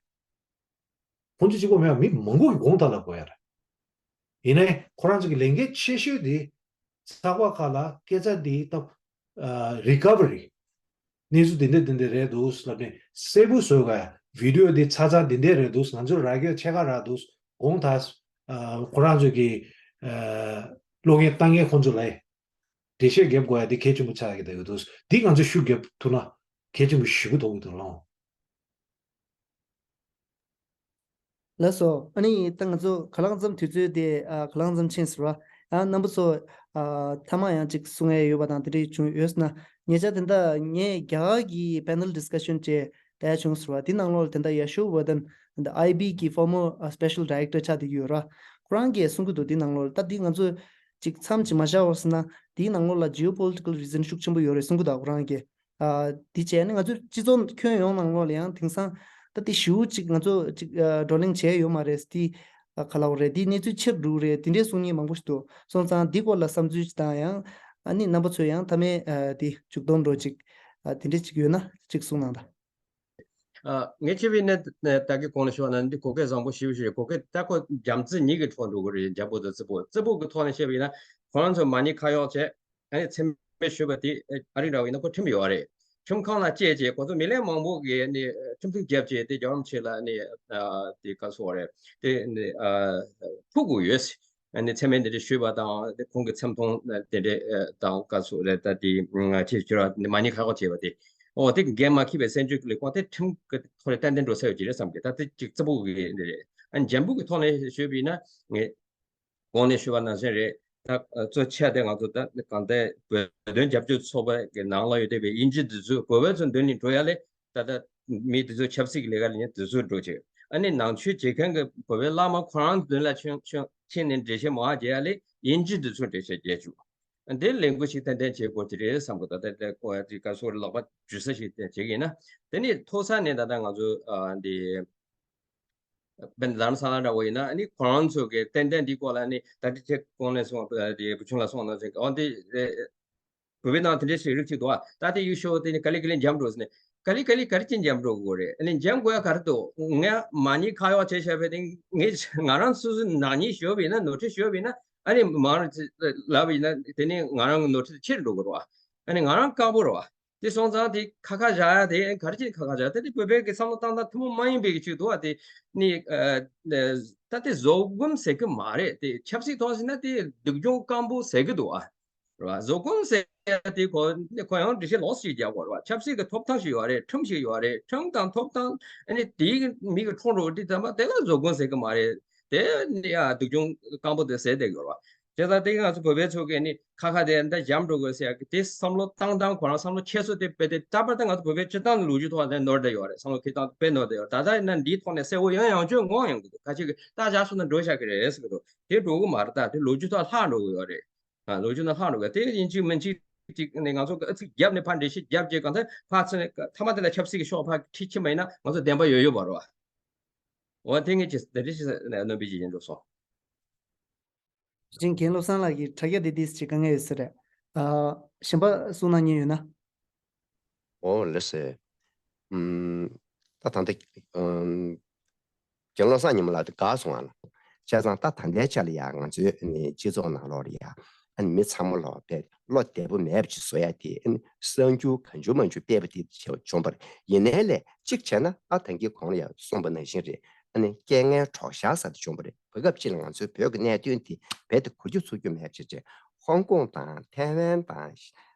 ཁོང་ཚོ་གཅིག་པོ་མེད་པ་མི་མང་པོ་གིས་དགོངས་དག་ལ་དགོས་ཡ་རེད། ཡིན་ནའི་ཁོ་རང་ཚོ་གི་ལས་འགན་ཆེ་ཤོས་དེ་ཚགས་པར་ཁག་ལ་སྐད་ཆ་འདི་ད་རི་ཀ་བ་རི་གནས་ཚུལ་འདི་འདྲ་འདི་འདྲ་རེད་འདུག་ལབ་ནས་གསལ་པོ་བཟོ་དགོས་ཡ། བི་ཌི་ཡོ་འདི་ཚ་ཚ་འདི་འདྲ་རེད་འདུག་ང་ཚོ་ར་རྒྱ་ཆེ་ཁ་རག་འདུག་དགོངས་དག་ཁོ་རང་ཚོ་གི་བློ་ངན་ལྟ་ངན་ཁོང་ཚོ་ལ་འགྲེལ་བཤད་རྒྱབ་དགོས་ཡ་འདི་གལ་ཆེན་པོ་ཆགས་ཀྱི་འདུག་འདི་ང་ཚོས་ཤུགས་རྒྱབ་ཐུབ་ན་གལ་ཆེན་པོ་ཞེ་པོ་མཐོང་གི་འདུག་ལགས། ལགས་སོ། ཨ་ནི་ད་ང་ཚོ་ག་ལང་ཙམ་དུས་ཚོད་དེ་ཨ་ག་ལང་ཙམ་ཕྱིན་ཟེར་བ། ཨ་རྣམ་པ་ཚོ་ཨ་མཐའ་མ་ཡང་ཅིག་གསུང་ཡས་ཡོད་པ་དང་དེ་འདྲ་བྱུང་ཡོད་ཟེར་ན། ཉེ་ཆར་དེ་འདྲ་ངས་རྒྱ་གར་གྱི་པེ་ནལ་ཌི་སི་ཀ་ཤན་བྱས་བསྡད་བྱུང་ཟེར་བ། དེ་ནང་ལོགས་ལ་དེ་འདྲ་ཡ་ཤོ་ཝར་དན་ཨའི་བི་གི་ཕོར་མར་སི་པེ་ཤལ་ཌི་རེག་ཊར་ཆགས་བསྡད་ཀྱི་ཡོད་ར། ཁོ་རང་གིས་གསུང་གི་འདུག་དེ་ནང་ལོགས་ལ་ད་དེ་ང་ཚོ་ཅིག་མཚམས་ཅིག་མ་བཞག་པར་ཟེར་ན་དེའི་ནང་ལོགས་ལ་ཇི་ཨོ་པོ་ལི་ཊི་ཀལ་རི་ཛན་ཤུགས་ཆེན་པོ་ཡོད་རེད་གསུང་གི་འདུག་ཁོ་རང་གིས། ཨ་དེ་བྱས་ནས་ང་ཚོའི་སྤྱི་ཚོགས་ཁྱོན་ཡོངས་ནང་ལོགས་ལ་ཡང་དེང་སང་ད་དེ་ཞེ་པོ་ཅིག་ང་ཚོ་ཅིག་ཨ་བགྲོ་གླེང་བྱས་ཡོད་མ་རེད། དེ་ཨ་ག་ལབ་དགོས་རེད། དེ་གནས་ཚུལ་ཆེར་འགྲོ་གི་རེད། དེ་འདྲས་གསུང་མཁན་མང་པོ་ཞིག་འདུག་སོང་ཙང་དེ་སྐོར་ལ་བསམ་ཚུལ་ཅིག་དང་ཡང་ཨ་ནི་རྣམ་པ་ཚོས་ཡང་མཐའ་མའི་ཨ་དེ་མཇུག་སྡོམ་འདྲ་ཅིག་ཨ་དེ་འདྲས་ཅིག་ཡོད་ན་ཅིག་གསུང་གནང་དང་། ཨ་ངས་ཆེ་བའི་ནས་ད་གི་གོང་ལ་ཞུ་བ་ན་འདི་གོ་སྐབས་བཟང་པོ་ཞེ་པོ་ཞིག་རེད། གོ་སྐབས་ད་ཁོ་རྒྱ་མཚོ་གཉིས་ཀྱི་ཐོག་འགྲོ་གི་རེད། རྒྱ་པོ་དང་རྩི་པོ། རྩི་པོ་གི་ཐོག་ནས་བཤད་པ་ཡིན་ན་ཁོ་རང་ཚོ་མ་ཎི་ཁ་གཡོག་བྱས། ཨ་ནི་མཚན་སྨད་ཞུས་པ་དེ་ཨ་རི་འདྲ་བ་ཡིན་ན་ཁོ་ཁྲིམས་ཡོད་རེད། ཁྲིམས་ཁང་ལ་བཅད་བྱས་ཁོ་ཚོ་མི་ལས་མང་པོ་གིས་ནི་ཁྲིམས་གཏུག་བརྒྱབ་བྱས་དེ་རྒྱལ་བ་རིན་པོ་ཆེ་ལ་ནི་ཨ་དེ་ག་སོགས་རེད། དེ་ནི་ཨ་ཐུག་དགོས་ཡོད། ཨ་ནི་མཚན་སྨད་འདི་འདྲ་ཞུས་པ་དང་དེ་ཁོང་གི་འཚམས་མཐོང་དེ་འདྲ་དང་ག་སོགས་རེད། ད་དེ་ཁྲིད་ཁྱོད་ར་ནི་མ་ཎི་ཁ་གཡོག་བྱས་པ་དེ་ཨོ་དེ་འགན་མ་འཁྱེར་བའི་སྲིད་འཛིན་གྱི་ལས་ཁུངས་དེ་ཁྲིམས་ཀྱི་ཐོག་ནས་ཏན་ཏན་འགྲོ་ས་ཡོད་ཀྱི་རེད་བསམ་གི། ད་དེ་གཅིག་རྩི་པོ་གི་འདི་རེད། ཨ་ནི་འཇམ་པོ་གི་ཐོག་ནས་ཞུས་པ་ཡིན་ན་ངས། གོང་ནས་ཞུས་པ་ནང་བཞིན་རེད། ད་གཙོ་ཆེ་དེ་ང་ཚོ་ད་གང་ལྟར་བོད་དོན་རྒྱབ་སྐྱོར་ཚོགས་པ་གི་ནང་ལ་ཡོད་བསྡད་པའི་དབྱིན་ཇི་འདི་ཚོ་བོད་པ་ཚོ་མདུན་ནས་འགྲོ་ཡ་ལས་ད་ལྟ་མི་འདི་ཚོ་ཆབ་སྲིད་ཀྱི་ལས་ཀ་ལས་ནས་འདི་ཚོ་འགྲོ་བྱེད། ཨ་ནི་ནང་ཆོས་བྱེད་མཁན་གྱི་བོད་པའི་བླ་མ་ཁོ་རང་མདུན་ལ་ཕྱིན་ཕྱིན་ཕྱིན་ནས་འགྲེལ་བཤད་མང་བ་རྒྱག་ཡ་ལས་དབྱིན་ཇི་འདི་ཚོ་འགྲེལ་བཤད་རྒྱག་བཅུག། འདི་ལས་འགུལ་ཞིག་ཏན་ཏན་བྱེད་དགོས་ཀྱི་རེད་བསམ་གི་འདུག་ད་ལྟ་ཀོ་ཡ་ཏི་ཀ་སོ་ལག་པ་འཇུ་ས་ཞིག་བྱེད་ཀྱི་ཡིན་ན། དེ་ནི་མཐོ་ས་ནས་ད་ལྟ་ང་ཚོ་ཨ་འདི་བན་རྡ་རམ་ས་ལ་འདྲ་བོ་ཡིན་ན་ཨ་ནི་ཁོ་རང་ཚོ་གི་ཏན་ཏན་འདི་སྐོར་ལ་ནི་ད་ལྟ་ཁྱེད་གོང་ནས་སོང་ཨ་འདི་བུ་ཆུང་ལ་སོང་ན་ཟེར་གི་འོ་འདི་བོད་པའི་ནང་དེ་འདྲའི་ཞིག་རིགས་ཅིག་འདུག་ཨ། ད་དེ་ཡུལ་ཤོག་དེ་ནི་ག་ལེ་ག་ལེ་འཇམ་འགྲོ་ཟེར་ནས་ག་ལེ་ག་ལེ་ག་རེ་ཅིག་འཇམ་འགྲོ་དགོས་རེད། ཨ་ནི་འཇམ་དགོས་ཡ་ག་རེ་འདུག་ངས་མ་ཉེས་ཁ་གཡོག་བྱས་བྱས་པའི་དེ་ངས་ང་རང་སོ་སོའི་ནག་ཉེས་ཞོག་པ་ཡིན་ན་ནོར་འཁྲུལ་ཞོག་པ་ཡིན་ན་ཨ་ནི་མང་རུ་ལབ་པ་ཡིན་ན་དེ་ནི་ང་རང་གི་ནོར་འཁྲུལ་ཆེ་རུ་འགྲོ་དགོས་རེད་བ། ཨ་ནི་ང་རང་དཀར་པོ་རེད་བ། དེ་སོང་ཙང་དེ་ཁ་ཁ་བཞག་ཡ་དེ་ག་རེ་བྱས་ཁ་ཁ་བཞག་ད་དེ་བོད་པའི་གི་བསམ་བློ་བཏང་སྟངས་ཐུན་མོང་མ་ཡིན་པའི་གི་ཆེད་དུ་བ་དེ་ནི་ད་དེ་བཟོད་སྒོམ་ཟེར་གི་མ་རེད། དེ་ཆབ་སྲིད་ཐོག་ཟེར་ན་དེ་སྡུག་སྦྱོང་སྐམ་པོ་ཟེར་གི་འདུག་ཨ། རེད་བ། བཟོད་སྒོམ་ཟེར་ཡ་དེ་ཁོ་ཁོ་ཡང་འགྲེལ་བཤད་ལོགས་ཤིག་རྒྱག་དགོས་རེད་བ། ཆབ་སྲིད་ཀྱི་ཐོབ་ཐང་ཞིག་ཡོད་རེད། ཁྲིམས་ཤིག་ཡོད་རེད། ཁྲིམས་དང་ཐོབ་ཐང་ཨ་ནི་དེའི་མི་གི་འཁྲུངས་རོགས་དེ་ཙམ་པ་དེ་ལ་བཟོད་སྒོམ་ཟེར་གི་མ་རེད། དེ་ནི་ཡ་སྡུག་སྦྱོང་སྐམ་པོ་དེ་ཟེར་བསྡད་ཡོད་རེད་བ། བྱས་ཙང་དེ་གི་ང་ཚོ་བོད་པའི་ཚོ་གི་ནི་ཁ་ཁ་དེ་འདི་འཇམ་འགྲོ་དགོས་ཟེར་ཡ་གི་དེ་བསམ་བློ་བཏང་སྟངས་ཁོ་རང་བསམ་བློ་འཁྱེར་སོ་དེ་དཔེ་དེ་ད་བར་དུ་ང་ཚོ་བོད་པའི་སྤྱིར་བཏང་ལོ་རྒྱུས་ཐོག་ནས་ནོར་བསྡད་ཡོད་རེད། བསམ་བློ་འཁྱེར་སྟངས་དཔེ་ནོར་བསྡད་ཡོད་རེད། ད་ལྟ་ཡིན་ན་འདིའི་ཐོག་ནས་གསལ་བོ་ཡང་ཡང་བཅོས་མངོན་ཡོང་གི་འདུག་ཁ་ཅིག་གི་ད་བཞག་སོང་ན་འགྲོ་བཞག་གི་རེད་ཟེར་གི་འདུག་དེ་འགྲོ་གི་མ་རེད། ད་དེ་ལོ་རྒྱུས་ཐོག་ལྷག་འགྲོ་གི་ཡོད་རེད། ཨ་ལོ་རྒྱུས་ནང་ལྷག་འགྲོ་གི་དེ་ཡིན་གཅིག་མིན་གཅིག་ཅིག་ནས་ང་ཚོ་ཨ་ཚིག་བརྒྱབ་ནས་ཕར་འགྲེལ་བཤད་བརྒྱབ་རྗེས་གང་ལྟར་ཕར་ཚུར་ནས་མཐའ་མ་དེ་ལ་ཆབ་སྲིད་ཀྱི་ཕྱོགས་ཕར་ཁྲིད་ཕྱིན་པ་ཡིན་ན་ང་ཚོ་བདེན་པ་ཡོད་ཡོད་མ་རེད་བ། འོ་དེ་ངས་ཅིག་དེ་འདྲ་ཞིག་ནོན་པའི་ཅིག་ཡིན་འགྲོ་སོང་། ཅིང་རྒན་བློ་བཟང་ལགས་ཀྱིས་དྲ་རྒྱ་འདི་ཏིས་ཅིག་དཀའ་ངལ་ཡོད་ས་རེད། ཨ། གཞན་པ་གསུང་གནང་མཁན་ཡོད་ན། ཨོ་ལགས་སེ། ཨུམ། ད་ད་ལྟ་ཨུམ། རྒན་བློ་བཟང་ཉི་མ་ལགས་དེ་དགའ་སོང་ཨ་ལ། བྱས་ཙང་ད་ད་ལྟའི་ཆ་ལ་ཡ་ང་ཚོའི་ནི་སྤྱི་ཚོགས་ནང་ལོགས་ལ་ཡ་ཨ་ནི་མི་ཚང་མ་ལོག་པའི་བློ་བདེ་པོ་མེད་པ་ཅིག་བཟོ་ཡ་དེ་ཨ་ནི་གསར་འགྱུར་གང་བྱུང་མང་བྱུང་སྤེལ་བ་དེ་བྱས་བྱུང་བ་རེད། ཡིན་ནའི་ལས་གཅིག་བྱས་ན་ཨ་ད་གིན་གོང་ལ་ཡ་གསུངས་པ་ནང་བཞིན་རེད། ཨ་ནི་རྐྱེན་ངན་གྲོགས་ཤར་ཟེར་དེ་བྱུང་བ་རེད། གོ་སྐབས་ཅིག་ལ་ང་ཚོའི་བོད་ཀྱི་གནད་དོན་དེ་རྦད་དེ་གོ་རྒྱུ་ཚོར་རྒྱུ་མེད་པ་ཅིག་བྱས། ཧོང་ཀོང་དང་ཐའེ་ཝན་དང་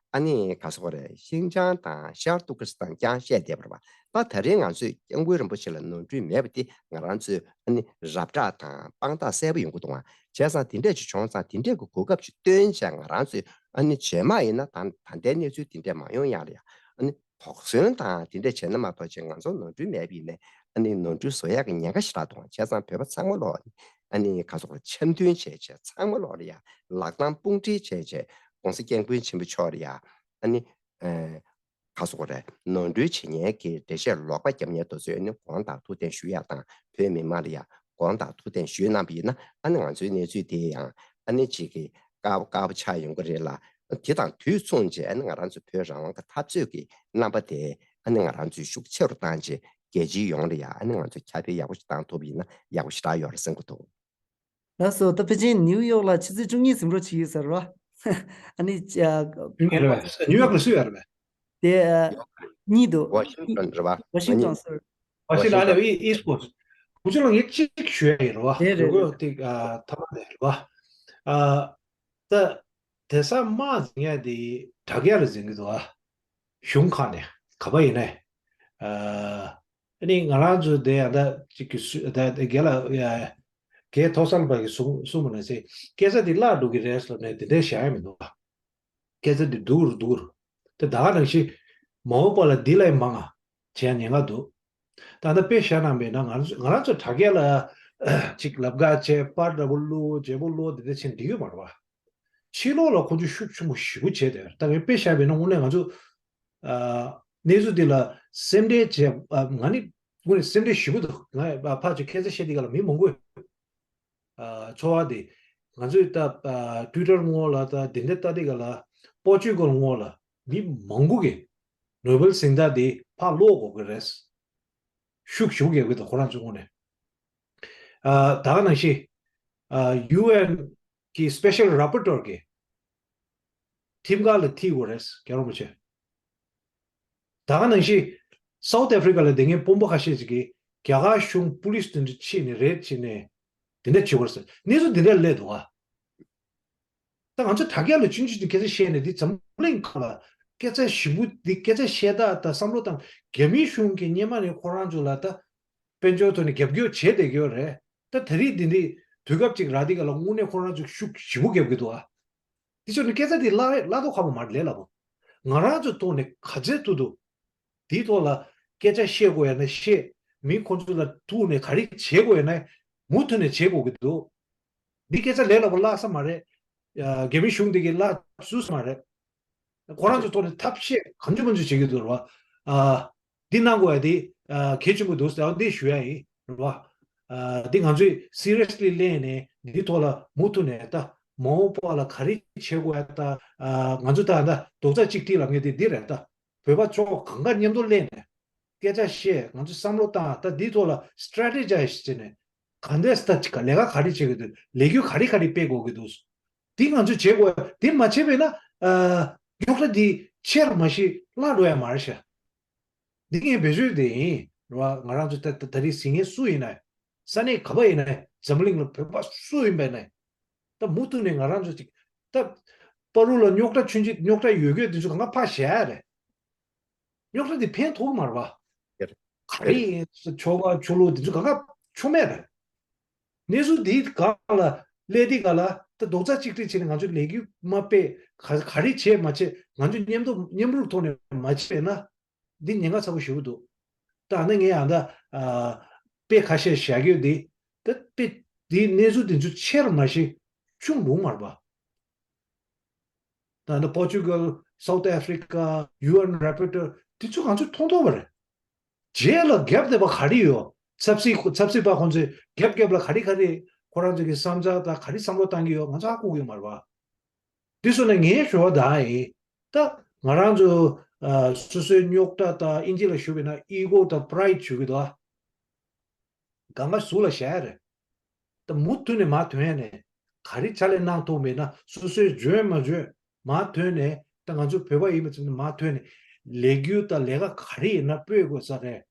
ཨ་ནི་ག་ཟེར་དགོས་རེད། ཤིན་ཅང་དང་ཤར་ཏུར་ཀི་སི་ཐན་རྐྱང་བཤད་བསྡད་པ་རེད་པ། ད་ད་རེས་ང་ཚོས་སྐྱབས་མགོན་རིན་པོ་ཆེ་ལ་ནོར་འཁྲུལ་མེད་པ་དེ་ང་རང་ཚོས་ཨ་ནི་རབ་བསྒྲགས་དང་དཔང་རྟགས་གསལ་པོ་ཡོང་གི་འདུག་ཨང་། བྱས་ཙང་དེ་འདྲས་ཅིག་བྱུང་ཙང་དེ་འདྲས་ཀྱི་གོ་སྐབས་ཅིག་བཏོན་བྱས་ང་རང་ཚོས་ཨ་ནི་རྗེས་མ་ཡིན་ན་ད་ད་ལྟའི་གནས་ཚུལ་དེ་འདྲས་མ་ཡོང་ཡག་ལ་ཡ་ཨ་ནི་དོགས་ཟོན་དང་དེ་འདྲས་བྱས་ན་མ་གཏོགས་ཅིག་ང་ཚོ་ནོར་འཁྲུལ་མེད་པ་ཡིན་ནའི་ཨ་ནི་ནོར་འཁྲུལ་བཟོ་ཡག་གི་ཉེན་ཁ་ཞེ་དྲག་འདུག་ཨང་། བྱས་ཙང་བོད་པ་ཚང་མ་ལོག་ཨ་ནི་ག་ཟེར་དགོས་རེད། འཆམ་མཐུན་བྱས་བྱས་ཚང་མ་ལོག་ལ་ཡ་ལག་གདང་དཔུང་སྒྲིལ་བྱས་བྱས་༸གོང་ས་༸སྐྱབས་མགོན་ཆེན་པོ་མཆོག་ལ་ཡ་ཨ་ནི་ཨ། ག་ཟེར་དགོས་རེད། ནོར་འཁྲུལ་བྱེད་མཁན་གྱི་འགྲེལ་བཤད་ལོག་པ་རྒྱབ་མཁན་དེ་ཚོས་ནི་དགོངས་དག་ཐུགས་བདེན་ཞུ་ཡག་དང་བོད་མི་མང་ལ་ཡང་དགོངས་དག་ཐུགས་བདེན་ཞུས་གནང་བ་ཡིན་ན་ཨ་ནི་ང་ཚོའི་གནས་ཚུལ་དེ་ཡང་ཨ་ནི་གཅིག་གི་དཀར་པོ་དཀར་པོ་ཆགས་ཡོང་གི་རེད་ལ། དེ་དང་དུས་མཚུངས་བྱས་ཨ་ནི་ང་རང་ཚོ་བོད་རང་དབང་གི་འཐབ་རྩོད་ཀྱི་རྣམ་པ་དེ་ཨ་ནི་ང་རང་ཚོས་ཤུགས་ཆེ་རུ་བཏང་བྱས་རྒྱལ་སྤྱིའི་ཡོངས་ལ་ཡང་ཨ་ནི་ང་ཚོ་ཁྱབ་སྤེལ་ཡག་པོ་ཞིག་བཏང་ཐུབ་པ་ཡིན་ན་ཡག་པོ་ཞེ་དྲག་ཡོད་རེད་བསམ་གྱི་འདུག་ལགས་སོ། ད་ཕལ་ཆེར་ནིའུ་ཡོག་ལ་ཆུ་ཚོད་བཅུ་གཉིས་ཟིན་འགྲོ་བྱེད་ཀྱི་ཡོད་ས་རེད་བ། ཨ་ནི་ཅ། ཉིའུ་ཡོག་ལ་སུ་ཡོད་རེད་པས། དེ་གཉིས་འདུག་ཝ་ཤིང་ཊོན་རེད་པ། ཝ་ཤིང་ཊོན་སོར། ཝ་ཤིང་ཊོན་ཨ་ནི་ཨི་ཨི་སི་པོ་ཊི། བུ་ཆུང་ལགས་ངས་གཅིག་ཞུ་ཡ་ཡིན་རེད་བ། རེད་རེད་རེད། དེ་ཐ་མ་དེ་རེད་བ། ད་དེ་ས་མ་ཟིན་ཡ་དེ་དྲ་རྒྱ་ལ་ཟིན་གི་འདུག་ཨ། གཞུང་ཁག་ནས་ག་པ་ཡིན་ནའི། ཨ་ནི་ང་རང་ཚོ་དེ་ཡང་ད་ཅིག་གི་སུ་ད་དེ་རྒན་ལ་ཡ་རྒན་ཐོག་སང་པ་གི་གསུང་གསུང་མ་ན་ཚེ་སྐད་ཆ་དེ་བརླག་འགྲོ་གི་རེད་ལབ་ནས་དེ་འདྲས་བཤད་ཡ་མི་འདུག་ཨ། སྐད་ཆ་དེ་སྡུག་རུ་སྡུག་རུ། དེ་ད་ག་ནང་བཞིན་མ་འོངས་པ་ལ་འདི་ལས་མང་ང་བྱེད་ཉེན་ཁ་འདུག་ད་ལྟ་དཔེ་བཞག་ན་མེད་ན་ང་ང་རང་ཚོ་དྲ་རྒྱ་ལ་ཅིག་ལབ་ག་བྱས་པར་འདྲ་པོ་བླུག་བརྗེ་པོ་བླུག་དེ་འདྲ་བྱས་འགྲིག་ཡོད་མ་རེད་བ། ཕྱི་ལོགས་ལ་ཁོ་ཚོས་ཤུགས་ཆེན་པོ་ཞེ་པོ་བྱས་བསྡད་ཡོད་རེད། ད་ངས་དཔེ་བཞག་པ་ཡིན་ན་དངོས་གནས་ང་ཚོ་གནས་ཚུལ་འདི་ལ་སེམས་ཁྲལ་བྱས་ང་ནི་དངོས་གནས་སེམས་ཁྲལ་ཞེ་པོ་འདུག་ང་ཕར་ཚུར་སྐད་ཆ་བཤད་དུས་སྒང་ལ་མི་མང་པོས། ཨ་ཚོར་བ་དེ། ང་ཚོས་ད་ཨ་ཊུའི་ཊར་སྔོན་ལ་ད་དེ་འདྲ་ལྟ་དེ་ག་ལ་སྤོ་ཆུའི་སྐོར་སྔོན་ལ་མི་མང་པོ་གིས་ནོ་བེལ་གཟེངས་རྟགས་དེ་ཕར་སློག་དགོས་ཀྱི་རེད། ཤུགས་ཞེ་པོ་རྒྱག་གི་འདུག་ཁོ་རང་ཚོའི་ངོས་ནས། ཨ་ད་ག་ནང་བཞིན་ཨ་ཡུ་ཨེན་གྱི་སི་པེ་ཤལ་ར་པོ་ཊར་གྱིས་ཁྲིམས་ཁང་ལ་ཐིག་དགོས་རེད། རྒྱལ་བ་རིན་པོ་ཆེ། ད་ག་ནང་བཞིན་སའུ་ཐི་ཨ་ཕི་རི་ཀ་ལ་བསྡད་མཁན་དཔོན་པོ་ཁ་ཤས་ཅིག་གིས་རྒྱ་གར་གཞུང་པུ་ལིས་དེ་འདྲ་ཕྱིན་ནས་རེད་ཕྱིན་ནས་དེ་འདྲ་བྱེད་དགོས་ཟེར་གནས་ཚུལ་དེ་འདྲ་སླེབས་འདུག་ཨ། ད་ང་ཚོ་དྲ་རྒྱ་ལ་ཆུང་ཆུང་དེ་སྐད་ཆ་བཤད་ནས་འདི་འཛམ་གླིང་ཁག་ལ་སྐད་ཆ་ཞིབ་པོ་འདི་སྐད་ཆ་བཤད་སྟངས་དང་བསམ་བློ་བཏང་རྒྱ་མིའི་གཞུང་གིས་སྔོན་མ་ནས་ཁོ་རང་ཚོ་ལ་ད་དཔལ་འབྱོར་ཐོག་ནས་རྒྱབ་སྐྱོར་བྱས་བསྡད་ཀྱི་ཡོད་རེད། ད་ད་རེས་འདི་འདི་དུས་སྐབས་ཅིག་རག་དེ་ག་ལ་དངོས་གནས་ཁོ་རང་ཚོ་ཤུགས་ཞེ་པོ་རྒྱབ་ཀྱི་འདུག་ཨ། དེ་ཕྱོགས་ནས་སྐད་ཆ་དེ་བརླག་བརླག་མདོག་ཁ་པོ་མ་རེད་ལབ་པ། ང་རང་ཚོའི་ཐོག་ནས་ག་ཚད་ཐུབ་ཐུབ་དེའི་ཐོག་ལ་སྐད་ཆ་བཤད་དགོས་ཡ་ན་བཤད། མི་ཁོང་ཚོ་ལ་ཐུག་ནས་ག་རེ་བྱེད་དགོས་ཡ་ན་མུ་མཐུད་ནས་བྱེད་དགོས་ཀྱི་འདུག་འདི་སྐད་ཆ་ལས་སླ་པོ་བརླག་ས་མ་རེད། རྒྱ་མི་གཞུང་འདི་གིས་བརླག་ཚུགས་ས་མ་རེད། ཁོ་རང་ཚོའི་ཐོག་ནས་ཐབས་ཤེས་གང་བྱུང་མང་བྱུང་བྱེད་ཀྱི་འདུག་རེད་བ། ཨ། འདི་གནང་དགོས་ཡ་འདི་ཨ་གལ་ཆེན་པོ་འདུག་ཟེར་བ་འདི་ཞུ་ཡ་ཡིན་རེད་བ། ཨ། འདི་ང་ཚོས་seriously་གླེང་ནས་འདི་ཐོག་ལ་མུ་མཐུད་ནས་ད་མ་འོངས་པ་ལ་ག་རེ་བྱེད་དགོས་ཡ་ད་ཨ་ང་ཚོ་ད་ད་རྡོག་རྩ་གཅིག་སྒྲིལ་ལབ་མཁན་དེ་འདི་རེད་ད། བོད་པ་ཚོ་གང་ག་མཉམ་དུ་གླེང་ནས་སྐད་ཆ་བཤད། ང་ཚོས་བསམ་བློ་བཏང་། ད་འདི་ཐོག་ལ་strategize་བྱས་ནས་ག་འདྲས་ད་ཅིག་ལས་ཀ་ག་རེ་བྱེད་ཀྱི་འདུག་ལས་འགུལ་ག་རེ་ག་རེ་སྤེལ་དགོས་ཀྱི་འདུག་འདི་ང་ཚོས་བྱེད་དགོས། འདི་མ་བྱས་པས་ན་ཨ་རྙོག་དྲ་འདི་ཆེ་རུ་མ་ཤི་བརླག་འགྲོ་ཡ་མ་རེད་ཤག་འདི་ངས་བེད་སྤྱོད་དེ་ཡིན་རེད་བ། ང་རང་ཚོ་ད་ད་ད་རེས་ཟིན་མཁན་སུ་ཡིན་ན། ས་གནས་ག་པར་ཡིན་ན། འཛམ་གླིང་ལ་བོད་པ་སུ་ཡིན་པ་ཡིན་ན། ད་མུ་མཐུད་ནས་ང་རང་ཚོ་ཅིག་ད་བར་དུ་ལ་རྙོག་དྲ་ཆུང་ཆུང་རྙོག་དྲ་ཡོད་རྒྱུ་དེ་ཚོ་གང་ག་ཕར་བཞག་ཡ་རེད། རྙོག་དྲ་དེ་ཕན་ཐོགས་མ་རེད་བ། ག་རེ་ཡིན་ཆོལ་ཁ་ཆོས་ལུགས་དེ་ཚོ་གང་ག་ཆོ་མེད་རེད། གནས་ཚུལ་འདིའི་སྒང་ལ་སླེབས་དུས་སྒང་ལ་ད་རྡོག་རྩ་གཅིག་སྒྲིལ་བྱས་ནས་ང་ཚོ་ལས་འགུལ་མ་སྤེལ། ག་ག་རེ་བྱས་མ་བྱས། ང་ཚོ་མཉམ་དུ་མཉམ་རུབ་ཐོག་ནས་མ་བྱས་ན་འདི་ཉེན་ཁ་ཚ་པོ་ཞེ་པོ་འདུག་ད་ཨ་ནི་ངས་ཨ་ད་ཨ་དཔེ་ཁ་ཤས་བཞག་རྒྱུ་འདི་ད་དཔེ་འདིའི་གནས་ཚུལ་འདི་ཚོ་ཆེ་རུ་མ་ཤི་ཆུང་འགྲོ་མ་རེད་པ། ད་ནི་Portugal, South Africa, U N rapporteur དེ་ཚོ་ང་ཚོས་མཐོང་ཐུབ་པ་རེད། རྗེས་ལ་རྒྱབ་བསྡད་པ་ག་རེ་ཡོད། ཆབ་སྲིད་ཆབ་སྲིད་པ་ཁོང་ཚོས་རྒྱབ་རྒྱབ་ལ་ག་རེ་ག་རེ་ཁོ་རང་ཚོ་གི་བསམ་འཆར་དང་ག་རེ་བསམ་བློ་བཏང་གི་ཡོད་ང་ཚོ་ཧ་གོ་གི་ཡོད་མ་རེད་པ། དེ་སོང་ནས་ངའི་ཞུ་བ་ད་ཡིན། ད་ང་རང་ཚོ་ཨ་སོ་སོའི་རྙོག་དྲ་དང་ཨིན་ཇི་ལ་ཞུ་བས་ན་ego་དང་pride་ཞུ་གི་འདུག་ཨ། གང་ག་ཟུར་ལ་བཞག་ཡ་རེད། ད་མུ་མཐུད་ནས་མར་ཐོན་ཡ་ནས་ག་རེ་ཕྱག་ལས་གནང་ཐུབ་མེད་ན་སོ་སོས་འཇོན་མ་འཇོན་མར་ཐོན་ནས་ད་ང་ཚོ་བོད་པ་ཡིན་པ་ཚོ་ནས་མར་ཐོན་ནས་ལས་འགུལ་དང་ལས་ཀ་ག་རེ་ཡིན་ན་སྤེལ་དགོས་ས་རེད།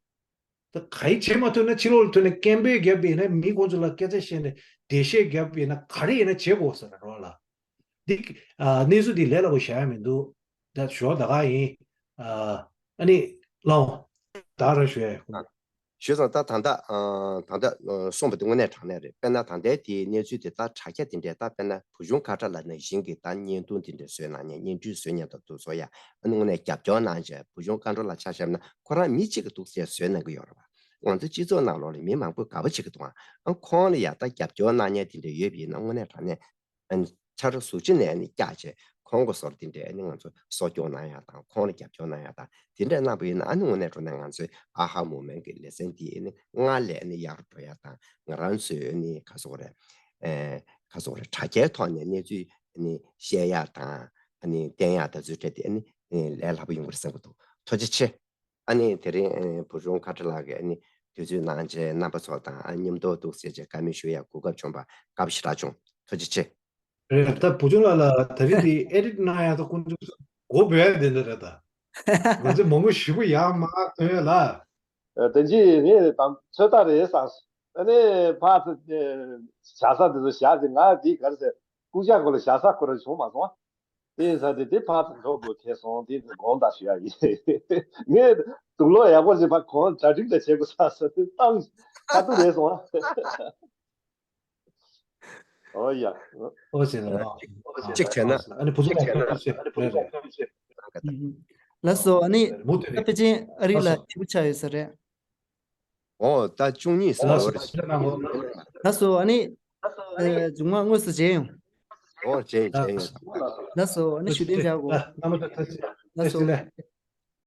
ད་ག་རེ་བྱེད་མ་ཐུབ་ན་ཕྱི་ལོགས་ལ་ཐོན་ནས་སྐད་འབོད་བརྒྱབ་པ་ཡིན་ན་མི་ཁོང་ཚོ་ལ་སྐད་ཆ་བཤད་ནས་འགྲེལ་བཤད་བརྒྱབ་པ་ཡིན་ན་ག་རེ་ཡིན་ན་བྱེད་དགོས་ས་རེད་རོགས་ལ། འདི་ཨ་གནས་ཚུལ་འདི་ལས་སླ་པོ་བཞག་ཡ་མི་འདུག་ད་ཞོགས་ད་ག་ཡིན། ཨ་ཨ་ནི་ལའོ་ད་ར་ཞུ་ཡ། ཞུས་ཙང་ད་ད་ལྟ་ཨ་ད་ལྟ་ཨ་གསུངས་པ་དེ་དངོས་གནས་དྲང་གནས་རེད། དཔེར་ན་ད་ལྟའི་དེའི་གནས་ཚུལ་དེ་ད་དྲ་རྒྱ་དེ་འདྲས་ད་དཔེར་ན་བུ་ཆུང་ཁ་བྲལ་ལགས་ནང་བཞིན་གྱི་ད་བརྙན་ཐུང་དེ་འདྲས་བཟོས་གནང་མཁན་བརྙན་འཕྲིན་བཟོས་མཁན་དང་དེ་ཚོ་ཡ་ཨ་ནི་དངོས་གནས་རྒྱབ་སྐྱོར་གནང་བྱས་བུ་ཆུང་མཁའ་འགྲོ་ལགས་ཆ་བཞག་ན་ཁོ་རང་མི་གཅིག་གི་འདུག་ཟེར་བཟོས་གནང་གི་ཡོད་རེད་པ། ང་ཚོ་སྤྱི་ཚོགས་ནང་ལོགས་ལ་མི་མང་པོས་དགའ་པོ་བྱེད་ཀྱི་འདུག་ཨ་ཁོང་ལ་ཡ་ད་རྒྱབ་སྐྱོར་གནང་མཁན་དེ་འདྲས་ཡོད་པ་ཡིན་ན་དངོས་གནས་དྲང་གནས། ཨ་ནི་ཆ་རོགས་གཟུགས་ཅི་ནས་ཨ་ནི་བཀྱག་བྱས་ཁོང་གི་ཟུར་དེ་འདྲས་ཨ་ནི་ང་ཚོ་གསོ་སྐྱོང་གནང་ཡག་དང་ཁོང་ལ་རྒྱབ་སྐྱོར་གནང་ཡག་དང་དེ་འདྲས་གནང་པ་ཡིན་ན་ཨ་ནི་དངོས་གནས་དྲང་གནས་ང་ཚོའི་ཨ་ཧ་མུ་མེན་གྱི་ལེ་ཚན་འདི་ཨ་ནི་སྔར་ལས་ཨ་ནི་ཡག་རུ་འགྲོ་ཡག་དང་ང་རང་ཚོའི་ཨ་ནི་ག་ཟེར་དགོས་རེད། ཨེ་ག་ཟེར་དགོས་རེད། དྲ་རྒྱའི་ཐོག་ནས་གནས་ཚུལ་ཨ་ནི་བཤད་ཡག་དང་ཨ་ནི་བསྟན་ཡག་དེ་ཚོའི་གྲས་དེ་ཨ་ནི་ལས་སླ་པོ་ཡོང་གི་རེད་བསམ་གྱི་འདུག་ཐུགས་རྗེ་ཆེ། ཨ་ནི་དེ་རིང་ཨ་ནི་བུ་ཆུང་ཁ་བྲལ་ལགས་ཀྱིས་ཨ་ནི་དུས་ཚོད་གནང་བྱས་རྣམ་པ་ཚོ་དང་ཨ་མཉམ་དུ་འདུག་ཟེར་བྱས་བཀའ་མོལ་ཞུ་ཡག་གོ་སྐབས་བྱུང་བ་དགའ་པོ་ཞེ་དྲག་བྱུང་། ཐུགས་རྗེ་ཆེ། རེད། ད་བུ་ཆུང་ལགས་ལ་ད་རིང་འདི་ཨེ་ཌིཊ་གནང་ཡག་ད་ཁོང་ཚོས་མགོ་འབོད་ཡག་དེ་འདྲ་རེད་ད། ང་ཚོས་མང་པོ་ཞེ་པོ་ཡག་མ་ཐོན་ཡ་ལ། ཨ་དེ་ཅི་ངས་དང་ཚོད་ལྟ་རེད་བསམ། ཨ་ནི་ཕར་ཚུར་བྱ་ས་དེ་ཚོ་བཞག་ཚེ་ང་འདི་ག་རེ་ཟེར་རྐུབ་བཀྱག་སྒོ་ལ་བཞག་ས་ཁོ་རང་བྱུང་མ་སོང་། དེ་ཡིན་ས་དེ་དེ་ཕར་ཚུར་འགྲོ་དགོས་ཁེལ་སོང་། དེ་དགོངས་དག་ཞུ་ཡ་ཡིན། ངས་དུག་ལོག་ཡག་པོ་ཞིག་ཕར་གོང་གྲ་སྒྲིག་ལ་བྱེད་དགོས་ས་ས་དེ་བཏང་ཁ་ཐུག་རེད་སོང་ཨ། ཨོ་ཡ། ཨོ་ཟེར་ན་ཨོ་ཟེར་ན། གཅིག་བྱས་ན། ཨ་ནི་བུ་ཚོ་ལ་ཨོ་ཟེར་རེད་རེད། ལགས་སོ། ཨ་ནི་མུ་མཐུད་ནས་ཕལ་ཆེར་ཨ་རི་ལ་ལགས་སོ། ཕྲུ་གུ་ཆགས་ཡོད་ས་རེད། ཨོ་ད་བཅུ་གཉིས་ཟེར་ལགས་སོ། ལགས་སོ། ཨ་ནི་མཇུག་མ་དངོས་སུ་མཇལ་ཡོང་། ཨོ་མཇལ་ཡོང་མཇལ་ཡོང་། ལགས་སོ། ཨ་ནི་ཞུ་གཏན་འཇགས་དགོས། ལགས་སོ།